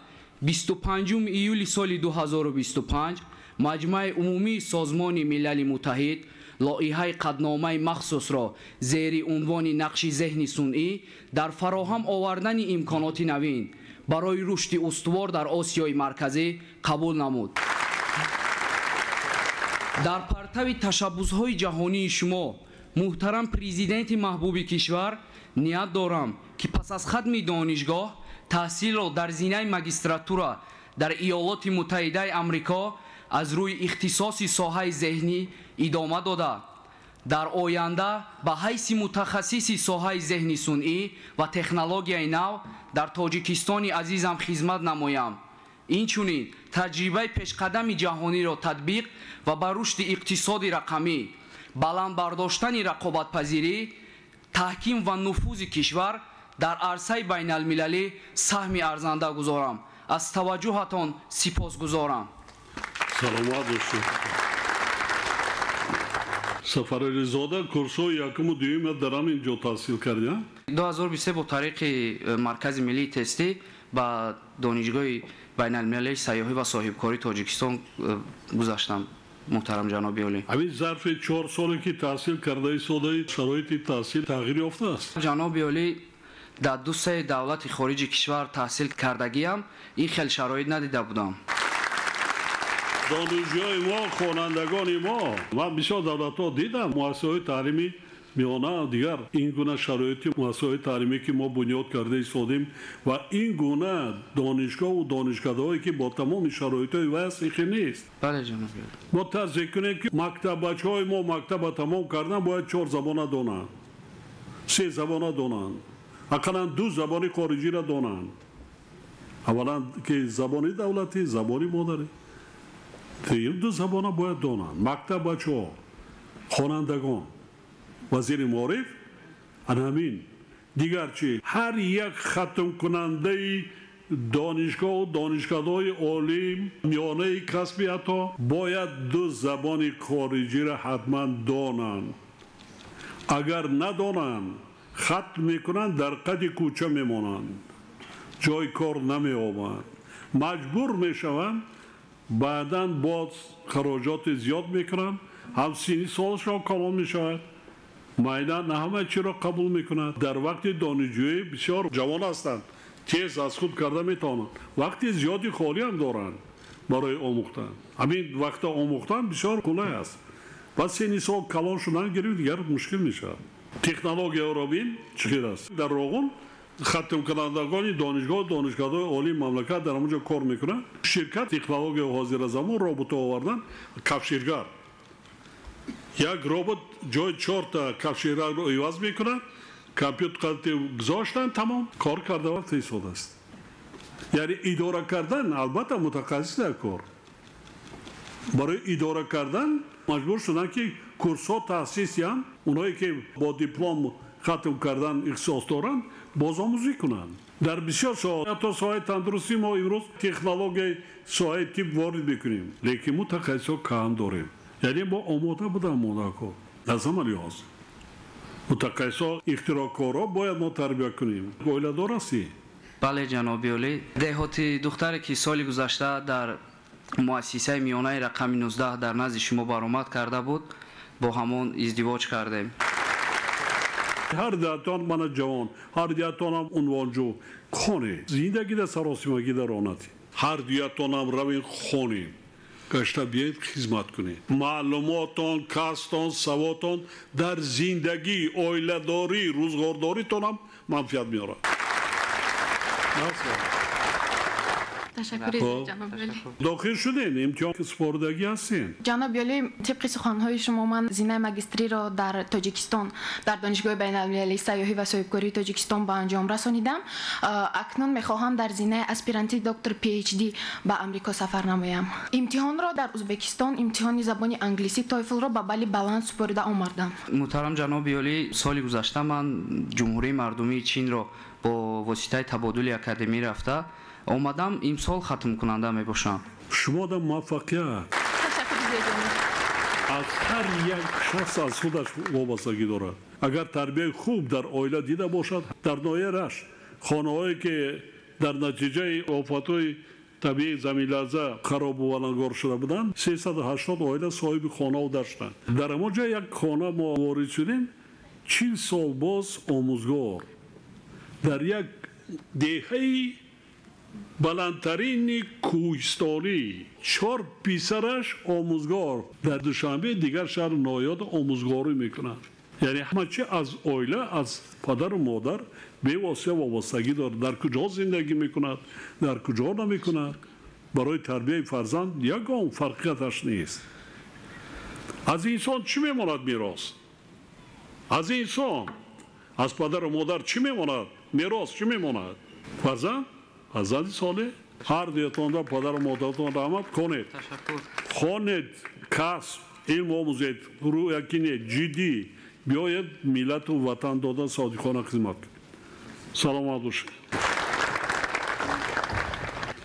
25 июли соли 2025 Маҷмаи умумии Созмони Милали Муттаҳид лоиҳаи қадномаи махсусро зери унвони нақши зеҳни сунъӣ дар фароҳам овардани имконоти навин барои рушди устувор дар Осиёи Марказӣ қабул намуд. Дар партави ташаббусҳои ҷаҳонии шумо, муҳтарам президенти маҳбуби кишвар, ният дорам, ки пас аз хатми донишгоҳ таҳсилро дар зинаи магистратура дар Иёлоти Муттаҳидаи Амрико аз рӯи ихтисоси соҳаи зеҳнӣ идома дода, дар оянда ба ҳайси мутахассиси соҳаи зеҳни сунъӣ ва технологияи нав дар Тоҷикистони азизам хизмат намоям. Инчунин таҷрибаи пешқадами ҷаҳониро татбиқ ва ба рушди иқтисоди рақамӣ, баланд бардоштани рақобатпазирӣ, таҳким ва нуфузи кишвар дар арсаи байналмилалӣ саҳми арзанда гузорам. Аз таваҷҷӯҳатон сипосгузорам. Саломат бошед. Сафарализода курсҳои якуму дуюмро дар ҳамин ҷо таҳсил кардӣ? 2023 бо тариқи Маркази миллии тестӣ ба Донишгоҳи байналмилалии сайёҳӣ ва соҳибкории Тоҷикистон гузаштам, муҳтарам ҷаноби олӣ. Ҳамин зарфи 4 соле ки таҳсил кардаи содаи шароити таҳсил тағйир ёфтааст? Ҷаноби олӣ, дар 2-3 давлати хориҷи кишвар таҳсил кардагиам, ин хел шароит надида будам. Донишҷӯи мо, хонандагони мо, ман бисёр давлатҳо дидам, муассисаҳои таълимӣ миёна дигар ин гуна шароити муассисаҳои таълимӣ ки мо бунёд карда истодем ва ин гуна донишгоҳу донишкадаҳое ки бо тамоми шароитҳои васеъ нест. Бале, ҷаноби олӣ. Мо тасдиқ кунем, ки мактаббачаҳои мо мактаба тамом кардан бояд 4 забона донанд, 3 забона донанд, ақаллан 2 забони хориҷиро донанд. Аввалан ки забони давлатӣ, забони модарӣ, дуюм 2 забона бояд донанд. Мактаббачаҳо, хонандагон, вазири маориф ана ҳамин. Дигар чи? Ҳар як хатмкунандаи Донишгоҳу донишкадаҳои олӣ, миёнаи касби ҳатто бояд ду забони хориҷиро ҳатман донанд. Агар надонанд, хатм мекунанд, дар қади кӯча мемонанд, ҷои кор намеёбанд, маҷбур мешаванд, баъдан боз хароҷоти зиёд мекунанд, ҳам синни солашон калон мешавад, майдан на ҳама чиро қабул мекунад. Дар вақти донишҷӯӣ бисёр ҷавон ҳастанд, тез аз худ карда метавонанд, вақти зиёди холӣ ҳам доранд барои омӯхтан. Ҳамин вақта омӯхтан бисёр қулай аст. Баъд синни сол калон шудан гирифт, дигар мушкил мешавад. Технологияро бин чӣ хел аст. Дар Роғун хатмкунандагони донишгоҳ, донишкадаҳои олии мамлакат дар ҳамон ҷо кор мекунанд. Ширкат технологияи ҳозиразамон роботҳо овардан, кафширгар. Як робот ҷои чорта кафширгарро иваз мекунад, компютер гузоштан, тамом, кор карда рафта истодааст. Яъне идора кардан албатта мутахассис дар кор. Барои идора кардан маҷбур шуданд, ки курсҳо таъсис диҳанд, оное ки бо диплом хатм кардан ихтисос доранд, бозомӯзӣ кунанд. Дар бисёр соҳа, ҳатто соҳаи тандурустӣ мо имрӯз технологияи соҳаи тиб ворид мекунем, лекин мутахассисҳо кам дорем. Яъне мо омода будам модако аз ҳама лиҳоз. Мутахассисҳо, ихтироъкорҳо бояд мо тарбия кунем. Оиладор ҳастӣ? Бале, ҷаноби олӣ. Деҳоти духтаре ки соли гузашта дар муассисаи миёнаи рақами 19 дар назди шумо баромад карда буд, бо ҳамон издивоҷ кардем. Ҳар дуятон мана ҷавон, ҳар дуятонам унвонҷӯ. Хонед, зиндагӣ дар саросимагӣ дар онати. Ҳар дуятонам равен хонед, гашта биёед хизмат кунед. Маълумотон, касбтон, саводтон дар зиндагӣ, оиладорӣ, рӯзғордоритонам манфиат меорад. Ташаккур, ҷаноби олӣ. Дохил шудед, имтиҳон супоридагӣ ҳастед? Ҷаноби олӣ, тибқи суханҳои шумо ман зинаи магистриро дар Тоҷикистон, дар Донишгоҳи байналмилалии сайёҳӣ ва соҳибкории Тоҷикистон ба анҷом расонидам. Акнун мехоҳам дар зинаи аспиранти доктор PhD ба Амрико сафар намоям. Имтиҳонро дар Ӯзбекистон, имтиҳони забони англисӣ TOEFL-ро ба балли баланд супорида омардам. Муҳтарам ҷаноби олӣ, соли гузашта ман Ҷумҳурии Мардумии Чинро бо воситаи табодули академӣ рафта омадам, имсол хатмкунанда мебошам. Шумо дар муваффақият. Аз ҳар як шахс аз худаш вобастагӣ дорад. Агар тарбияи хуб дар оила дида бошад, дар ноҳияи Рашт хонаҳое ки дар натиҷаи офатҳои табиии заминларза харобу валангор шуда буданд, 380 оила соҳиби хонаву дар шуданд. Дар ҳамон ҷо як хона мо ворид шудем, 40 сол боз омӯзгор дар як деҳаи баландтарини кӯҳистонӣ, 4 писараш омӯзгор дар Душанбе, дигар шаҳру ноҳиёт омӯзгорӣ мекунанд. Яъне ҳама чи аз оила, аз падару модар бевосита вобастагӣ дорад. Дар куҷо зиндагӣ мекунад, дар куҷо намекунад, барои тарбияи фарзанд ягон фарқияташ нест. Аз инсон чӣ мемонад мерос? Аз инсон, аз падару модар чӣ мемонад? Мерос чӣ мемонад? Фарзанд? Фарзанди солеҳ. Ҳар дуятонда падару модаратон раҳмат. Хонед, хонед, касб, илм омӯзед, рӯякине ҷиддӣ биёед, миллату ватан дода содиқона хизмат кунед. Саломат бошед.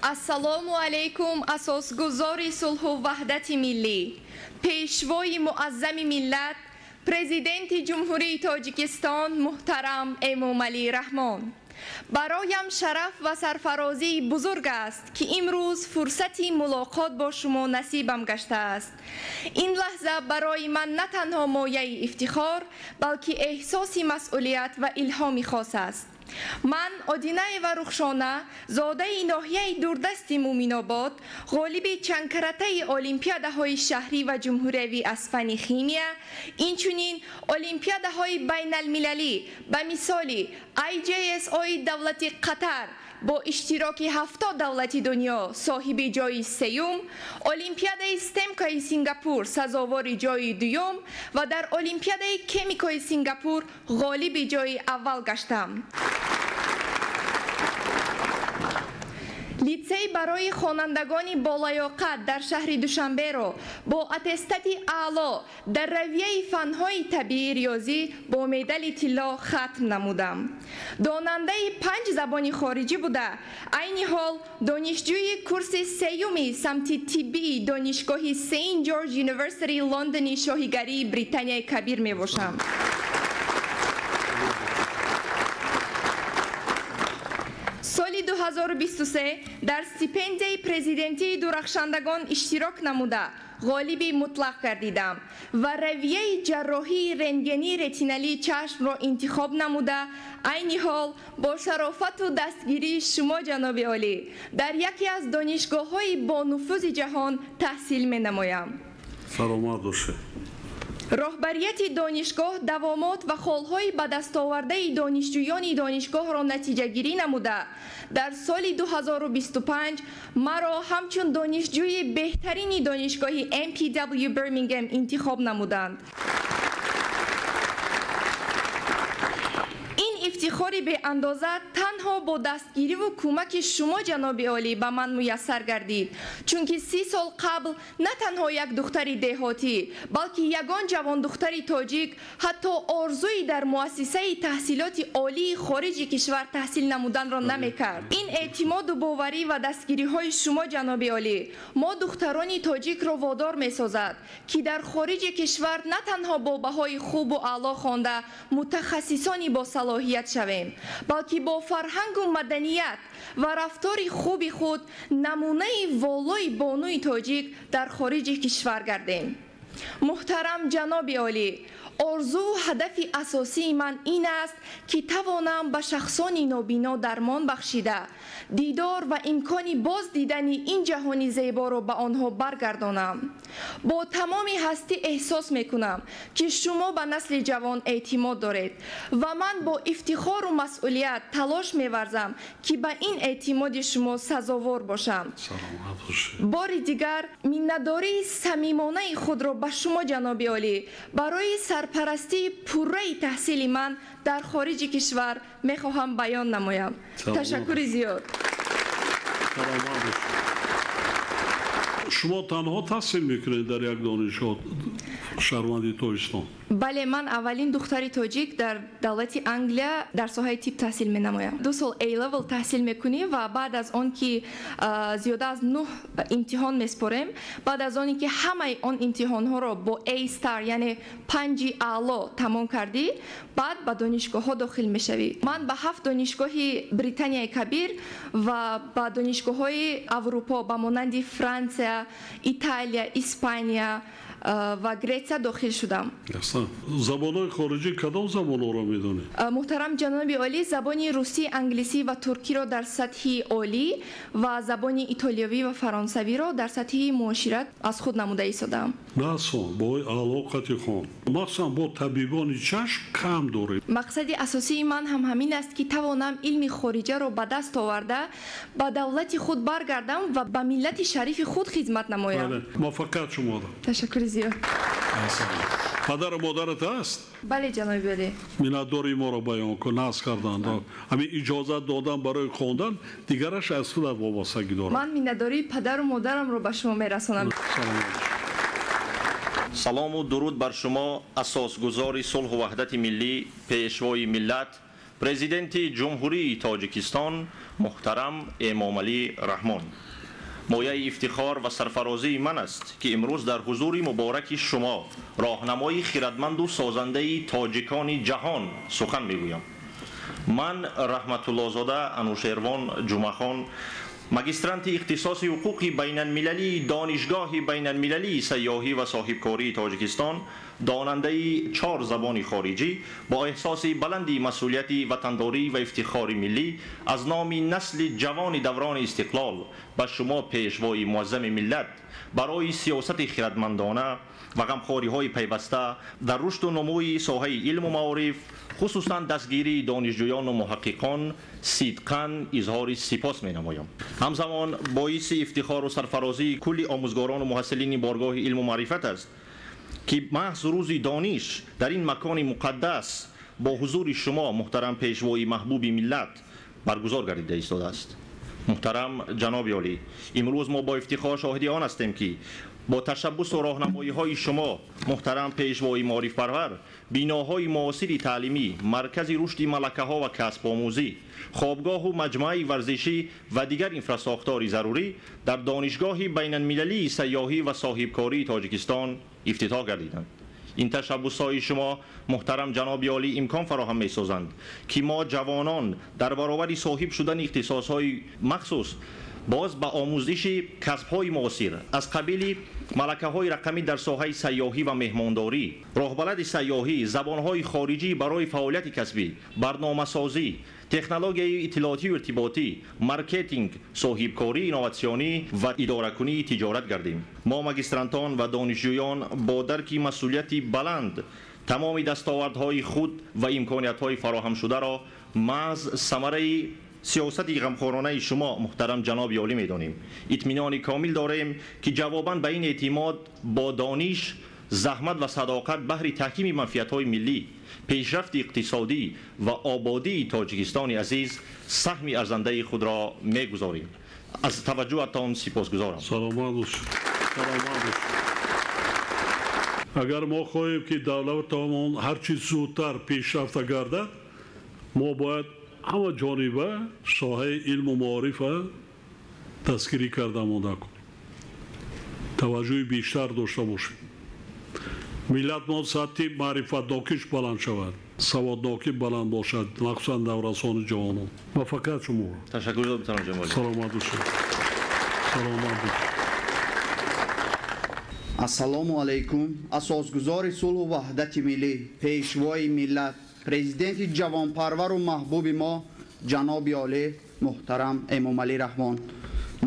Ассалому алайкум, асосгузори сулҳу ваҳдати миллӣ, пешвои муаззами миллат, президенти Ҷумҳурии Тоҷикистон муҳтарам Эмомалӣ Раҳмон. Бароям шараф ва сарфарозии бузург аст, ки имрӯз фурсати мулоқот бо шумо насибам гаштааст. Ин лаҳза барои ман на танҳо мояи ифтихор, балки эҳсоси масъулият ва илҳоми хос аст. Ман Одинаева Рухшона, зодаи ноҳияи дурдасти Муминобод, ғолиби чандкаратаи олимпиадаҳои шаҳрӣ ва ҷумҳуриявӣ аз фанни химия, инчунин олимпиадаҳои байналмилалӣ ба мисоли IJSO-и давлати Қатар бо иштироки 70 давлати дунё соҳиби ҷои сеюм, олимпиадаи стемкаи Сингапур сазовори ҷои дуюм ва дар олимпиадаи кемикои Сингапур ғолиби ҷои аввал гаштам. Литсей барои хонандагони болаёқат дар шаҳри Душанберо бо аттестати аъло дар равияи фанҳои табиӣ риёзӣ бо медали тилло хатм намудам. Донандаи 5 забони хориҷӣ буда, айни ҳол донишҷӯи курси сеюми самти тиббии донишгоҳи Saint George University Лондони шоҳигарии Британияи Кабир мебошам. Соли 2023 дар стипендияи президентии дурахшандагон иштирок намуда, ғолиби мутлақ гардидам ва равияи ҷарроҳии рентгении ретиналии чашмро интихоб намуда, айни ҳол бо шарофату дастгирии шумо, ҷаноби олӣ, дар яке аз донишгоҳҳои бонуфузи ҷаҳон таҳсил менамоям. Саломат бошед. Роҳбарияти донишгоҳ давомот ва холҳои ба дастовардаи донишҷӯёни донишгоҳро натиҷагирӣ намуда, дар соли 2025 маро ҳамчун донишҷӯи беҳтарини донишгоҳи MPW Birmingham интихоб намуданд. Ин ифтихори беандоза танҳо бо дастгириву кӯмаки шумо, ҷаноби олӣ, ба ман муяссар гардид, чунки 30 сол қабл на танҳо як духтари деҳотӣ, балки ягон ҷавондухтари тоҷик ҳатто орзуи дар муассисаи таҳсилоти олии хориҷи кишвар таҳсил намуданро намекард. Ин эътимоду боварӣ ва дастгириҳои шумо, ҷаноби олӣ, мо духтарони тоҷикро водор месозад, ки дар хориҷи кишвар на танҳо бо баҳои хубу аъло хонда мутахассисони босалоҳият шавем, балки бо фарҳангу маданият ва рафтори хуби худ намунаи волои бонуи тоҷик дар хориҷи кишвар гардем. Муҳтарам ҷаноби олӣ, орзуву ҳадафи асосии ман ин аст, ки тавонам ба шахсони нобино дармон бахшида, дидор ва имкони боз дидани ин ҷаҳони зеборо ба онҳо баргардонам. Бо тамоми ҳастӣ эҳсос мекунам, ки шумо ба насли ҷавон эътимод доред ва ман бо ифтихору масъулият талош меварзам, ки ба ин эътимоди шумо сазовор бошам. Бори дигар миннатдории самимонаи худро ба шумо, ҷаноби олӣ, барои сарпарастии пурраи таҳсили ман дар хориҷи кишвар мехоҳам баён намоям. Ташаккури зиёд. Шумо танҳо таҳсил мекунед дар як донишгоҳ шаҳрванди Тоҷикистон? Бале, ман аввалин духтари тоҷик дар давлати Англия дар соҳаи тиб таҳсил менамоям. 2 сол A-level таҳсил мекунӣ ва баъд аз он ки зиёда аз 9 имтиҳон меспорем, баъд аз оне ки ҳамаи он имтиҳонҳоро бо A star, яъне 5 аъло тамом кардӣ, баъд ба донишгоҳҳо дохил мешавӣ. Ман ба 7 донишгоҳи Британияи Кабир ва ба донишгоҳҳои Аврупо ба монанди Франсия, Италия, Испания ва Гретсия дохил шудам. Забонҳои хориҷӣ кадом забонҳоро медонед? Муҳтарам ҷаноби олӣ, забони русӣ, англисӣ ва туркиро дар сатҳи олӣ ва забони итолиёвӣ ва фаронсавиро дар сатҳи муошират аз худ намуда истодаам. Насон, бо аъло қати хон. Махсусан бо табибони чашм кам доред. Мақсади асосии ман ҳам ҳамин аст, ки тавонам илми хориҷаро ба даст оварда, ба давлати худ баргардам ва ба миллати шарифи худ хизмат намоям. Муваффақият шумо. Ташаккури зиёд. Падару модарат ҳаст? Бале, ҷаноби олӣ. Миннатдории моро баён кун, наз карданд. Ҳамин иҷозат додан барои хондан, дигараш аз худат вобастагӣ дорад. Ман миннатдории падару модарамро ба шумо мерасонам. Салому дуруд бар шумо, асосгузори сулҳу ваҳдати миллӣ, пешвои миллат, президенти Ҷумҳурии Тоҷикистон муҳтарам Эмомалӣ Раҳмон. Мояи ифтихор ва сарфарозии ман аст, ки имрӯз дар ҳузури мубораки шумо, роҳнамои хирадманду созандаи тоҷикони ҷаҳон сухан мегӯям. Ман Раҳматуллозода Анушервон Ҷумъахон, магистранти ихтисоси ҳуқуқи байналмилалии Донишгоҳи байналмилалии сайёҳӣ ва соҳибкории Тоҷикистон, донандаи 4 забони хориҷӣ, бо эҳсоси баланди масъулияти ватандорӣ ва ифтихори миллӣ аз номи насли ҷавони даврони истиқлол ба шумо, пешвои муаззами миллат, барои сиёсати хирадмандона ва ғамхориҳои пайваста дар рушду нумӯи соҳаи илму маориф, хусусан дастгирии донишҷӯёну муҳаққиқон, сидқан изҳори сипос менамоям. Ҳамзамон боиси ифтихору сарфарозии кулли омӯзгорону муҳассилини боргоҳи илму маърифат аст, ки маҳз рӯзи дониш дар ин макони муқаддас бо ҳузури шумо, муҳтарам пешвои маҳбуби миллат, баргузор гардида истодааст. Муҳтарам ҷаноби олӣ, имрӯз мо бо ифтихор шоҳиди он ҳастем, ки бо ташаббусу роҳнамоиҳои шумо, муҳтарам пешвои маорифпарвар, биноҳои муосири таълимӣ, маркази рушди малакаҳо ва касбомӯзӣ, хобгоҳу маҷмӯаи варзишӣ ва дигар инфрасохтори зарурӣ дар Донишгоҳи байналмилалии сайёҳӣ ва соҳибкории Тоҷикистон ифтитоҳ гардиданд. Ин ташаббусҳои шумо, муҳтарам ҷаноби олӣ, имкон фароҳам месозанд, ки мо ҷавонон дар баробари соҳиб шудани ихтисосҳои махсус боз ба омӯзиши касбҳои муосир аз қабили малакаҳои рақамӣ дар соҳаи сайёҳӣ ва меҳмондорӣ, роҳбалади сайёҳӣ, забонҳои хориҷӣ барои фаъолияти касбӣ, барномасозӣ, технологияи иттилоотию иртиботӣ, маркетинг, соҳибкории инноватсионӣ ва идоракунии тиҷорат гардем. Мо магистрантон ва донишҷӯён бо дарки масъулияти баланд тамоми дастовардҳои худ ва имкониятҳои фароҳамшударо маҳз самараи сиёсати ғамхоронаи шумо, муҳтарам ҷаноби олӣ, медонем. Итминони комил дорем, ки ҷавобан ба ин эътимод бо дониш, заҳмат ва садоқат баҳри таҳкими манфиатҳои миллӣ, пешрафти иқтисодӣ ва ободии Тоҷикистони азиз саҳми арзандаи худро мегузорем. Аз таваҷҷӯҳатон сипосгузорам. Саломат бошед. Саломат бошед. Агар мо хоҳем, ки давлатамон ҳарчи зудтар пешрафта гардад, мо бояд ҳама ҷониба соҳаи илму маорифа дастгирӣ карда монда кунем, таваҷҷӯҳи бештар дошта бошем. Миллат мо сатҳи маърифатнокиш баланд шавад, саводнокӣ баланд бошад, махсусан наврасону ҷавонон. Муваффақият шумо. Ташаккур, муҳтарам ҷаноби олӣ. Саломат бошед. Саломат бошед. Ассалому алайкум, асосгузори сулҳу ваҳдати миллӣ, пешвои миллат, президенти ҷавонпарвару маҳбуби мо, ҷаноби олӣ муҳтарам Эмомалӣ Раҳмон.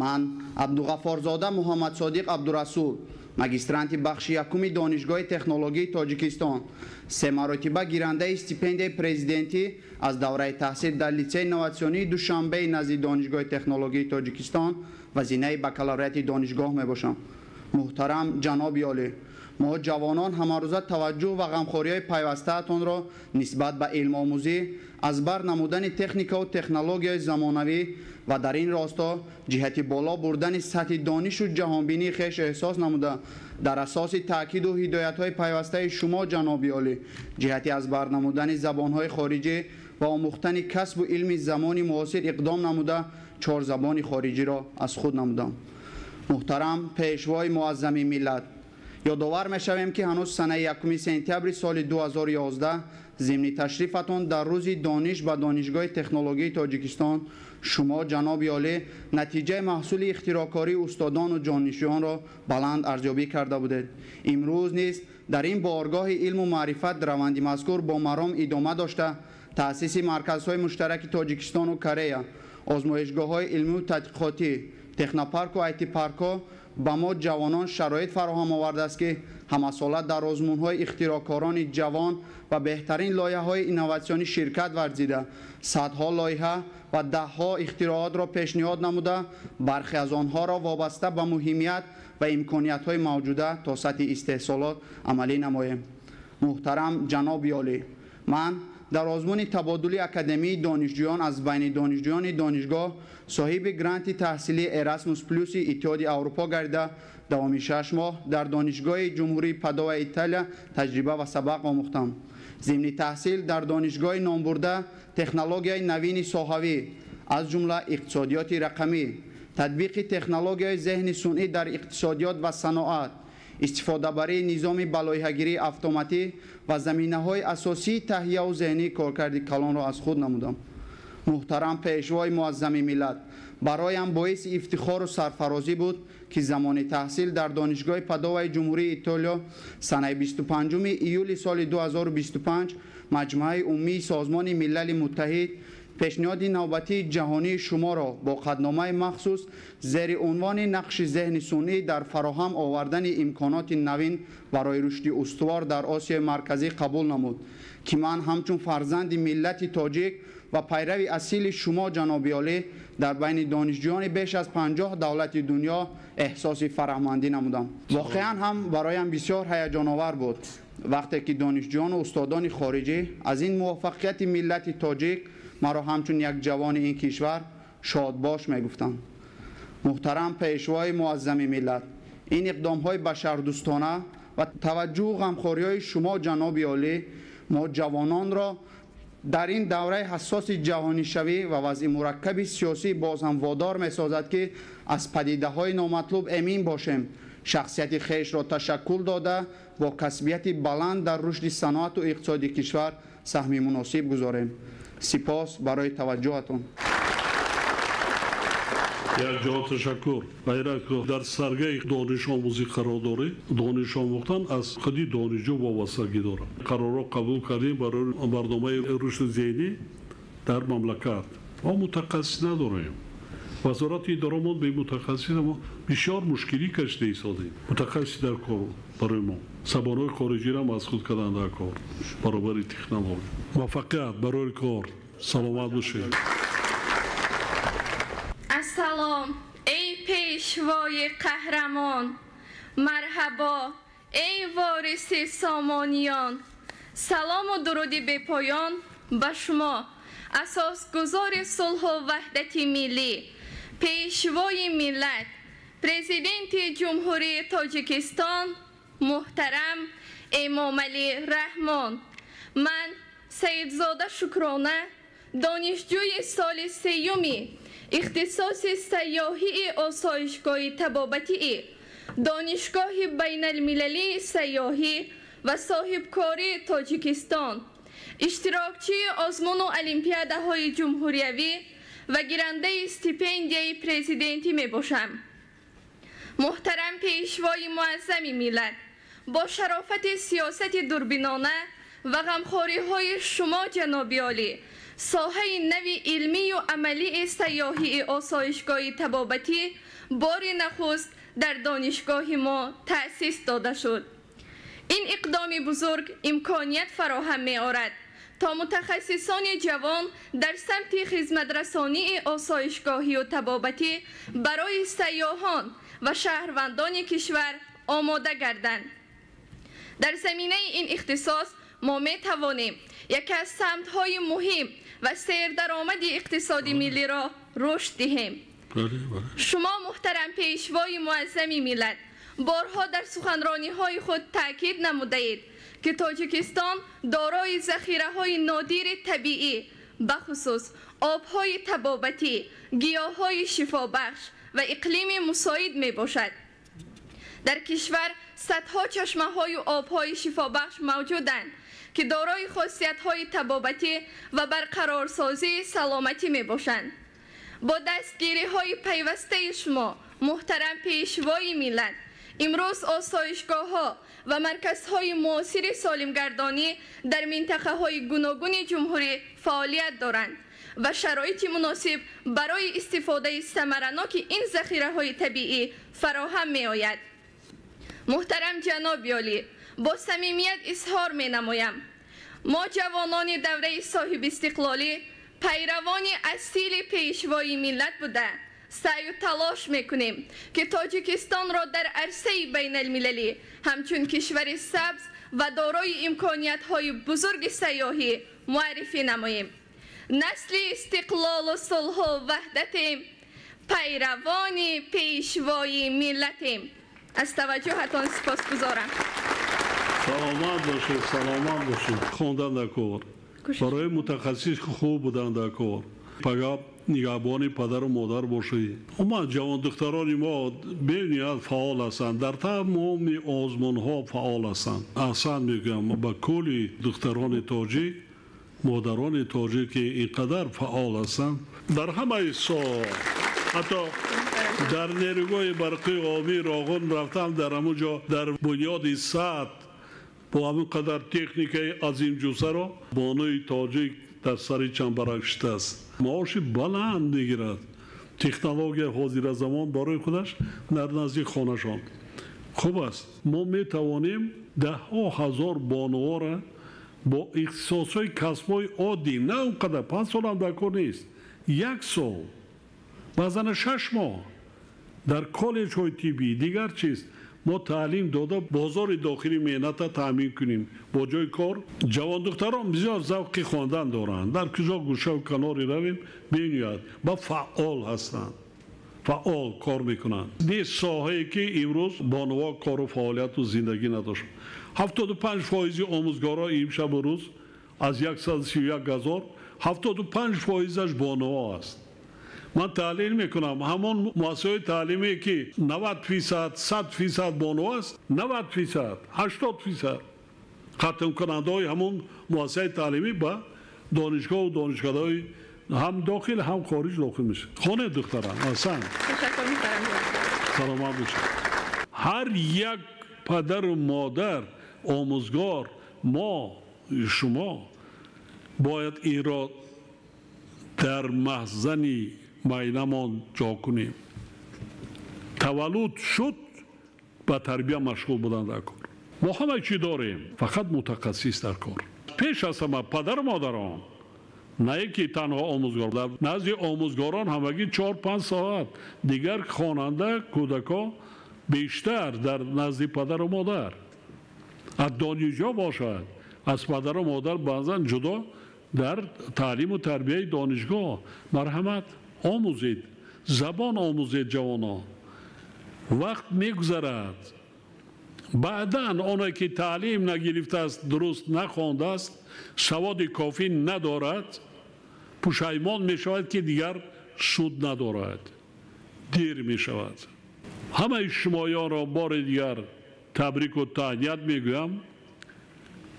Ман, Абдуғаффорзода Муҳаммадсодиқ Абдурасул, магистранти бахши якуми Донишгоҳи технологияи Тоҷикистон, се маротиба гирандаи стипендияи президентӣ, аз давраи таҳсил дар литсеи инноватсионии Душанбеи назди Донишгоҳи технологияи Тоҷикистон ва зинаи бакалавриати донишгоҳ мебошам. Муҳтарам ҷаноби олӣ, мо ҷавонон ҳамарӯза таваҷҷӯҳ ва ғамхориҳои пайвастаатонро нисбат ба илмомӯзӣ, аз бар намудани техникаву технологияи замонавӣ ва дар ин росто ҷиҳати боло бурдани сатҳи донишу ҷаҳонбинии хеш эҳсос намуда, дар асоси таъкиду ҳидоятҳои пайвастаи шумо, ҷаноби олӣ, ҷиҳати аз бар намудани забонҳои хориҷӣ ва омӯхтани касбу илми замони муосир иқдом намуда, 4 забони хориҷиро аз худ намудам. Муҳтарам пешвои муаззами миллат, ёдовар мешавем, ки ҳанӯз санаи 1 сентябри соли 2011 зимни ташрифатон дар рӯзи дониш ба Донишгоҳи технологияи Тоҷикистон шумо, ҷаноби олӣ, натиҷаи маҳсули ихтироъкории устодону донишҷӯёнро баланд арзёбӣ карда будед. Имрӯз низ дар ин боргоҳи илму маърифат раванди мазкур бо маром идома дошта, таъсиси марказҳои муштараки Тоҷикистону Корея, озмоишгоҳҳои илмию тадқиқотӣ, технопарку айти-паркҳо ба мо ҷавонон шароит фароҳам овардааст, ки ҳамасола дар озмунҳои ихтироъкорони ҷавон ва беҳтарин лоиҳаҳои инноватсионӣ ширкат варзида, садҳо лоиҳа ва даҳҳо ихтироотро пешниҳод намуда, бархе аз онҳоро вобаста ба муҳимият ва имкониятҳои мавҷуда то сатҳи истеҳсолот амалӣ намоем. Муҳтарам ҷаноби олӣ, ман дар озмуни табодули академии донишҷӯён аз байни донишҷӯёни донишгоҳ соҳиби гранти таҳсилии Erasmus Плюси Иттиҳоди Аврупо гардида, давоми 6 моҳ дар Донишгоҳи Ҷумҳурии Падова Италия таҷриба ва сабақ омӯхтам. Зимни таҳсил дар донишгоҳи номбурда технологияи навини соҳавӣ, аз ҷумла иқтисодиёти рақамӣ, татбиқи технологияи зеҳни сунъӣ дар иқтисодиёт ва саноат, истифодабарии низоми балоиҳагирии автоматӣ ва заминаҳои асосии таҳияву зеҳнии коркарди калонро аз худ намудам. Муҳтарам пешвои муаззами миллат, бароям боиси ифтихору сарфарозӣ буд, ки замони таҳсил дар Донишгоҳи Падоваи Ҷумҳурии Итолиё санаи 25 июли соли 2025 Маҷмӯаи умумии Созмони Милали Муттаҳид пешниҳоди навбатии ҷаҳонии шуморо бо қатномаи махсус зери унвони нақши зеҳни сунъӣ дар фароҳам овардани имконоти навин барои рушди устувор дар Осиёи Марказӣ қабул намуд, ки ман ҳамчун фарзанди миллати тоҷик ва пайрави асили шумо, ҷаноби олӣ, дар байни донишҷӯёни беш аз 50 давлати дунё эҳсоси фараҳмандӣ намудам. Воқеан ҳам бароям бисёр ҳаяҷоновар буд, вақте ки донишҷӯёну устодони хориҷӣ аз ин муваффақияти миллати тоҷик маро ҳамчун як ҷавони ин кишвар шодбош мегуфтанд. Муҳтарам Пешвои Муаззами миллат, ин иқдомҳои башардӯстона ва таваҷҷӯҳу ғамхориҳои шумо, ҷаноби олӣ, мо ҷавононро дар ин давраи ҳассоси ҷаҳонишавӣ ва вазъи мураккаби сиёсӣ боз ҳам водор месозад, ки аз падидаҳои номатлуб эмин бошем, шахсияти хешро ташаккул дода, бо касбияти баланд дар рушди саноату иқтисоди кишвар саҳми муносиб гузорем. Сипос барои таваҷҷӯҳатон. Як ҷо ташаккур. Ғайрат, дар саргаи донишомӯзӣ қарор доред. Дониш омӯхтан аз худи донишҷӯ вобастагӣ дорад. Қарорро қабул кардем барои барномаи рушди зеҳнӣ дар мамлакат. Мо мутахассис надорем. Вазорати идорамон бемутахассис, мо бисёр мушкилӣ кашида истодем. Мутахассис дар кор барои мо. Забонҳои хориҷиро аз худ кардан дар кор баробари технология. Муваффақият барои кор. Саломат бошед. Ассалом, эй пешвои қаҳрамон, марҳабо, эй вориси сомониён. Салому дуруди бепоён ба шумо, асосгузори сулҳу ваҳдати миллӣ, пешвои миллат, Президенти Ҷумҳурии Тоҷикистон муҳтарам Эмомалӣ Раҳмон. Ман Саидзода Шукрона, донишҷӯи соли сеюми ихтисоси сайёҳии осоишгоҳи табобатии Донишгоҳи байналмилалии сайёҳӣ ва соҳибкории Тоҷикистон, иштирокчии озмуну олимпиадаҳои ҷумҳуриявӣ ва гирандаи стипендияи президентӣ мебошам. Муҳтарам Пешвои Муаззами миллат, бо шарофати сиёсати дурбинона ва ғамхориҳои шумо, ҷаноби олӣ, соҳаи нави илмию амалии сайёҳии осоишгоҳи табобатӣ бори нахуст дар донишгоҳи мо таъсис дода шуд. Ин иқдоми бузург имконият фароҳам меорад, то мутахассисони ҷавон дар самти хизматрасонии осоишгоҳию табобатӣ барои сайёҳон ва шаҳрвандони кишвар омода гарданд. Дар заминаи ин ихтисос мо метавонем яке аз самтҳои муҳим ва сердаромади иқтисоди миллиро рушд диҳем. Шумо, муҳтарам Пешвои Муаззами миллат, борҳо дар суханрониҳои худ таъкид намудаед, ки Тоҷикистон дорои захираҳои нодири табиӣ, бахусус обҳои табобатӣ, гиёҳҳои шифобахш ва иқлими мусоид мебошад. Дар кишвар садҳо чашмаҳою обҳои шифобахш мавҷуданд, ки дорои хосиятҳои табобатӣ ва барқарорсозии саломатӣ мебошанд. Бо дастгириҳои пайвастаи шумо, муҳтарам Пешвои миллат, имрӯз осоишгоҳҳо ва марказҳои муосири солимгардонӣ дар минтақаҳои гуногуни ҷумҳурӣ фаъолият доранд ва шароити муносиб барои истифодаи самараноки ин захираҳои табиӣ фароҳам меояд. Муҳтарам ҷаноби олӣ, бо самимият изҳор менамоям, мо ҷавонони давраи соҳибистиқлолӣ пайравони асили Пешвои миллат буда, саъю талош мекунем, ки Тоҷикистонро дар арсаи байналмилалӣ ҳамчун кишвари сабз ва дорои имкониятҳои бузурги сайёҳӣ муаррифӣ намоем. Насли истиқлолу сулҳу ваҳдатем, пайравони Пешвои миллатем. Аз таваҷҷӯҳатон сипосгузорам. Саломат бошед, саломат бошед. Хондан дар кор, барои мутахассис хуб будан дар кор, пага нигаҳбони падару модар бошед. Умуман ҷавондухтарони мо бениҳоят фаъол ҳастанд, дар тамоми озмунҳо фаъол ҳастанд. Аҳсан мегӯям ба кулли духтарони тоҷик, модарони тоҷик, ки ин қадар фаъол ҳастанд дар ҳамаи соҳа. Ҳатто дар нерӯгоҳи барқии обии Роғун рафтам, дар ҳамон ҷо дар бунёди сад бо ҳамин қадар техникаи азимҷусаро бонуи тоҷик дар сари чамбарак шидааст. Маоши баланд мегирад. Технология ҳозира замон барои худаш дар назди хонашон хуб аст. Мо метавонем даҳҳо ҳазор бонуҳоро бо ихтисосҳои касбҳои оддӣ, на он қадар, 5 солам дар кор нест, як сол, баъзана 6 моҳ дар коллеҷҳои тиббӣ, дигар чиз. Мо таълим дода бозори дохили меҳната таъмин кунем бо ҷои кор. Ҷавондухтарон бисёр завқи хондан доранд. Дар куҷо гӯшаву каноре равем, бениҳоят ба фаъол ҳастанд, фаъол кор мекунанд. Нест соҳае ки имрӯз бонуво кору фаъолияту зиндагӣ надошт. 75% омӯзгорро имшабу рӯз аз 131 ҳазор 75%-аш бонуво аст. Ман таҳлил мекунам, ҳамон муассисаҳои таълимие ки 90%, 100% бонуво аст, 90%, 80% хатмкунандаҳои ҳамон муассисаи таълимӣ ба донишгоҳу донишкадаҳои ҳам дохил, ҳам хориҷ дохил мешавад. Хонед, духтарам, аҳсан. Саломат бошед. Ҳар як падару модар, омӯзгор, мо, шумо бояд инро дар маҳзани майнамон ҷо кунем. Таваллуд шуд, ба тарбия машғул будан дар кор. Мо ҳама чӣ дорем, фақат мутахассис дар кор. Пеш аз ҳама падару модарон, на ин ки танҳо омӯзгор. Дар назди омӯзгорон ҳамагӣ 4-5 соат, дигар хонанда кӯдако бештар дар назди падару модар. Аз донишҷо бошад, аз падару модар баъзан ҷудо дар таълиму тарбияи донишгоҳ. Марҳамат, омӯзед, забон омӯзед ҷавонон. Вақт мегузарад. Баъдан оне ки таълим нагирифтааст, дуруст нахондааст, саводи кофӣ надорад, пушаймон мешавад ки дигар суд надорад, дер мешавад. Ҳамаи шумоёнро бори дигар табрику таҳният мегӯям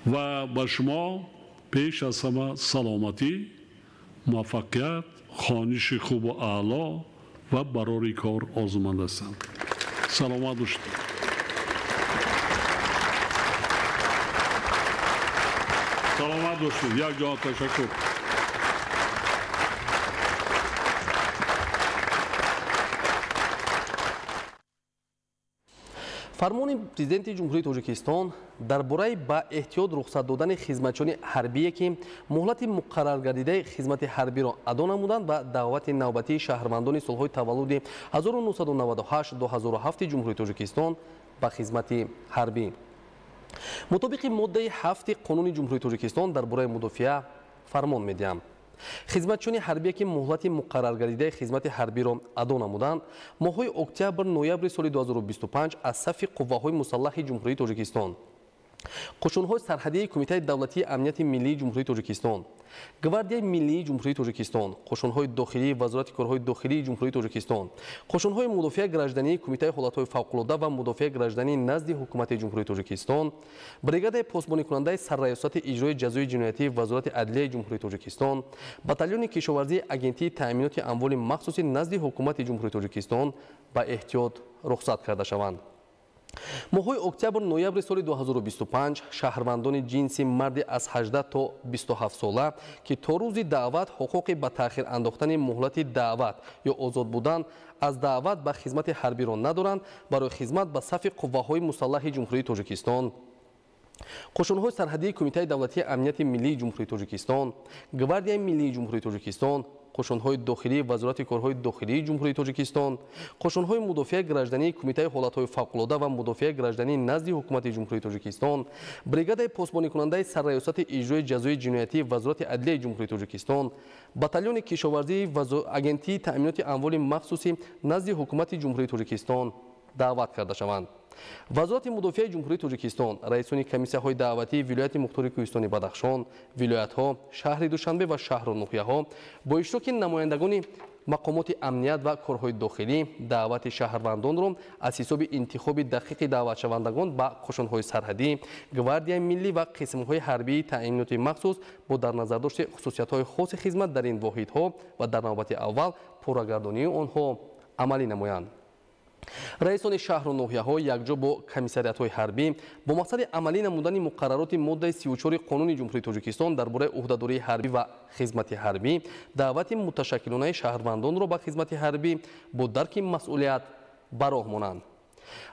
ва ба шумо пеш аз ҳама саломатӣ, муваффақият, хониши хубу аъло ва барори кор орзуманд ҳастам. Саломат бошед. Саломат бошед. Як ҷаҳон ташаккур. Фармони Президенти Ҷумҳурии Тоҷикистон дар бораи ба эҳтиёт рухсат додани хизматчиёни ҳарбие, ки муҳлати муқарраргардидаи хизмати ҳарбиро адо намуданд ва даъвати навбатии шаҳрвандони солҳои таваллуди 1998-2007 Ҷумҳурии Тоҷикистон ба хизмати ҳарбӣ. Мутобиқи моддаи 7 Қонуни Ҷумҳурии Тоҷикистон дар бораи мудофиа фармон медиҳам. Хизматчиёни ҳарбие, ки муҳлати муқарраргардидаи хизмати ҳарбиро адо намуданд, моҳҳои октябр-ноябри соли 2025 аз сафи қувваҳои мусаллаҳи Ҷумҳурии Тоҷикистон, қушунҳои сарҳадии Кумитаи давлатии амнияти миллии Ҷумҳурии Тоҷикистон, Гвардияи миллии Ҷумҳурии Тоҷикистон, қушунҳои дохилии Вазорати корҳои дохилии Ҷумҳурии Тоҷикистон, қушунҳои мудофиаи граждании Кумитаи ҳолатҳои фавқулода ва мудофиаи граждании назди Ҳукумати Ҷумҳурии Тоҷикистон, бригадаи посбоникунандаи сарраёсати иҷрои ҷазои ҷиноятии Вазорати адлияи Ҷумҳурии Тоҷикистон, батальони кишоварзии Агентии таъминоти амволи махсуси назди Ҳукумати Ҷумҳурии Тоҷикистон ба эҳтиёт рухсат карда шаванд. Моҳҳои октябр-ноябри соли 2025 шаҳрвандони ҷинси марди аз 18 то 27 сола, ки то рӯзи даъват ҳуқуқи ба таъхир андохтани муҳлати даъват ё озод будан аз даъват ба хизмати ҳарбиро надоранд, барои хизмат ба сафи қувваҳои мусаллаҳи Ҷумҳурии Тоҷикистон, қушунҳои сарҳадии Кумитаи давлатии амнияти миллии Ҷумҳурии Тоҷикистон, Гвардияи миллии Ҷумҳурии Тоҷикистон, қушунҳои дохилии Вазорати корҳои дохилии Ҷумҳурии Тоҷикистон, қушунҳои мудофиаи граждании Кумитаи ҳолатҳои фавқулода ва мудофиаи граждании назди Ҳукумати Ҷумҳурии Тоҷикистон, бригадаи посбоникунандаи сарраёсати иҷрои ҷазои ҷиноятии Вазорати адлияи Ҷумҳурии Тоҷикистон, батальони кишоварзии Агентии таъминоти амволи махсуси назди Ҳукумати Ҷумҳурии Тоҷикистон даъват карда шаванд. Вазорати мудофиаи Ҷумҳурии Тоҷикистон, раисони комиссияҳои даъватии вилояти мухтори Кӯҳистони Бадахшон, вилоятҳо, шаҳри Душанбе ва шаҳру ноҳияҳо бо иштироки намояндагони мақомоти амният ва корҳои дохилӣ даъвати шаҳрвандонро аз ҳисоби интихоби дақиқи даъватшавандагон ба қушунҳои сарҳадӣ, Гвардияи миллӣ ва қисмҳои ҳарбии таъиноти махсус бо дар назардошти хусусиятҳои хоси хизмат дар ин воҳидҳо ва дар навбати аввал пуррагардонии онҳо амалӣ намоянд. Раисони шаҳру ноҳияҳо якҷо бо комиссариятҳои ҳарбӣ бо мақсади амалӣ намудани муқаррароти моддаи 34 Қонуни Ҷумҳурии Тоҷикистон дар бораи ӯҳдадории ҳарбӣ ва хизмати ҳарбӣ даъвати муташаккилонаи шаҳрвандонро ба хизмати ҳарбӣ бо дарки масъулият ба роҳ монанд.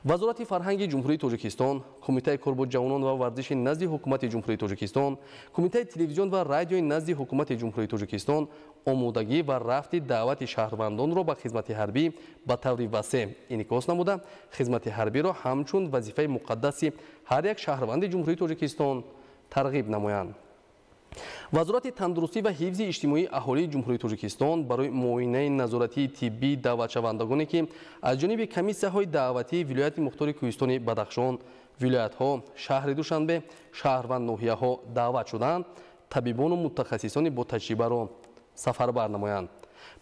Вазорати фарҳанги Ҷумҳурии Тоҷикистон, Кумитаи кор бо ҷавонон ва варзиши назди Ҳукумати Ҷумҳурии Тоҷикистон, Кумитаи телевизион ва радиои назди Ҳукумати Ҷумҳурии Тоҷикистон омодагӣ ва рафти даъвати шаҳрвандонро ба хизмати ҳарбӣ ба таври васеъ инъикос намуда, хизмати ҳарбиро ҳамчун вазифаи муқаддаси ҳар як шаҳрванди Ҷумҳурии Тоҷикистон тарғиб намоянд. Вазорати тандурустӣ ва ҳифзи иҷтимоии аҳолии Ҷумҳурии Тоҷикистон барои муоинаи назоратии тиббӣ даъватшавандагоне, ки аз ҷониби комиссияҳои даъватии вилояти мухтори Кӯҳистони Бадахшон, вилоятҳо, шаҳри Душанбе, шаҳр ва ноҳияҳо даъват шуданд, табибону мутахассисони бо таҷрибаро сафарбар намоянд.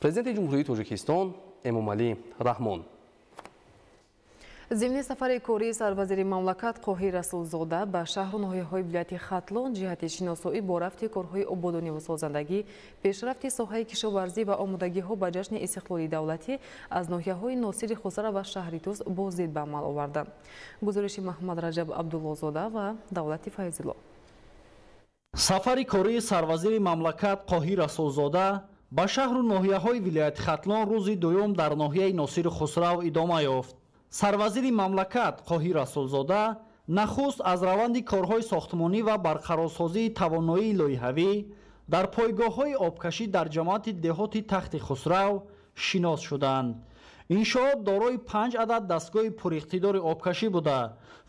Президенти Ҷумҳурии Тоҷикистон Эмомалӣ Раҳмон. Зимни сафари кории сарвазири мамлакат Қоҳир Расулзода ба шаҳру ноҳияҳои вилояти Хатлон ҷиҳати шиносоӣ бо рафти корҳои ободониву созандагӣ, пешрафти соҳаи кишоварзӣ ва омодагиҳо ба ҷашни истиқлоли давлатӣ аз ноҳияҳои Носири Хусрав ва шаҳри Тус боздид ба амал оварданд. Гузориши Маҳмад Раҷаб Абдуллозода ва Давлати Файзулло. Сафари кории сарвазири мамлакат Қоҳир Расулзода ба шаҳру ноҳияҳои вилояти Хатлон рӯзи дуюм дар ноҳияи Носири Хусрав идома ёфт. Сарвазири мамлакат Қоҳир Расулзода нахуст аз раванди корҳои сохтмонӣ ва барқарорсозии тавоноии лоиҳавӣ дар пойгоҳҳои обкашӣ дар ҷамоати деҳоти Тахти Хусрав шинос шуданд. Иншоот дорои 5 адад дастгоҳи пуриқтидори обкашӣ буда,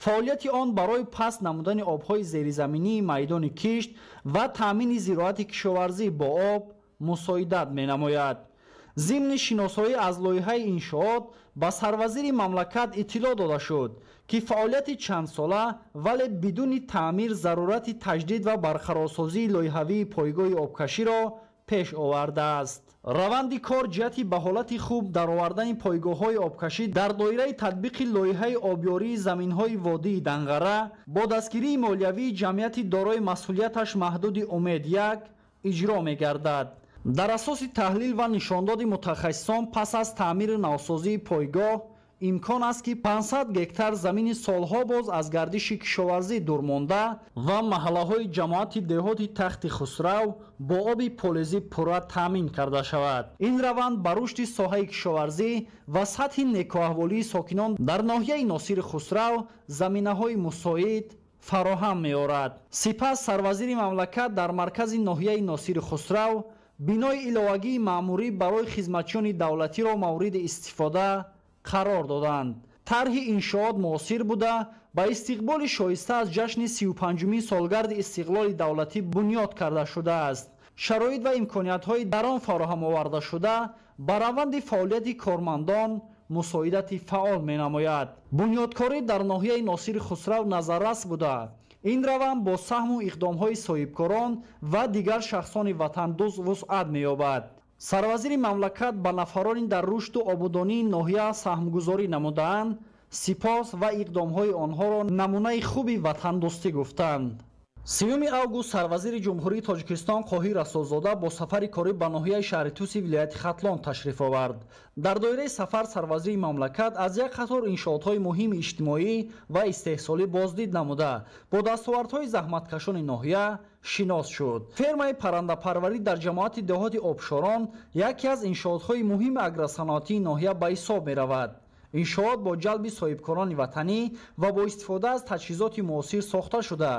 фаъолияти он барои паст намудани обҳои зеризаминии майдони кишт ва таъмини зироати кишоварзӣ бо об мусоидат менамояд. Зимни шиносоӣ аз лоиҳаи иншоот ба сарвазири мамлакат иттилоъ дода шуд, ки фаъолияти чандсола, вале бидуни таъмир зарурати таҷдид ва барқарорсозии лоиҳавии пойгоҳи обкаширо пеш овардааст. Раванди кор ҷиҳати ба ҳолати хуб даровардани пойгоҳҳои обкашӣ дар доираи татбиқи лоиҳаи обёрии заминҳои водии Данғара бо дастгирии молиявии ҷамъияти дорои масъулияташ маҳдуди Умед 1 иҷро мегардад. Дар асоси таҳлил ва нишондоди мутахассисон пас аз таъмиру навсозии пойгоҳ имкон аст, ки 500 гектар замини солҳо боз аз гардиши кишоварзӣ дур монда ва маҳаллаҳои ҷамоати деҳоти Тахти Хусрав бо оби полезӣ пурра таъмин карда шавад. Ин раванд ба рушди соҳаи кишоварзӣ ва сатҳи некӯаҳволии сокинон дар ноҳияи Носири Хусрав заминаҳои мусоид фароҳам меорад. Сипас сарвазири мамлакат дар маркази ноҳияи Носири Хусрав бинои иловагии маъмурӣ барои хизматчиёни давлатиро мавриди истифода қарор доданд. Тарҳи иншоот муосир буда, ба истиқболи шоиста аз ҷашни 35-умин солгарди истиқлоли давлатӣ бунёд карда шудааст. Шароит ва имкониятҳои дар он фароҳам оварда шуда ба раванди фаъолияти кормандон мусоидати фаъол менамояд. Бунёдкорӣ дар ноҳияи Носири Хусрав назаррас буда, ин раванд бо саҳму иқдомҳои соҳибкорон ва дигар шахсони ватандӯст вусъат меёбад. Сарвазири мамлакат ба нафарони дар рушду ободонии ноҳия саҳмгузорӣ намудаанд, сипос ва иқдомҳои онҳоро намунаи хуби ватандӯстӣ гуфтанд. 3 август сарвазири Ҷумҳурии Тоҷикистон Қоҳир Расулзода бо сафари корӣ ба ноҳияи шаҳри Туси вилояти Хатлон ташриф овард. Дар доираи сафар сарвазири мамлакат аз як қатор иншоотҳои муҳими иҷтимоӣ ва истеҳсолӣ боздид намуда, бо дастовардҳои заҳматкашони ноҳия шинос шуд. Фермаи паррандапарварӣ дар ҷамоати деҳоти Обшорон яке аз иншоотҳои муҳими агросаноатии ноҳия ба ҳисоб меравад. Иншоот бо ҷалби соҳибкорони ватанӣ ва бо истифода аз таҷҳизоти муосир сохта шуда,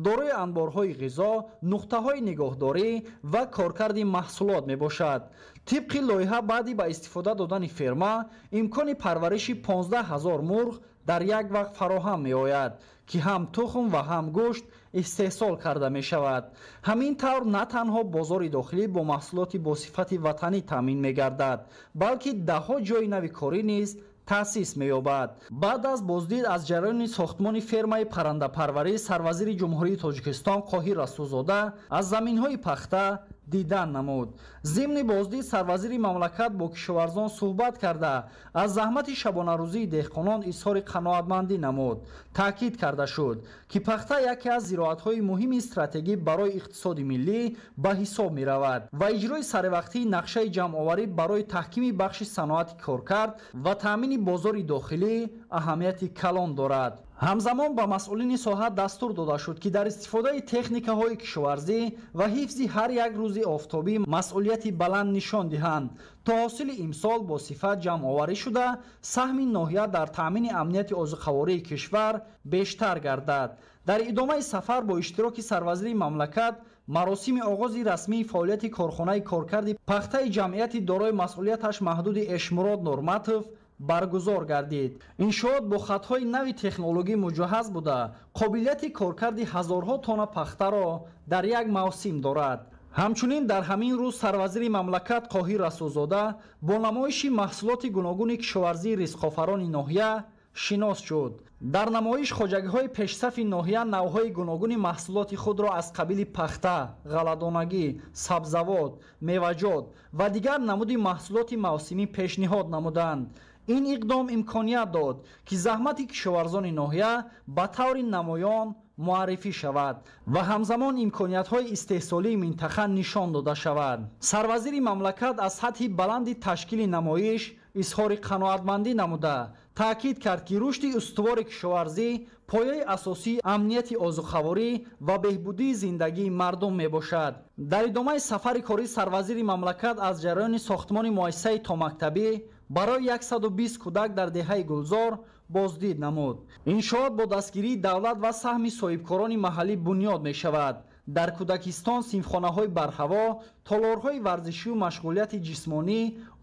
дорои анборҳои ғизо, нуқтаҳои нигоҳдорӣ ва коркарди маҳсулот мебошад. Тибқи лоиҳа баъди ба истифода додани ферма имкони парвариши 15 000 мурғ дар як вақт фароҳам меояд, ки ҳам тухм ва ҳам гӯшт истеҳсол карда мешавад. Ҳамин тавр на танҳо бозори дохилӣ бо маҳсулоти бо сифати ватанӣ таъмин мегардад, балки даҳҳо ҷойи нави корӣ низ таъсис меёбад. Баъд аз боздид аз ҷараёни сохтмони фермаи паррандапарварӣ сарвазири Ҷумҳурии Тоҷикистон Қоҳир Расулзода аз заминҳои пахта дидан намуд. Зимни боздид сарвазири мамлакат бо кишоварзон суҳбат карда, аз заҳмати шабонарӯзии деҳқонон изҳори қаноатмандӣ намуд. Таъкид карда шуд, ки пахта яке аз зироатҳои муҳими стратегӣ барои иқтисоди миллӣ ба ҳисоб меравад ва иҷрои саривақтии нақшаи ҷамъоварӣ барои таҳкими бахши саноати коркард ва таъмини бозори дохилӣ аҳамияти калон дорад. Ҳамзамон ба масъулини соҳа дастур дода шуд, ки дар истифодаи техникаҳои кишоварзӣ ва ҳифзи ҳар як рӯзи офтобӣ масъулияти баланд нишон диҳанд, то ҳосили имсол бо сифат ҷамъоварӣ шуда, саҳми ноҳия дар таъмини амнияти озуқавории кишвар бештар гардад. Дар идомаи сафар бо иштироки сарвазири мамлакат маросими оғози расмии фаъолияти корхонаи коркарди пахтаи ҷамъияти дорои масъулияташ маҳдуди Эшмурод Нурматов баргузор гардид. Иншоот бо хатҳои нави технологӣ муҷаҳҳаз буда, қобилияти коркарди ҳазорҳо тонна пахтаро дар як мавсим дорад. Ҳамчунин дар ҳамин рӯз сарвазири мамлакат Қоҳир Расулзода бо намоиши маҳсулоти гуногуни кишоварзии ризқофарони ноҳия шинос шуд. Дар намоиш хоҷагиҳои пешсафи ноҳия навъҳои гуногуни маҳсулоти худро аз қабили пахта, ғалладонагӣ, сабзавот, меваҷот ва дигар намуди маҳсулоти мавсимӣ пешниҳод намуданд. Ин иқдом имконият дод, ки заҳмати кишоварзони ноҳия ба таври намоён муаррифӣ шавад ва ҳамзамон имкониятҳои истеҳсолии минтақа нишон дода шавад. Сарвазири мамлакат аз сатҳи баланди ташкили намоиш изҳори қаноатмандӣ намуда, таъкид кард, ки рушди устувори кишоварзӣ пояи асосии амнияти озуқаворӣ ва беҳбудии зиндагии мардум мебошад. Дар идомаи сафари корӣ сарвазири мамлакат аз ҷараёни сохтмони муассисаи томактабӣ барои 120 кӯдак дар деҳаи Гулзор боздид намуд. Иншоот бо дастгирии давлат ва саҳми соҳибкорони маҳаллӣ бунёд мешавад. Дар кӯдакистон синфхонаҳои барҳаво, толорҳои варзишию машғулияти ҷисмонӣ,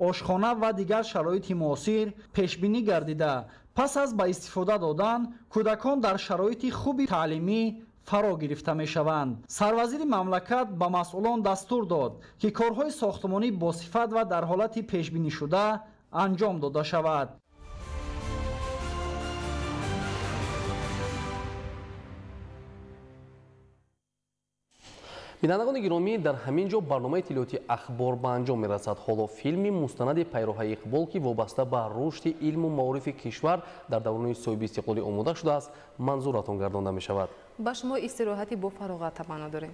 ошхона ва дигар шароити муосир пешбинӣ гардида, пас аз ба истифода додан кӯдакон дар шароити хуби таълимӣ фаро гирифта мешаванд. Сарвазири мамлакат ба масъулон дастур дод, ки корҳои сохтмонӣ босифат ва дар ҳолати пешбинишуда анҷом дода шавад. Бинандагони гиромӣ, дар ҳамин ҷо барномаи иттилоотии Ахбор ба анҷом мерасад. Ҳоло филми мустанади Пайроҳаи иқбол, ки вобаста ба рушди илму маорифи кишвар дар даврони соҳиби истиқлолӣ омода шудааст, манзуратон гардонда мешавад. Ба шумо истироҳати бофароғат таманно дорем.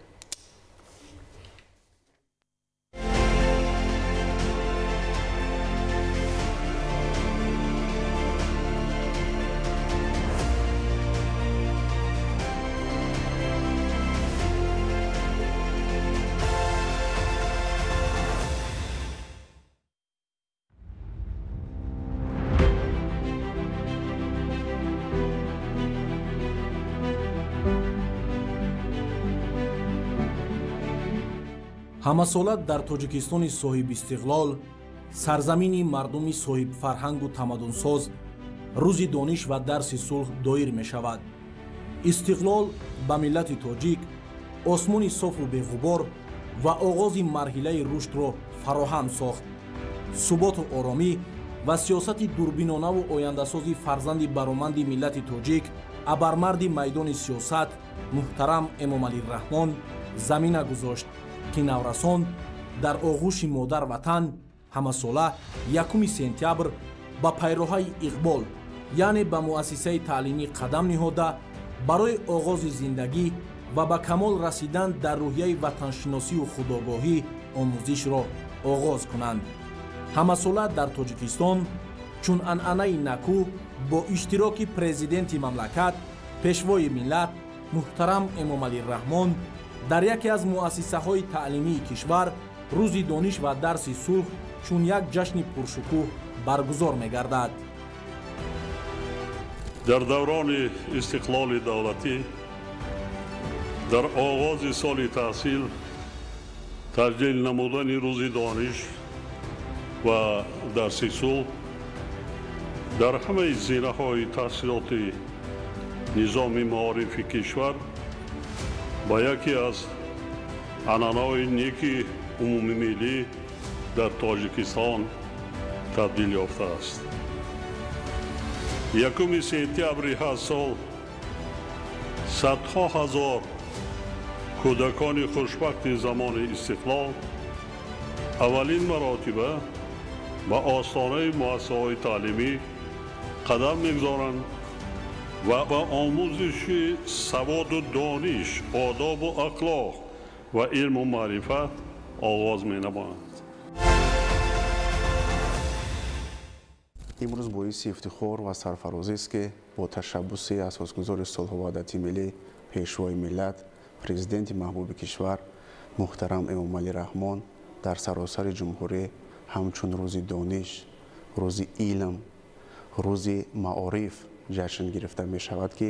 Ҳамасола дар Тоҷикистони соҳибистиқлол, сарзамини мардуми соҳибфарҳангу тамаддунсоз, рӯзи дониш ва дарси сулҳ доир мешавад. Истиқлол ба миллати тоҷик осмони софу беғубор ва оғози марҳилаи рушдро фароҳам сохт. Суботу оромӣ ва сиёсати дурбинонаву ояндасози фарзанди бароманди миллати тоҷик, абармарди майдони сиёсат муҳтарам Эмомалӣ Раҳмон замина гузошт, ки наврасон дар оғӯши модар ватан ҳамасола 1 сентябр ба пайроҳаи иқбол, яъне ба муассисаи таълимӣ қадам ниҳода, барои оғози зиндагӣ ва ба камол расидан дар рӯҳияи ватаншиносию худогоҳӣ омӯзишро оғоз кунанд. Ҳамасола дар Тоҷикистон чун анъанаи накӯ бо иштироки президенти мамлакат, пешвои миллат муҳтарам Эмомалӣ Раҳмон дар яке аз муассисаҳои таълимии кишвар рӯзи дониш ва дарси сулҳ чун як ҷашни пуршукӯҳ баргузор мегардад. Дар даврони истиқлоли давлатӣ дар оғози соли таҳсил таҷлил намудани рӯзи дониш ва дарси сулҳ дар ҳамаи зинаҳои таҳсилоти низоми маорифи кишвар ба яке аз анъанаҳои неки умумимиллӣ дар Тоҷикистон табдил ёфтааст. 1 сентябри ҳар сол садҳо ҳазор кӯдакони хушбахти замони истиқлол аввалин маротиба ба остонаи муассисаҳои таълимӣ қадам мегузоранд ва ба омӯзиши саводу дониш, одобу ахлоқ ва илму маърифат оғоз менамоянд. Имрӯз боиси ифтихор ва сарфарозист, ки бо ташаббуси асосгузори сулҳу ваҳдати миллӣ, пешвои миллат, президенти маҳбуби кишвар муҳтарам Эмомалӣ Раҳмон дар саросари ҷумҳурӣ ҳамчун рӯзи дониш, рӯзи илм, рӯзи маориф ҷашн гирифта мешавад, ки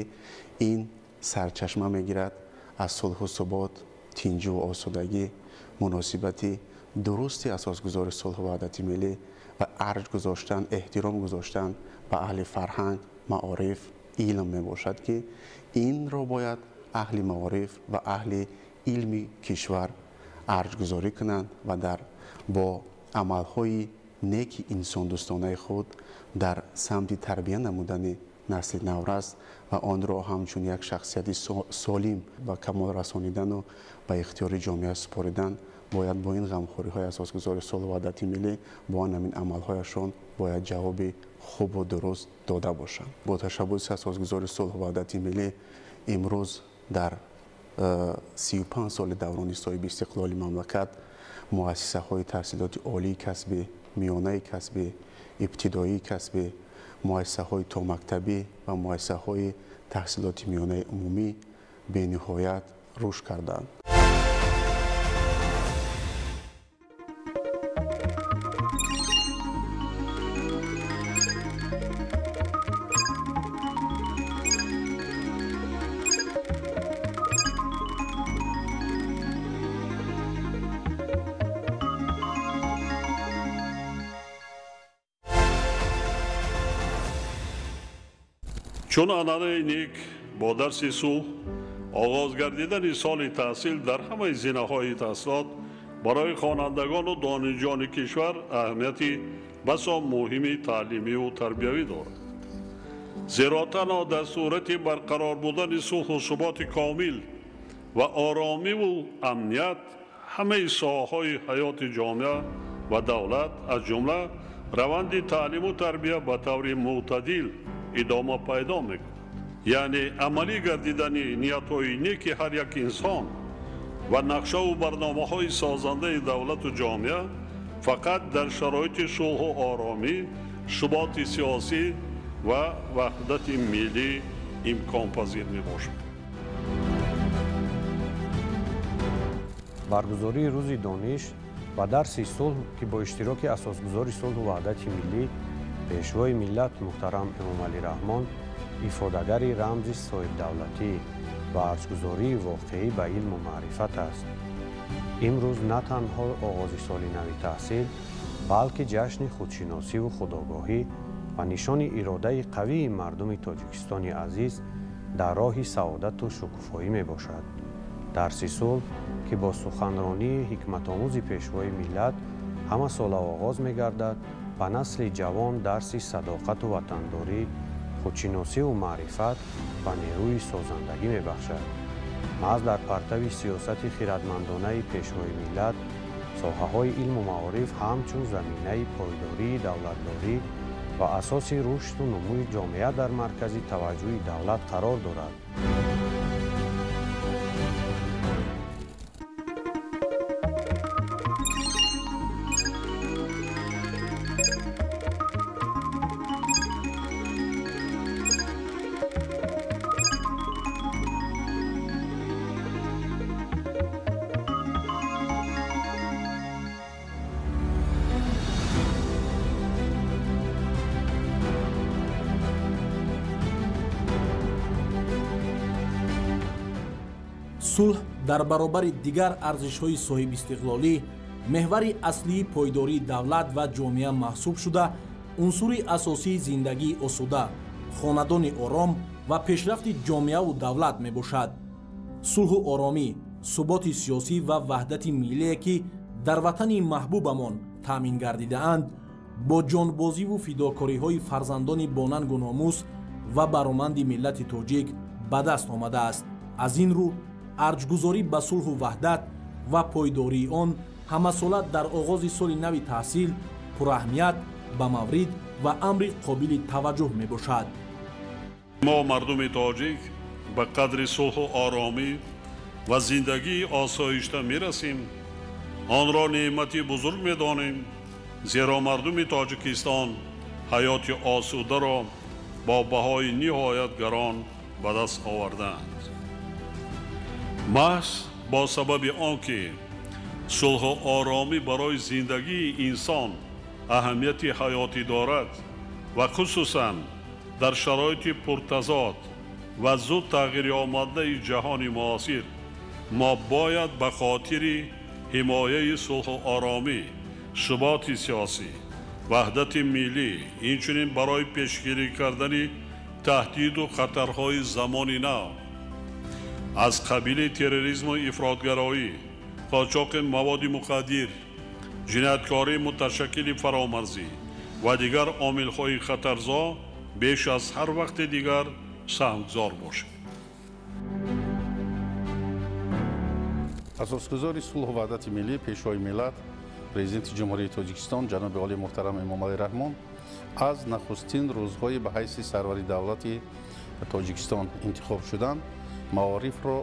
ин сарчашма мегирад аз сулҳу субот, тинҷуву осудагӣ, муносибати дурусти асосгузори сулҳу ваҳдати миллӣ ва арҷ гузоштан, эҳтиром гузоштан ба аҳли фарҳанг, маориф, илм мебошад, ки инро бояд аҳли маориф ва аҳли илми кишвар арҷгузорӣ кунанд ва дар бо амалҳои неки инсондӯстонаи худ дар самти тарбия намудани насли наврас ва онро ҳамчун як шахсияти солим ба камол расонидану ба ихтиёри ҷомеа супоридан бояд бо ин ғамхориҳои асосгузори сулҳу ваҳдати миллӣ бо ҳамин амалҳояшон бояд ҷавоби хубу дуруст дода бошанд. Бо ташаббуси асосгузори сулҳу ваҳдати миллӣ имрӯз дар 35 соли даврони соҳиби истиқлоли мамлакат муассисаҳои таҳсилоти олии касбӣ, миёнаи касбӣ, ибтидоии касбӣ, муассисаҳои томактабӣ ва муассисаҳои таҳсилоти миёнаи умумӣ бениҳоят рушд карданд. Чун анъанаи нек бо дарси сулҳ оғоз гардидани соли таҳсил дар ҳамаи зинаҳои таҳсилот барои хонандагону донишҷӯёни кишвар аҳамияти басо муҳими таълимиву тарбиявӣ дорад. Зеро танҳо дар сурати барқарор будани сулҳу суботи комил ва оромиву амният ҳамаи соҳаҳои ҳаёти ҷомеа ва давлат, аз ҷумла раванди таълиму тарбия ба таври мӯътадил идома пайдо мекунад. Яъне амалӣ гардидани ниятҳои неки ҳар як инсон ва нақшаву барномаҳои созандаи давлату ҷомеа фақат дар шароити сулҳу оромӣ, суботи сиёсӣ ва ваҳдати миллӣ имконпазир мебошад. Баргузории рӯзи дониш ва дарси сулҳ, ки бо иштироки асосгузори сулҳу ваҳдати миллӣ, пешвои миллат муҳтарам Эмомалӣ Раҳмон ифодагари рамзи соҳибдавлатӣ ва арҷгузории воқеӣ ба илму маърифат аст. Имрӯз на танҳо оғози соли нави таҳсил, балки ҷашни худшиносиву худогоҳӣ ва нишони иродаи қавии мардуми Тоҷикистони азиз дар роҳи саодату шукуфоӣ мебошад. Дарси сулҳ, ки бо суханронии ҳикматомӯзи пешвои миллат ҳамасола оғоз мегардад, ба насли ҷавон дарси садоқату ватандорӣ, худшиносиву маърифат ва нерӯи созандагӣ мебахшад. Маҳз дар партави сиёсати хирадмандонаи пешвои миллат, соҳаҳои илму маориф ҳамчун заминаи пойдории давлатдорӣ ва асоси рушду нумӯи ҷомеа дар маркази таваҷҷӯҳи давлат қарор дорад. Сулҳ дар баробари дигар арзишҳои соҳибистиқлолӣ меҳвари аслии пойдории давлат ва ҷомеа маҳсуб шуда, унсури асосии зиндагии осуда, хонадони ором ва пешрафти ҷомеаву давлат мебошад. Сулҳу оромӣ, суботи сиёсӣ ва ваҳдати миллие, ки дар ватани маҳбубамон таъмин гардидаанд, бо ҷонбозиву фидокориҳои фарзандони бонангу номус ва бароманди миллати тоҷик ба даст омадааст. Аз ин рӯ арҷгузорӣ ба сулҳу ваҳдат ва пойдории он ҳамасола дар оғози соли нави таҳсил пураҳамият, ба маврид ва амри қобили таваҷҷӯҳ мебошад. Мо мардуми тоҷик ба қадри сулҳу оромӣ ва зиндагии осоишта мерасем, онро неъмати бузург медонем, зеро мардуми Тоҷикистон ҳаёти осударо бо баҳои ниҳоят гарон ба даст овардаанд. Маҳз бо сабаби он ки сулҳу оромӣ барои зиндагии инсон аҳамияти ҳаётӣ дорад ва хусусан дар шароити пуртазод ва зуд тағйирёмадаи ҷаҳони муосир мо бояд ба хотири ҳимояи сулҳу оромӣ, суботи сиёсӣ, ваҳдати миллӣ, инчунин барои пешгирӣ кардани таҳдиду хатарҳои замони нав аз қабили терроризму ифротгароӣ, қочоқи маводи муқаддир, ҷинояткории муташаккили фаромарзӣ ва дигар омилҳои хатарзо беш аз ҳар вақти дигар саҳмгузор бошем. Асосгузори сулҳу ваҳдати миллӣ, Пешвои миллат, Президенти Ҷумҳурии Тоҷикистон ҷаноби олии муҳтарам Эмомалӣ Раҳмон аз нахустин рӯзҳои ба ҳайси сарвари давлати Тоҷикистон интихоб шудан маорифро